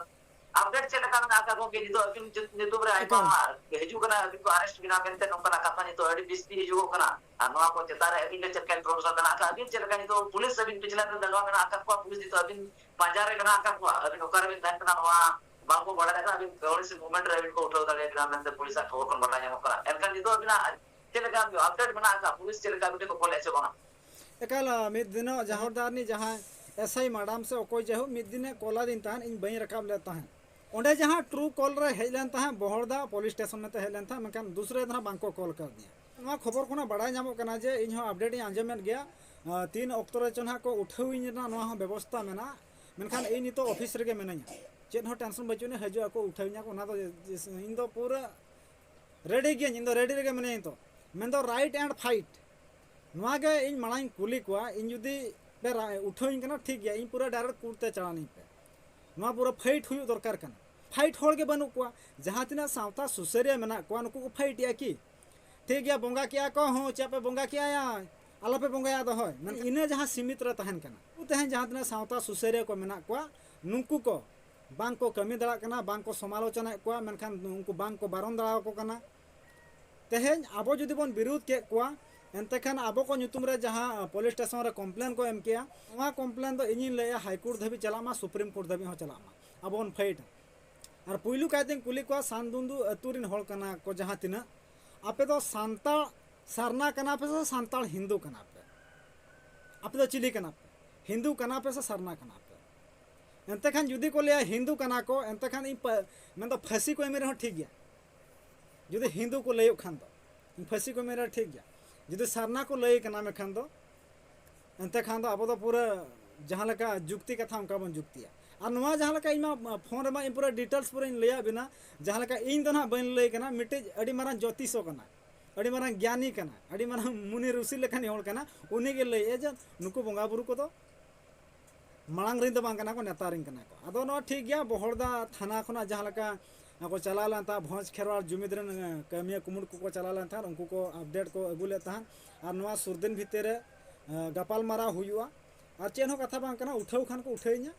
ᱟᱯᱰᱮᱴ ᱪᱮᱫ ᱞᱮᱠᱟ ᱢᱮᱱᱟᱜ ᱟᱠᱟᱫ ᱜᱚᱢᱠᱮ? ᱱᱤᱛᱚᱜ ᱟᱹᱵᱤᱱ ᱧᱩᱛᱩᱢ ᱨᱮ ᱟᱭᱢᱟ ᱮᱠᱟᱞ᱾ ᱦᱤᱡᱩᱜ ᱠᱟᱱᱟ, ᱟᱹᱵᱤᱱ ᱠᱚ ᱟᱨᱮᱥᱴ ᱵᱮᱱᱟ ᱢᱮᱱᱛᱮ ᱱᱚᱝᱠᱟᱱᱟᱜ ᱠᱟᱛᱷᱟ ᱱᱤᱛᱚᱜ ᱟᱹᱰᱤ ᱵᱤᱥᱛᱤ ᱦᱤᱡᱩᱜᱚᱜ ᱠᱟᱱᱟ᱾ ᱟᱨ ᱱᱚᱣᱟ ᱠᱚ ᱪᱮᱛᱟᱱ ᱨᱮ ᱟᱹᱵᱤᱱ ᱜᱮ ᱪᱮᱫ ᱞᱮᱠᱟ ᱤᱱᱯᱷᱚᱨᱢᱮᱥᱚᱱ ᱢᱮᱱᱟᱜ ᱟᱠᱟᱫ? ᱟᱹᱵᱤᱱ ᱪᱮᱫ ᱞᱮᱠᱟ ᱱᱤᱛᱚᱜ ᱯᱩᱞᱤᱥ ᱟᱹᱵᱤᱱ ᱯᱤᱪᱷᱞᱟᱹ ᱨᱮ ᱞᱟᱜᱟᱣ ᱢᱮᱱᱟᱜ ᱟᱠᱟᱫ ᱠᱚᱣᱟ, ᱯᱩᱞᱤᱥ ᱱᱤᱛᱚᱜ ᱟᱹᱵᱤᱱ ᱯᱟᱸᱡᱟ ᱨᱮ ᱢᱮᱱᱟᱜ ᱟᱠᱟᱫ ᱠᱚᱣᱟ, ᱟᱹᱵᱤᱱ ᱚᱠᱟ ᱨᱮᱵᱤᱱ ᱛᱟᱦᱮᱱ ᱠᱟᱱᱟ ᱱᱚᱣᱟ ᱵᱟᱝᱠᱚ ᱵᱟᱲᱟᱭ ᱫᱟᱲᱮᱭᱟᱜ ᱠᱟᱱᱟ, ᱟᱹᱵᱤᱱ ᱯᱩᱞᱤᱥ ᱢᱩᱵᱷᱢᱮᱱᱴ ᱨᱮ ᱟᱹᱵᱤᱱ ᱠᱚ ᱩᱴᱷᱟᱹᱣ ᱫᱟᱲᱮᱭᱟᱜ ᱠᱟᱱᱟ ᱢᱮᱱᱛᱮ ᱯᱩᱞᱤᱥᱟᱜ ᱠᱷᱚᱵᱚᱨ ᱠᱷᱚᱱ ᱵᱟᱰᱟᱭ ᱧᱟᱢᱚᱜ ᱠᱟᱱᱟ᱾ ᱮᱱᱠᱷᱟᱱ ᱱᱤᱛᱚᱜ ᱟᱹᱵᱤᱱᱟᱜ ᱪᱮᱫ ᱞᱮᱠᱟ ᱟᱯᱰᱮᱴ ᱢᱮᱱᱟᱜ ᱟᱠᱟᱫ? ᱯᱩᱞᱤᱥ ᱪᱮᱫ ᱞᱮᱠᱟ ᱟᱹᱵᱤᱱ ᱴᱷᱮᱱ ᱠᱚ ᱠᱚᱞᱮᱫ ᱥᱮ ᱵᱟᱝᱟ? ᱮᱠᱟᱞ, ᱢᱤᱫ ᱫᱤᱱᱚᱜ ᱡᱟᱦᱟᱸ ᱫᱟᱨᱱᱤ ᱡᱟᱦᱟᱸᱭ ᱮᱥ ᱟᱭ ᱢᱟᱰᱟᱢ ᱥᱮ ᱚᱠᱚᱭ ᱡᱟᱭᱦᱳᱠ ᱢᱤᱫ ᱫᱤᱱᱮ ᱠᱚᱞ ᱟᱫᱤᱧ ᱛᱟᱦᱮᱸᱫ, ᱤᱧ ᱵᱟᱹᱧ ᱨᱟᱠᱟᱵ ᱞᱮᱫ ᱛᱟᱦᱮᱸᱫ᱾ ᱚᱸᱰᱮ ᱡᱟᱦᱟᱸ ᱴᱨᱩ ᱠᱚᱞ ᱨᱮ ᱦᱮᱡ ᱞᱮᱱ ᱛᱟᱦᱮᱸᱫ, ᱵᱚᱦᱚᱲᱫᱟ ᱯᱩᱞᱤᱥ ᱥᱴᱮᱥᱚᱱ ᱢᱮᱱᱛᱮ ᱦᱮᱡ ᱞᱮᱱ ᱛᱟᱦᱮᱸᱫ, ᱢᱮᱱᱠᱷᱟᱱ ᱫᱩᱥᱨᱟᱹ ᱫᱚ ᱱᱟᱦᱟᱜ ᱵᱟᱝᱠᱚ ᱠᱚᱞ ᱠᱟᱣᱫᱤᱧᱟ᱾ ᱱᱚᱣᱟ ᱠᱷᱚᱵᱚᱨ ᱠᱷᱚᱱᱟᱜ ᱵᱟᱲᱟᱭ ᱧᱟᱢᱚᱜ ᱠᱟᱱᱟ ᱡᱮ ᱤᱧ ᱦᱚᱸ ᱟᱯᱰᱮᱴ ᱤᱧ ᱟᱸᱡᱚᱢᱮᱫ ᱜᱮᱭᱟ, ᱟᱸ, ᱛᱤᱱ ᱚᱠᱛᱚ ᱨᱮ ᱪᱚ ᱱᱟᱦᱟᱜ ᱠᱚ ᱩᱴᱷᱟᱹᱣᱤᱧ ᱨᱮᱱᱟᱜ ᱱᱚᱣᱟ ᱦᱚᱸ ᱵᱮᱵᱚᱥᱛᱟ ᱢᱮᱱᱟᱜᱼᱟ᱾ ᱢᱮᱱᱠᱷᱟᱱ ᱤᱧ ᱱᱤᱛᱚᱜ ᱚᱯᱷᱤᱥ ᱨᱮᱜᱮ ᱢᱤᱱᱟᱹᱧᱟ, ᱪᱮᱫ ᱦᱚᱸ ᱴᱮᱱᱥᱚᱱ ᱵᱟᱹᱪᱩᱜ ᱟᱹᱱᱤᱡ, ᱦᱤᱡᱩᱜ ᱟᱠᱚ ᱩᱴᱷᱟᱹᱣᱤᱧᱟ ᱠᱚ, ᱚᱱᱟ ᱫᱚ ᱤᱧ ᱫᱚ ᱯᱩᱨᱟᱹ ᱨᱮᱰᱤ ᱜᱤᱭᱟᱹᱧ, ᱤᱧ ᱫᱚ ᱨᱮᱰᱤ ᱨᱮᱜᱮ ᱢᱤᱱᱟᱹᱧᱟ ᱱᱤᱛᱚᱜ᱾ ᱢᱮᱱᱫᱚ ᱨᱟᱭᱤᱴ ᱮᱱᱰ ᱯᱷᱟᱭᱤᱴ, ᱱᱚᱣᱟ ᱜᱮ ᱤᱧ ᱢᱟᱲᱟᱝ ᱤᱧ ᱠᱩᱞᱤ ᱠᱚᱣᱟ, ᱤᱧ ᱡᱩᱫᱤ ᱯᱮ ᱨᱟ-, ᱩᱴᱷᱟᱹᱣᱤᱧ ᱠᱟᱱᱟ ᱴᱷᱤᱠ ᱜᱮᱭᱟ, ᱤᱧ ᱯᱩᱨᱟᱹ ᱰᱟᱭᱨᱮᱠᱴ ᱠᱳᱨᱴ ᱛᱮ ᱪᱟᱞᱟᱱᱤᱧ ᱯᱮ᱾ ᱱᱚᱣᱟ ᱯᱩᱨᱟᱹ ᱯᱷᱟᱭᱤᱴ ᱦᱩᱭᱩᱜ ᱫᱚᱨᱠᱟᱨ ᱠᱟᱱᱟ᱾ ᱯᱷᱟᱭᱤᱴ ᱦᱚᱲ ᱜᱮ ᱵᱟᱹᱱᱩᱜ ᱠᱚᱣᱟ᱾ ᱡᱟᱦᱟᱸ ᱛᱤᱱᱟᱹᱜ ᱥᱟᱶᱛᱟ ᱥᱩᱥᱟᱹᱨᱤᱭᱟᱹ ᱢᱮᱱᱟᱜ ᱠᱚᱣᱟ, ᱱᱩᱠᱩ ᱠᱚ ᱯᱷᱟᱭᱤᱴ ᱮᱜᱼᱟ ᱠᱤ? ᱴᱷᱤᱠ ᱜᱮᱭᱟ, ᱵᱚᱸᱜᱟ ᱠᱮᱜᱼᱟ ᱠᱚ, ᱦᱚᱸ, ᱪᱮᱫ ᱯᱮ ᱵᱚᱸᱜᱟ ᱠᱮᱜᱼᱟ? ᱟᱞᱚᱯᱮ ᱵᱚᱸᱜᱟᱭᱟ ᱟᱫᱚ, ᱦᱳᱭ᱾ ᱢᱮᱱᱠᱷᱟᱱ ᱤᱱᱟᱹ ᱡᱟᱦᱟᱸ ᱥᱤᱢᱤᱛ ᱨᱮ ᱛᱟᱦᱮᱱ ᱠᱟᱱᱟ, ᱛᱮᱦᱮᱧ ᱡᱟᱦᱟᱸ ᱛᱤᱱᱟᱹᱜ ᱥᱟᱶᱛᱟ ᱥᱩᱥᱟᱹᱨᱤᱭᱟᱹ ᱠᱚ ᱢᱮᱱᱟᱜ ᱠᱚᱣᱟ, ᱱᱩᱠᱩ ᱠᱚ ᱵᱟᱝ ᱠᱚ ᱠᱟᱹᱢᱤ ᱫᱟᱲᱮᱭᱟᱜ ᱠᱟᱱᱟ, ᱵᱟᱝ ᱠᱚ ᱥᱚᱢᱟᱞᱳᱪᱚᱱᱟᱭᱮᱫ ᱠᱚᱣᱟ, ᱢᱮᱱᱠᱷᱟᱱ ᱩᱱᱠᱩ ᱵᱟᱝ ᱠᱚ ᱵᱟᱨᱚᱱ ᱫᱟᱲᱮᱭᱟᱠᱚ ᱠᱟᱱᱟ᱾ ᱛᱮᱦᱮᱧ ᱟᱵᱚ ᱡᱩᱫᱤ ᱵᱚᱱ ᱵᱤᱨᱩᱫᱷ ᱠᱮᱫ ᱠᱚᱣᱟ, ᱮᱱᱛᱮ ᱠᱷᱟᱱ ᱟᱵᱚ ᱠᱚ ᱧᱩᱛᱩᱢ ᱨᱮ ᱡᱟᱦᱟᱸ, ᱟ, ᱯᱩᱞᱤᱥ ᱥᱴᱮᱥᱚᱱ ᱨᱮ ᱠᱚᱢᱯᱞᱮᱱ ᱠᱚ ᱮᱢ ᱠᱮᱜᱼᱟ, ᱱᱚᱣᱟ ᱠᱚᱢᱯᱞᱮᱱ ᱫᱚ ᱤᱧᱤᱧ ᱞᱟᱹᱭᱟ ᱦᱟᱭ ᱠᱳᱨᱴ ᱫᱷᱟᱹᱵᱤᱡ ᱪᱟᱞᱟᱜ ᱢᱟ, ᱥᱩᱯᱨᱤᱢ ᱠᱳᱨᱴ ᱫᱷᱟᱹᱵᱤᱡ ᱦᱚᱸ ᱪᱟᱞᱟᱜ ᱢᱟ, ᱟᱵᱚ ᱵᱚᱱ ᱯᱷᱟᱭᱤᱴᱟ᱾ ᱟᱨ ᱯᱩᱭᱞᱩ ᱠᱟᱭᱛᱮᱧ ᱠᱩᱞᱤ ᱠᱚᱣᱟ, ᱥᱟᱱᱫᱩᱱᱫᱩ ᱟᱹᱛᱩ ᱨᱮᱱ ᱦᱚᱲ ᱠᱟᱱᱟ ᱠᱚ ᱡᱟᱦᱟᱸ ᱛᱤᱱᱟᱹᱜ, ᱟᱯᱮ ᱫᱚ ᱥᱟᱱᱛᱟᱲ ᱥᱟᱨᱱᱟ ᱠᱟᱱᱟ ᱯᱮ ᱥᱮ ᱥᱟᱱᱛᱟᱲ ᱦᱤᱱᱫᱩ ᱠᱟᱱᱟ ᱯᱮ? ᱟᱯᱮ ᱫᱚ ᱪᱤᱞᱤ ᱠᱟᱱᱟ ᱯᱮ? ᱦᱤᱱᱫᱩ ᱠᱟᱱᱟ ᱯᱮ ᱥᱮ ᱥᱟᱨᱱᱟ ᱠᱟᱱᱟ ᱯᱮ? ᱮᱱᱛᱮ ᱠᱷᱟᱱ ᱡᱩᱫᱤ ᱠᱚ ᱞᱟᱹᱭᱟ ᱦᱤᱱᱫᱩ ᱠᱟᱱᱟ ᱠᱚ, ᱮᱱᱛᱮ ᱠᱷᱟᱱ ᱤᱧ ᱯᱟ-, ᱢᱮᱱᱫᱚ ᱯᱷᱟᱹᱥᱤ ᱠᱚ ᱮᱢ ᱨᱮᱦᱚᱸ ᱴᱷᱤᱠ ᱜᱮᱭᱟ᱾ ᱡᱩᱫᱤ ᱦᱤᱱᱫᱩ ᱠᱚ ᱞᱟᱹᱭᱚᱜ ᱠᱷᱟᱱ ᱫᱚ, ᱯᱷᱟᱹᱥᱤ ᱠᱚ ᱮᱢ ᱨᱮᱦᱚᱸ ᱴᱷᱤᱠ ᱜᱮᱭᱟ᱾ ᱡᱩᱫᱤ ᱥᱟᱨᱱᱟ ᱠᱚ ᱞᱟᱹᱭ ᱠᱟᱱᱟ ᱢᱮᱱᱠᱷᱟᱱ ᱫᱚ, ᱮᱱᱛᱮ ᱠᱷᱟᱱ ᱫᱚ ᱟᱵᱚ ᱫᱚ ᱯᱩᱨᱟᱹ ᱡᱟᱦᱟᱸ ᱞᱮᱠᱟ ᱡᱩᱠᱛᱤ ᱠᱟᱛᱷᱟ, ᱚᱱᱠᱟ ᱵᱚᱱ ᱡᱩᱠᱛᱤᱭᱟ᱾ ᱟᱨ ᱱᱚᱣᱟ ᱡᱟᱦᱟᱸ ᱞᱮᱠᱟ ᱤᱧ ᱢᱟ ᱯᱷᱳᱱ ᱨᱮᱢᱟ ᱤᱧ ᱯᱩᱨᱟᱹ ᱰᱤᱴᱮᱞᱥ ᱯᱩᱨᱟᱹᱧ ᱞᱟᱹᱭᱟᱫ ᱵᱤᱱᱟ, ᱡᱟᱦᱟᱸ ᱞᱮᱠᱟ ᱤᱧ ᱫᱚ ᱱᱟᱦᱟᱜ ᱵᱟᱹᱧ ᱞᱟᱹᱭ ᱠᱟᱱᱟ, ᱢᱤᱫᱴᱤᱡ ᱟᱹᱰᱤ ᱢᱟᱨᱟᱝ ᱡᱳᱛᱤᱥᱚ ᱠᱟᱱᱟᱭ, ᱟᱹᱰᱤ ᱢᱟᱨᱟᱝ ᱜᱮᱭᱟᱱᱤ ᱠᱟᱱᱟᱭ, ᱟᱹᱰᱤ ᱢᱟᱨᱟᱝ ᱢᱩᱱᱤ ᱨᱩᱥᱤ ᱞᱮᱠᱟᱱᱤᱡ ᱦᱚᱲ ᱠᱟᱱᱟ, ᱩᱱᱤ ᱜᱮ ᱞᱟᱹᱭᱮᱫᱼᱟ ᱡᱮ ᱱᱩᱠᱩ ᱵᱚᱸᱜᱟ ᱵᱩᱨᱩ ᱠᱚᱫᱚ ᱢᱟᱲᱟᱝ ᱨᱮᱱ ᱫᱚ ᱵᱟᱝ ᱠᱟᱱᱟ ᱠᱚ, ᱱᱮᱛᱟᱨ ᱨᱮᱱ ᱠᱟᱱᱟ ᱠᱚ᱾ ᱟᱫᱚ ᱱᱚᱣᱟ ᱴᱷᱤᱠ ᱜᱮᱭᱟ, ᱵᱚᱦᱚᱲᱫᱟ ᱛᱷᱟᱱᱟ ᱠᱷᱚᱱᱟᱜ ᱡᱟᱦᱟᱸ ᱞᱮᱠᱟ ᱠᱚ ᱪᱟᱞᱟᱣ ᱞᱮᱱ ᱛᱟᱦᱮᱸᱫ, ᱵᱷᱚᱸᱡᱽ ᱠᱷᱮᱨᱣᱟᱲ ᱡᱩᱢᱤᱫ ᱨᱮᱱ, ᱮ, ᱠᱟᱹᱢᱤᱭᱟᱹ ᱠᱩᱢᱩᱴ ᱠᱚᱠᱚ ᱪᱟᱞᱟᱣ ᱞᱮᱱ ᱛᱟᱦᱮᱸᱫ, ᱩᱱᱠᱩ ᱠᱚ ᱟᱯᱰᱮᱴ ᱠᱚ ᱟᱹᱜᱩ ᱞᱮᱫ ᱛᱟᱦᱮᱸᱫ᱾ ᱟᱨ ᱱᱚᱣᱟ ᱥᱩᱨ ᱫᱤᱱ ᱵᱷᱤᱛᱤᱨ ᱨᱮ, ᱮ, ᱜᱟᱯᱟᱞ ᱢᱟᱨᱟᱣ ᱦᱩᱭᱩᱜᱼᱟ᱾ ᱟᱨ ᱪᱮᱫ ᱦᱚᱸ ᱠᱟᱛᱷᱟ ᱵᱟᱝ ᱠᱟᱱᱟ, ᱩᱴᱷᱟᱹᱣ ᱠᱷᱟᱱ ᱠᱚ ᱩᱴᱷᱟᱹᱣ ᱤᱧᱟ,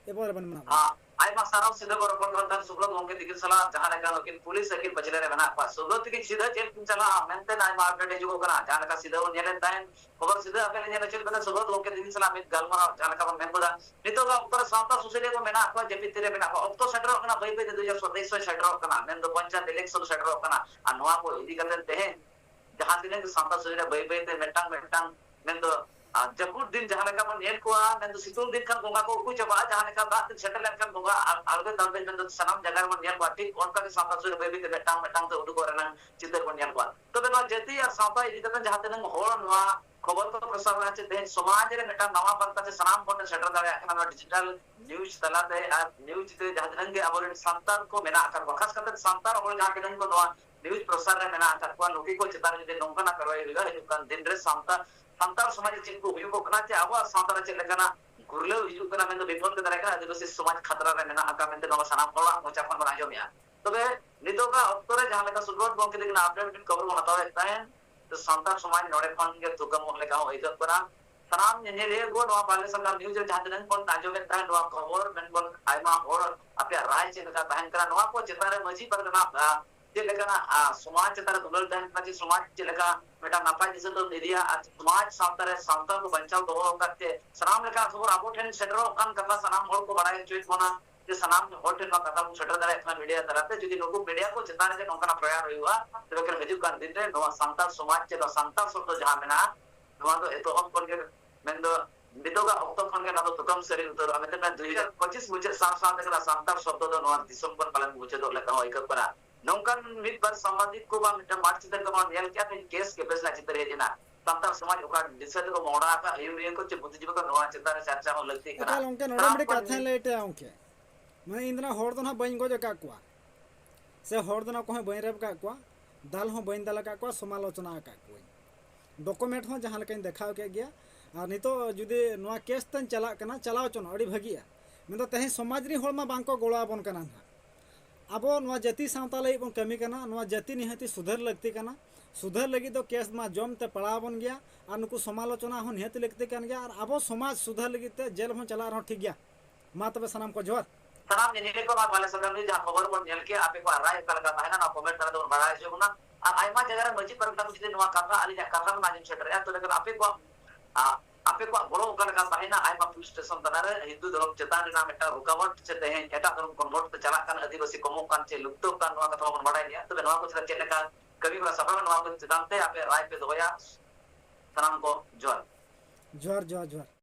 ᱮᱵᱟᱨ ᱵᱮᱱ ᱢᱮᱱᱟ ᱵᱟᱝ᱾ ᱟᱭᱢᱟ ᱥᱟᱨᱦᱟᱣ ᱥᱤᱫᱷᱟᱹ ᱠᱚ ᱨᱚᱯᱚᱲ ᱠᱟᱱ ᱛᱟᱦᱮᱸᱫ ᱥᱩᱵᱨᱚᱛ ᱜᱚᱢᱠᱮ ᱛᱤᱠᱤᱱ ᱥᱟᱞᱟᱜ, ᱡᱟᱦᱟᱸ ᱞᱮᱠᱟ ᱱᱩᱠᱤᱱ ᱯᱩᱞᱤᱥ ᱟᱹᱠᱤᱱ ᱯᱟᱪᱷᱞᱮ ᱨᱮ ᱢᱮᱱᱟᱜ ᱠᱚᱣᱟ᱾ ᱥᱩᱵᱨᱚᱛ ᱛᱤᱠᱤᱱ ᱥᱤᱫᱷᱟᱹ ᱪᱮᱫ ᱠᱤᱱ ᱪᱟᱞᱟᱜᱼᱟ ᱢᱮᱱᱛᱮ ᱟᱭᱢᱟ ᱟᱯᱰᱮᱴ ᱦᱤᱡᱩᱜ ᱠᱟᱱᱟ᱾ ᱡᱟᱦᱟᱸ ᱞᱮᱠᱟ ᱥᱤᱫᱷᱟᱹ ᱵᱚᱱ ᱧᱮᱞᱮᱫ ᱛᱟᱦᱮᱸᱫ, ᱠᱷᱚᱵᱚᱨ ᱥᱤᱫᱷᱟᱹ ᱟᱯᱮ ᱞᱮ ᱧᱮᱞ ᱦᱚᱪᱚᱭᱮᱫ ᱵᱮᱱᱟ ᱥᱩᱵᱨᱚᱛ ᱜᱚᱢᱠᱮ ᱛᱤᱠᱤᱱ ᱥᱟᱞᱟᱜ ᱢᱤᱫ ᱜᱟᱞᱢᱟᱨᱟᱣ, ᱡᱟᱦᱟᱸ ᱞᱮᱠᱟ ᱵᱚᱱ ᱢᱮᱱ ᱜᱚᱫᱟ᱾ ᱱᱤᱛᱚᱜ ᱫᱚ ᱚᱠᱛᱚ ᱨᱮ ᱥᱟᱶᱛᱟ ᱥᱩᱥᱟᱹᱨᱤᱭᱟᱹ ᱠᱚ ᱢᱮᱱᱟᱜ ᱠᱚᱣᱟ, ᱡᱟᱹᱯᱤᱫ ᱛᱤᱨᱮ ᱢᱮᱱᱟᱜ ᱠᱚᱣᱟ, ᱚᱠᱛᱚ ᱥᱮᱴᱮᱨᱚᱜ ᱠᱟᱱᱟ, ᱵᱟᱹᱭ ᱵᱟᱹᱭ ᱛᱮ ᱫᱩ ᱦᱟᱡᱟᱨ ᱥᱟᱛᱟᱭᱤᱥ ᱥᱮᱴᱮᱨᱚᱜ ᱠᱟᱱᱟ, ᱢᱮᱱᱫᱚ ᱯᱚᱧᱪᱟᱭᱮᱛ ᱤᱞᱮᱠᱥᱚᱱ ᱥᱮᱴᱮᱨᱚᱜ ᱠᱟᱱᱟ᱾ ᱟᱨ ᱱᱚᱣᱟ ᱠᱚ ᱤᱫᱤ ᱠᱟᱛᱮ ᱛᱮᱦᱮᱧ ᱡᱟᱦᱟᱸ ᱛᱤᱱᱟᱹᱜ ᱜᱮ ᱥᱟᱶᱛᱟ ᱥᱩᱥᱟᱹᱨᱤᱭᱟᱹ ᱵᱟᱹᱭ ᱵᱟᱹᱭ ᱛᱮ ᱢᱤᱫᱴᱟᱝ ᱢᱤᱫᱴᱟᱝ, ᱢᱮᱱᱫᱚ, ᱟᱨ, ᱡᱟᱹᱯᱩᱫ ᱫᱤᱱ ᱡᱟᱦᱟᱸ ᱞᱮᱠᱟ ᱵᱚᱱ ᱧᱮᱞ ᱠᱚᱣᱟ, ᱢᱮᱱᱫᱚ ᱥᱤᱛᱩᱝ ᱫᱤᱱ ᱠᱷᱟᱱ ᱵᱚᱸᱜᱟ ᱠᱚ ᱩᱠᱩ ᱪᱟᱵᱟᱜᱼᱟ, ᱡᱟᱦᱟᱸ ᱞᱮᱠᱟ ᱫᱟᱜ ᱫᱤᱱ ᱥᱮᱴᱮᱨ ᱞᱮᱱᱠᱷᱟᱱ ᱵᱚᱸᱜᱟ ᱟᱨ ᱟᱬᱜᱚ ᱛᱟᱞᱵᱮᱡ, ᱢᱮᱱᱫᱚ ᱥᱟᱱᱟᱢ ᱡᱟᱭᱜᱟ ᱨᱮᱵᱚᱱ ᱧᱮᱞ ᱠᱚᱣᱟ, ᱴᱷᱤᱠ ᱚᱱᱠᱟ ᱜᱮ ᱥᱟᱶᱛᱟ ᱥᱩᱥᱟᱹᱨᱤᱭᱟᱹ ᱵᱟᱹᱭ ᱵᱟᱹᱭ ᱛᱮ ᱢᱤᱫᱴᱟᱝ ᱢᱤᱫᱴᱟᱝ ᱛᱮ ᱩᱰᱩᱠᱚᱜ ᱨᱮᱱᱟᱜ ᱪᱤᱛᱟᱹᱨ ᱵᱚᱱ ᱧᱮᱞ ᱠᱚᱣᱟ᱾ ᱛᱚᱵᱮ ᱱᱚᱣᱟ ᱡᱟᱹᱛᱤ ᱟᱨ ᱥᱟᱶᱛᱟ ᱤᱫᱤ ᱠᱟᱛᱮ ᱡᱟᱦᱟᱸ ᱛᱤᱱᱟᱹᱜ ᱦᱚᱲ ᱱᱚᱣᱟ ᱠᱷᱚᱵᱚᱨ ᱠᱚ ᱯᱨᱚᱥᱟᱨ ᱨᱮ ᱪᱮᱫ ᱛᱮᱦᱮᱧ ᱥᱚᱢᱟᱡᱽ ᱨᱮ ᱢᱤᱫᱴᱟᱝ ᱱᱟᱣᱟ ᱵᱟᱨᱛᱟ ᱥᱮ ᱥᱟᱱᱟᱢ ᱵᱚᱱ ᱥᱮᱴᱮᱨ ᱫᱟᱲᱮᱭᱟᱜ ᱠᱟᱱᱟ ᱱᱚᱣᱟ ᱰᱤᱡᱤᱴᱟᱞ ᱱᱤᱭᱩᱡᱽ ᱛᱟᱞᱟᱛᱮ, ᱟᱨ ᱱᱤᱭᱩᱡᱽ ᱛᱮ ᱡᱟᱦᱟᱸ ᱛᱤᱱᱟᱹᱜ ᱜᱮ ᱟᱵᱚᱨᱮᱱ ᱥᱟᱱᱛᱟᱲ ᱠᱚ ᱢᱮᱱᱟᱜ ᱟᱠᱟᱫ ᱠᱚᱣᱟ, ᱠᱷᱟᱥ ᱠᱟᱛᱮ ᱥᱟᱱᱛᱟᱲ ᱦᱚᱲ ᱡᱟᱦᱟᱸ ᱛᱤᱱᱟᱹᱜ ᱠᱚ ᱱᱚᱣᱟ ᱱᱤᱭᱩᱡᱽ ᱯᱨᱚᱥᱟᱨ ᱨᱮ ᱢᱮᱱᱟᱜ ᱟᱠᱟᱫ ᱠᱚᱣᱟ, ᱱᱩᱠᱩ ᱠᱚ ᱪᱮᱛᱟᱱ ᱨᱮ ᱡᱩᱫᱤ ᱱᱚᱝᱠᱟᱱᱟᱜ ᱠᱟᱨᱣᱟᱭ ᱦᱩᱭᱩᱜᱼᱟ, ᱦᱤᱡᱩᱜ ᱠᱟᱱ ᱫᱤᱱ ᱨᱮ ᱥᱟᱱᱛᱟᱲ, ᱥᱟᱱᱛᱟᱲ ᱥᱚᱢᱟᱡᱽ ᱨᱮ ᱪᱮᱫ ᱠᱚ ᱦᱩᱭᱩᱜᱚᱜ ᱠᱟᱱᱟ, ᱪᱮ ᱟᱵᱚᱣᱟᱜ ᱥᱟᱶᱛᱟ ᱨᱮ ᱪᱮᱫ ᱞᱮᱠᱟᱱᱟᱜ ᱜᱩᱨᱞᱟᱹᱣ ᱦᱤᱡᱩᱜ ᱠᱟᱱᱟ, ᱢᱮᱱᱫᱚ ᱵᱤᱯᱚᱫ ᱜᱮ ᱫᱟᱨᱟᱭ ᱠᱟᱱᱟ, ᱟᱹᱫᱤᱵᱟᱹᱥᱤ ᱥᱚᱢᱟᱡᱽ ᱠᱷᱟᱛᱨᱟ ᱨᱮ ᱢᱮᱱᱟᱜ ᱟᱠᱟᱫ ᱢᱮᱱᱛᱮ ᱱᱚᱣᱟ ᱥᱟᱱᱟᱢ ᱦᱚᱲᱟᱜ ᱢᱚᱪᱟ ᱠᱷᱚᱱ ᱵᱚᱱ ᱟᱸᱡᱚᱢᱮᱜᱼᱟ᱾ ᱛᱚᱵᱮ ᱱᱤᱛᱚᱜᱟᱜ ᱚᱠᱛᱚ ᱨᱮ ᱡᱟᱦᱟᱸ ᱞᱮᱠᱟ ᱥᱩᱵᱨᱚᱛ ᱜᱚᱢᱠᱮ ᱛᱟᱹᱠᱤᱱᱟᱜ ᱟᱯᱰᱮᱴ ᱠᱷᱚᱵᱚᱨ ᱵᱚᱱ ᱦᱟᱛᱟᱣ ᱮᱫ ᱛᱟᱦᱮᱸᱫ, ᱛᱚ ᱥᱟᱱᱛᱟᱲ ᱥᱚᱢᱟᱡᱽ ᱱᱚᱰᱮ ᱠᱷᱚᱱ ᱜᱮ ᱛᱷᱩᱠᱟᱹᱢᱚᱜ ᱞᱮᱠᱟ ᱦᱚᱸ ᱟᱹᱭᱠᱟᱹᱜ ᱠᱟᱱᱟ᱾ ᱥᱟᱱᱟᱢ ᱧᱮᱧᱮᱞᱤᱭᱟᱹ ᱠᱚ ᱱᱚᱣᱟ ᱵᱟᱞᱮ ᱥᱟᱱᱛᱟᱲ ᱱᱤᱭᱩᱡᱽ ᱨᱮ ᱡᱟᱦᱟᱸ ᱛᱤᱱᱟᱹᱜ ᱵᱚᱱ ᱟᱸᱡᱚᱢᱮᱫ ᱛᱟᱦᱮᱸᱫ ᱱᱚᱣᱟ ᱠᱷᱚᱵᱚᱨ, ᱢᱮᱱᱵᱚᱱ ᱟᱭᱢᱟ ᱦᱚᱲ ᱟᱯᱮᱭᱟᱜ ᱨᱟᱭ ᱪᱮᱫ ᱞᱮᱠᱟ ᱛᱟᱦᱮᱱ ᱠᱟᱱᱟ, ᱱᱚᱣᱟ ᱠᱚ ᱪᱮᱛᱟᱱ ᱨᱮ ᱢᱟᱹᱡᱷᱤ ᱯᱟᱨᱜᱟᱱᱟ, ᱟ, ᱪᱮᱫ ᱞᱮᱠᱟᱱᱟᱜ, ᱟ, ᱥᱚᱢᱟᱡᱽ ᱪᱮᱛᱟᱱ ᱨᱮ ᱫᱩᱞᱟᱹᱲ ᱛᱟᱦᱮᱱ ᱠᱟᱱᱟ, ᱡᱮ ᱥᱚᱢᱟᱡᱽ ᱪᱮᱫ ᱞᱮᱠᱟ ᱢᱤᱫᱴᱟᱝ ᱱᱟᱯᱟᱭ ᱫᱤᱥᱟᱹ ᱛᱮᱵᱚᱱ ᱤᱫᱤᱭᱟ ᱟᱨ ᱥᱚᱢᱟᱡᱽ ᱥᱟᱶᱛᱟ ᱨᱮ ᱥᱟᱱᱛᱟᱲ ᱠᱚ ᱵᱟᱧᱪᱟᱣ ᱫᱚᱦᱚ ᱟᱠᱟᱫ ᱛᱮ ᱥᱟᱱᱟᱢ ᱞᱮᱠᱟ ᱠᱷᱚᱵᱚᱨ ᱟᱵᱚ ᱴᱷᱮᱱ ᱥᱮᱴᱮᱨᱚᱜ ᱠᱟᱱ ᱠᱟᱛᱷᱟ ᱥᱟᱱᱟᱢ ᱦᱚᱲ ᱠᱚ ᱵᱟᱲᱟᱭ ᱦᱚᱪᱚᱭᱮᱫ ᱵᱚᱱᱟ᱾ ᱡᱮ ᱥᱟᱱᱟᱢ ᱦᱚᱲ ᱴᱷᱮᱱ ᱱᱚᱣᱟ ᱠᱟᱛᱷᱟ ᱵᱚᱱ ᱥᱮᱴᱮᱨ ᱫᱟᱲᱮᱭᱟᱜ ᱠᱟᱱᱟ ᱢᱤᱰᱤᱭᱟ ᱛᱟᱞᱟᱛᱮ᱾ ᱡᱩᱫᱤ ᱱᱩᱠᱩ ᱢᱤᱰᱤᱭᱟ ᱠᱚ ᱪᱮᱛᱟᱱ ᱨᱮᱜᱮ ᱱᱚᱝᱠᱟᱱᱟᱜ ᱯᱨᱚᱭᱟᱥ ᱦᱩᱭᱩᱜᱼᱟ, ᱛᱚᱵᱮ ᱠᱷᱟᱱ ᱦᱤᱡᱩᱜ ᱠᱟᱱ ᱫᱤᱱ ᱨᱮ ᱱᱚᱣᱟ ᱥᱟᱱᱛᱟᱲ ᱥᱚᱢᱟᱡᱽ ᱪᱮ ᱱᱚᱣᱟ ᱥᱟᱱᱛᱟᱲ ᱥᱚᱵᱽᱫᱚ ᱡᱟᱦᱟᱸ ᱢᱮᱱᱟᱜᱼᱟ, ᱱᱚᱣᱟ ᱫᱚ ᱮᱛᱚᱦᱚᱵ ᱠᱷᱚᱱ ᱜᱮ, ᱢᱮᱱᱫᱚ ᱱᱤᱛᱚᱜᱟᱜ ᱚᱠᱛᱚ ᱠᱷᱚᱱ ᱜᱮ ᱱᱚᱣᱟ ᱫᱚ ᱛᱩᱠᱟᱹᱢ ᱥᱟᱹᱨᱤ ᱩᱛᱟᱹᱨᱚᱜᱼᱟ᱾ ᱢᱮᱱᱛᱮ ᱱᱚᱣᱟ ᱫᱩ ᱦᱟᱡᱟᱨ ᱯᱚᱸᱪᱤᱥ ᱢᱩᱪᱟᱹᱫ ᱥᱟᱶ ᱥᱟᱶ ᱛᱮᱜᱮ ᱱᱚᱣᱟ ᱥᱟᱱᱛᱟᱲ ᱥᱚᱵᱽᱫᱚ ᱫᱚ ᱱᱚᱣᱟ ᱫᱤᱥᱚᱢ ᱠᱷᱚᱱ ᱯᱟᱞᱮᱱ ᱢᱩᱪᱟᱹᱫᱚᱜ ᱞᱮᱠᱟ ᱦᱚᱸ ᱟᱹᱭᱠᱟᱹᱜ ᱠᱟᱱᱟ᱾ ᱱᱚᱝᱠᱟᱱ ᱢᱤᱫ ᱵᱟᱨ ᱥᱟᱢᱵᱟᱫᱤᱠ ᱠᱚ ᱵᱟ ᱢᱤᱫᱴᱟᱝ ᱢᱟᱴ ᱪᱤᱛᱟᱹᱨ ᱠᱚ ᱵᱚᱱ ᱧᱮᱞ ᱠᱮᱜᱼᱟ, ᱢᱤᱫ ᱠᱮᱥ ᱠᱮᱯᱮᱥ ᱨᱮᱱᱟᱜ ᱪᱤᱛᱟᱹᱨ ᱦᱮᱡ ᱮᱱᱟ᱾ ᱥᱟᱱᱛᱟᱲ ᱥᱚᱢᱟᱡᱽ ᱚᱠᱟ ᱫᱤᱥᱟᱹ ᱛᱮᱠᱚ ᱢᱚᱦᱰᱟ ᱟᱠᱟᱫ ᱟᱹᱭᱩᱨᱤᱭᱟᱹ ᱠᱚ ᱪᱮ ᱵᱩᱫᱽᱫᱷᱤᱡᱤᱵᱤ ᱠᱚ, ᱱᱚᱣᱟ ᱪᱮᱛᱟᱱ ᱨᱮ ᱪᱟᱨᱪᱟ ᱦᱚᱸ ᱞᱟᱹᱠᱛᱤ ᱠᱟᱱᱟ᱾ ᱮᱠᱟᱞ ᱜᱚᱢᱠᱮ, ᱱᱚᱰᱮ ᱥᱟᱱᱟᱢ ᱢᱤᱫᱴᱮᱡ ᱠᱚ ᱠᱟᱛᱷᱟᱧ ᱞᱟᱹᱭ ᱦᱚᱴᱚᱭᱟ ᱜᱚᱢᱠᱮ᱾ ᱢᱟᱱᱮ ᱤᱧ ᱫᱚ ᱱᱟᱜ ᱦᱚᱲ ᱫᱚ ᱱᱟᱜ ᱵᱟᱹᱧ ᱜᱚᱡ ᱟᱠᱟᱫ ᱠᱚᱣᱟ, ᱥᱮ ᱦᱚᱲ ᱫᱚ ᱱᱟᱜ ᱚᱠᱚᱭ ᱦᱚᱸ ᱵᱟᱹᱧ ᱨᱮᱯ ᱟᱠᱟᱫ ᱠᱚᱣᱟ, ᱫᱟᱞ ᱦᱚᱸ ᱵᱟᱹᱧ ᱫᱟᱞ ᱟᱠᱟᱫ ᱠᱚᱣᱟ, ᱥᱚᱢᱟᱞᱳᱪᱚᱱᱟ ᱟᱠᱟᱫ ᱠᱚᱣᱟᱧ᱾ ᱰᱚᱠᱩᱢᱮᱱᱴ ᱦᱚᱸ ᱡᱟᱦᱟᱸ ᱞᱮᱠᱟᱧ ᱫᱮᱠᱷᱟᱣ ᱠᱮᱫ ᱜᱮᱭᱟ᱾ ᱟᱨ ᱱᱤᱛᱚᱜ ᱡᱩᱫᱤ ᱱᱚᱣᱟ ᱠᱮᱥ ᱛᱮᱧ ᱪᱟᱞᱟᱜ ᱠᱟᱱᱟ, ᱪᱟᱞᱟᱣ ᱦᱚᱪᱚᱱᱚᱜ ᱟᱹᱰᱤ ᱵᱷᱟᱹᱜᱤᱜᱼᱟ᱾ ᱢᱮᱱᱫᱚ ᱛᱮᱦᱮᱧ ᱥᱚᱢᱟᱡᱽ ᱨᱮᱱ ᱦᱚᱲ ᱢᱟ ᱵᱟᱝ ᱠᱚ ᱜᱚᱲᱚ ᱟᱵᱚᱱ ᱠᱟᱱᱟ ᱱᱟᱦᱟᱜ᱾ ᱟᱵᱚ ᱱᱚᱣᱟ ᱡᱟᱹᱛᱤ ᱥᱟᱶᱛᱟ ᱞᱟᱹᱜᱤᱫ ᱵᱚᱱ ᱠᱟᱹᱢᱤ ᱠᱟᱱᱟ, ᱱᱚᱣᱟ ᱡᱟᱹᱛᱤ ᱱᱤᱦᱟᱹᱛᱤ ᱥᱩᱫᱷᱟᱹᱨ ᱞᱟᱹᱠᱛᱤ ᱠᱟᱱᱟ᱾ ᱥᱩᱫᱷᱟᱹᱨ ᱞᱟᱹᱜᱤᱫ ᱫᱚ ᱠᱮᱥ ᱢᱟ ᱡᱚᱢ ᱛᱮ ᱯᱟᱲᱟᱣ ᱟᱵᱚᱱ ᱜᱮᱭᱟ, ᱟᱨ ᱱᱩᱠᱩ ᱥᱚᱢᱟᱞᱳᱪᱚᱱᱟ ᱦᱚᱸ ᱱᱤᱦᱟᱹᱛᱤ ᱞᱟᱹᱠᱛᱤ ᱠᱟᱱ ᱜᱮᱭᱟ, ᱟᱨ ᱟᱵᱚ ᱥᱚᱢᱟᱡᱽ ᱥᱩᱫᱷᱟᱹᱨ ᱞᱟᱹᱜᱤᱫ ᱛᱮ ᱡᱮᱞ ᱦᱚᱸ ᱪᱟᱞᱟᱜ ᱨᱮᱦᱚᱸ ᱴᱷᱤᱠ ᱜᱮᱭᱟ᱾ ᱢᱟ ᱛᱚᱵᱮ ᱥᱟᱱᱟᱢ ᱠᱚ ᱡᱚᱦᱟᱨ᱾ ᱥᱟᱱᱟᱢ ᱧᱮᱧᱮᱞᱤᱭᱟᱹ ᱠᱚ, ᱱᱚᱣᱟ ᱵᱟᱞᱮ ᱥᱚᱫᱚᱨ ᱱᱤᱭᱩᱡᱽ ᱡᱟᱦᱟᱸ ᱠᱷᱚᱵᱚᱨ ᱵᱚᱱ ᱧᱮᱞ ᱠᱮᱜᱼᱟ, ᱟᱯᱮ ᱠᱚᱣᱟᱜ ᱨᱟᱭ ᱚᱠᱟ ᱞᱮᱠᱟ ᱛᱟᱦᱮᱱᱟ, ᱱᱚᱣᱟ ᱠᱚᱢᱮᱱᱴ ᱛᱟᱞᱟ ᱛᱮᱵᱚᱱ ᱵᱟᱲᱟᱭ ᱦᱚᱪᱚ ᱵᱚᱱᱟ᱾ ᱟᱨ ᱟᱭᱢᱟ ᱡᱟᱭᱜᱟ ᱨᱮ ᱢᱟᱹᱡᱷᱤ ᱯᱟᱨᱜᱟᱱᱟ ᱠᱚ ᱡᱩᱫᱤ ᱱᱚᱣᱟ ᱠᱟᱛᱷᱟ, ᱟᱹᱞᱤᱧᱟᱜ ᱠᱟᱛᱷᱟ ᱵᱚᱱ ᱟᱸᱡᱚᱢ ᱥᱮᱴᱮᱨᱮᱜᱼᱟ, ᱛᱚᱵᱮ ᱠᱷᱟᱱ ᱟᱯᱮ ᱠᱚᱣᱟᱜ, ᱟ, ᱟᱯᱮ ᱠᱚᱣᱟᱜ ᱜᱚᱲᱚ ᱚᱠᱟ ᱞᱮᱠᱟ ᱛᱟᱦᱮᱱᱟ? ᱟᱭᱢᱟ ᱯᱩᱞᱤᱥ ᱥᱴᱮᱥᱚᱱ ᱛᱟᱞᱟ ᱨᱮ ᱦᱤᱱᱫᱩ ᱫᱷᱚᱨᱚᱢ ᱪᱮᱛᱟᱱ ᱨᱮᱱᱟᱜ ᱢᱤᱫᱴᱟᱝ ᱨᱩᱠᱟᱣᱟᱴ ᱥᱮ ᱛᱮᱦᱮᱧ ᱮᱴᱟᱜ ᱫᱷᱚᱨᱚᱢ ᱠᱚᱱᱵᱷᱟᱨᱴ ᱛᱮ ᱪᱟᱞᱟᱜ ᱠᱟᱱ, ᱟᱹᱫᱤᱵᱟᱹᱥᱤ ᱠᱚᱢᱚᱜ ᱠᱟᱱ ᱪᱮ ᱞᱩᱯᱛᱚᱜ ᱠᱟᱱ, ᱱᱚᱣᱟ ᱠᱟᱛᱷᱟ ᱢᱟᱵᱚᱱ ᱵᱟᱲᱟᱭ ᱜᱮᱭᱟ᱾ ᱛᱚᱵᱮ ᱱᱚᱣᱟ ᱠᱚ ᱪᱮᱛᱟᱱ ᱪᱮᱫ ᱞᱮᱠᱟ ᱠᱟᱹᱢᱤ ᱦᱚᱨᱟ ᱥᱟᱯᱲᱟᱣ, ᱱᱚᱣᱟ ᱠᱚ ᱪᱮᱛᱟᱱ ᱛᱮ ᱟᱯᱮ ᱨᱟᱭ ᱯᱮ ᱫᱚᱦᱚᱭᱟ, ᱥᱟᱱᱟᱢ ᱠᱚ ᱡᱚᱦᱟᱨ᱾ ᱡᱚᱦᱟᱨ, ᱡᱚᱦᱟᱨ, ᱡᱚᱦᱟᱨ᱾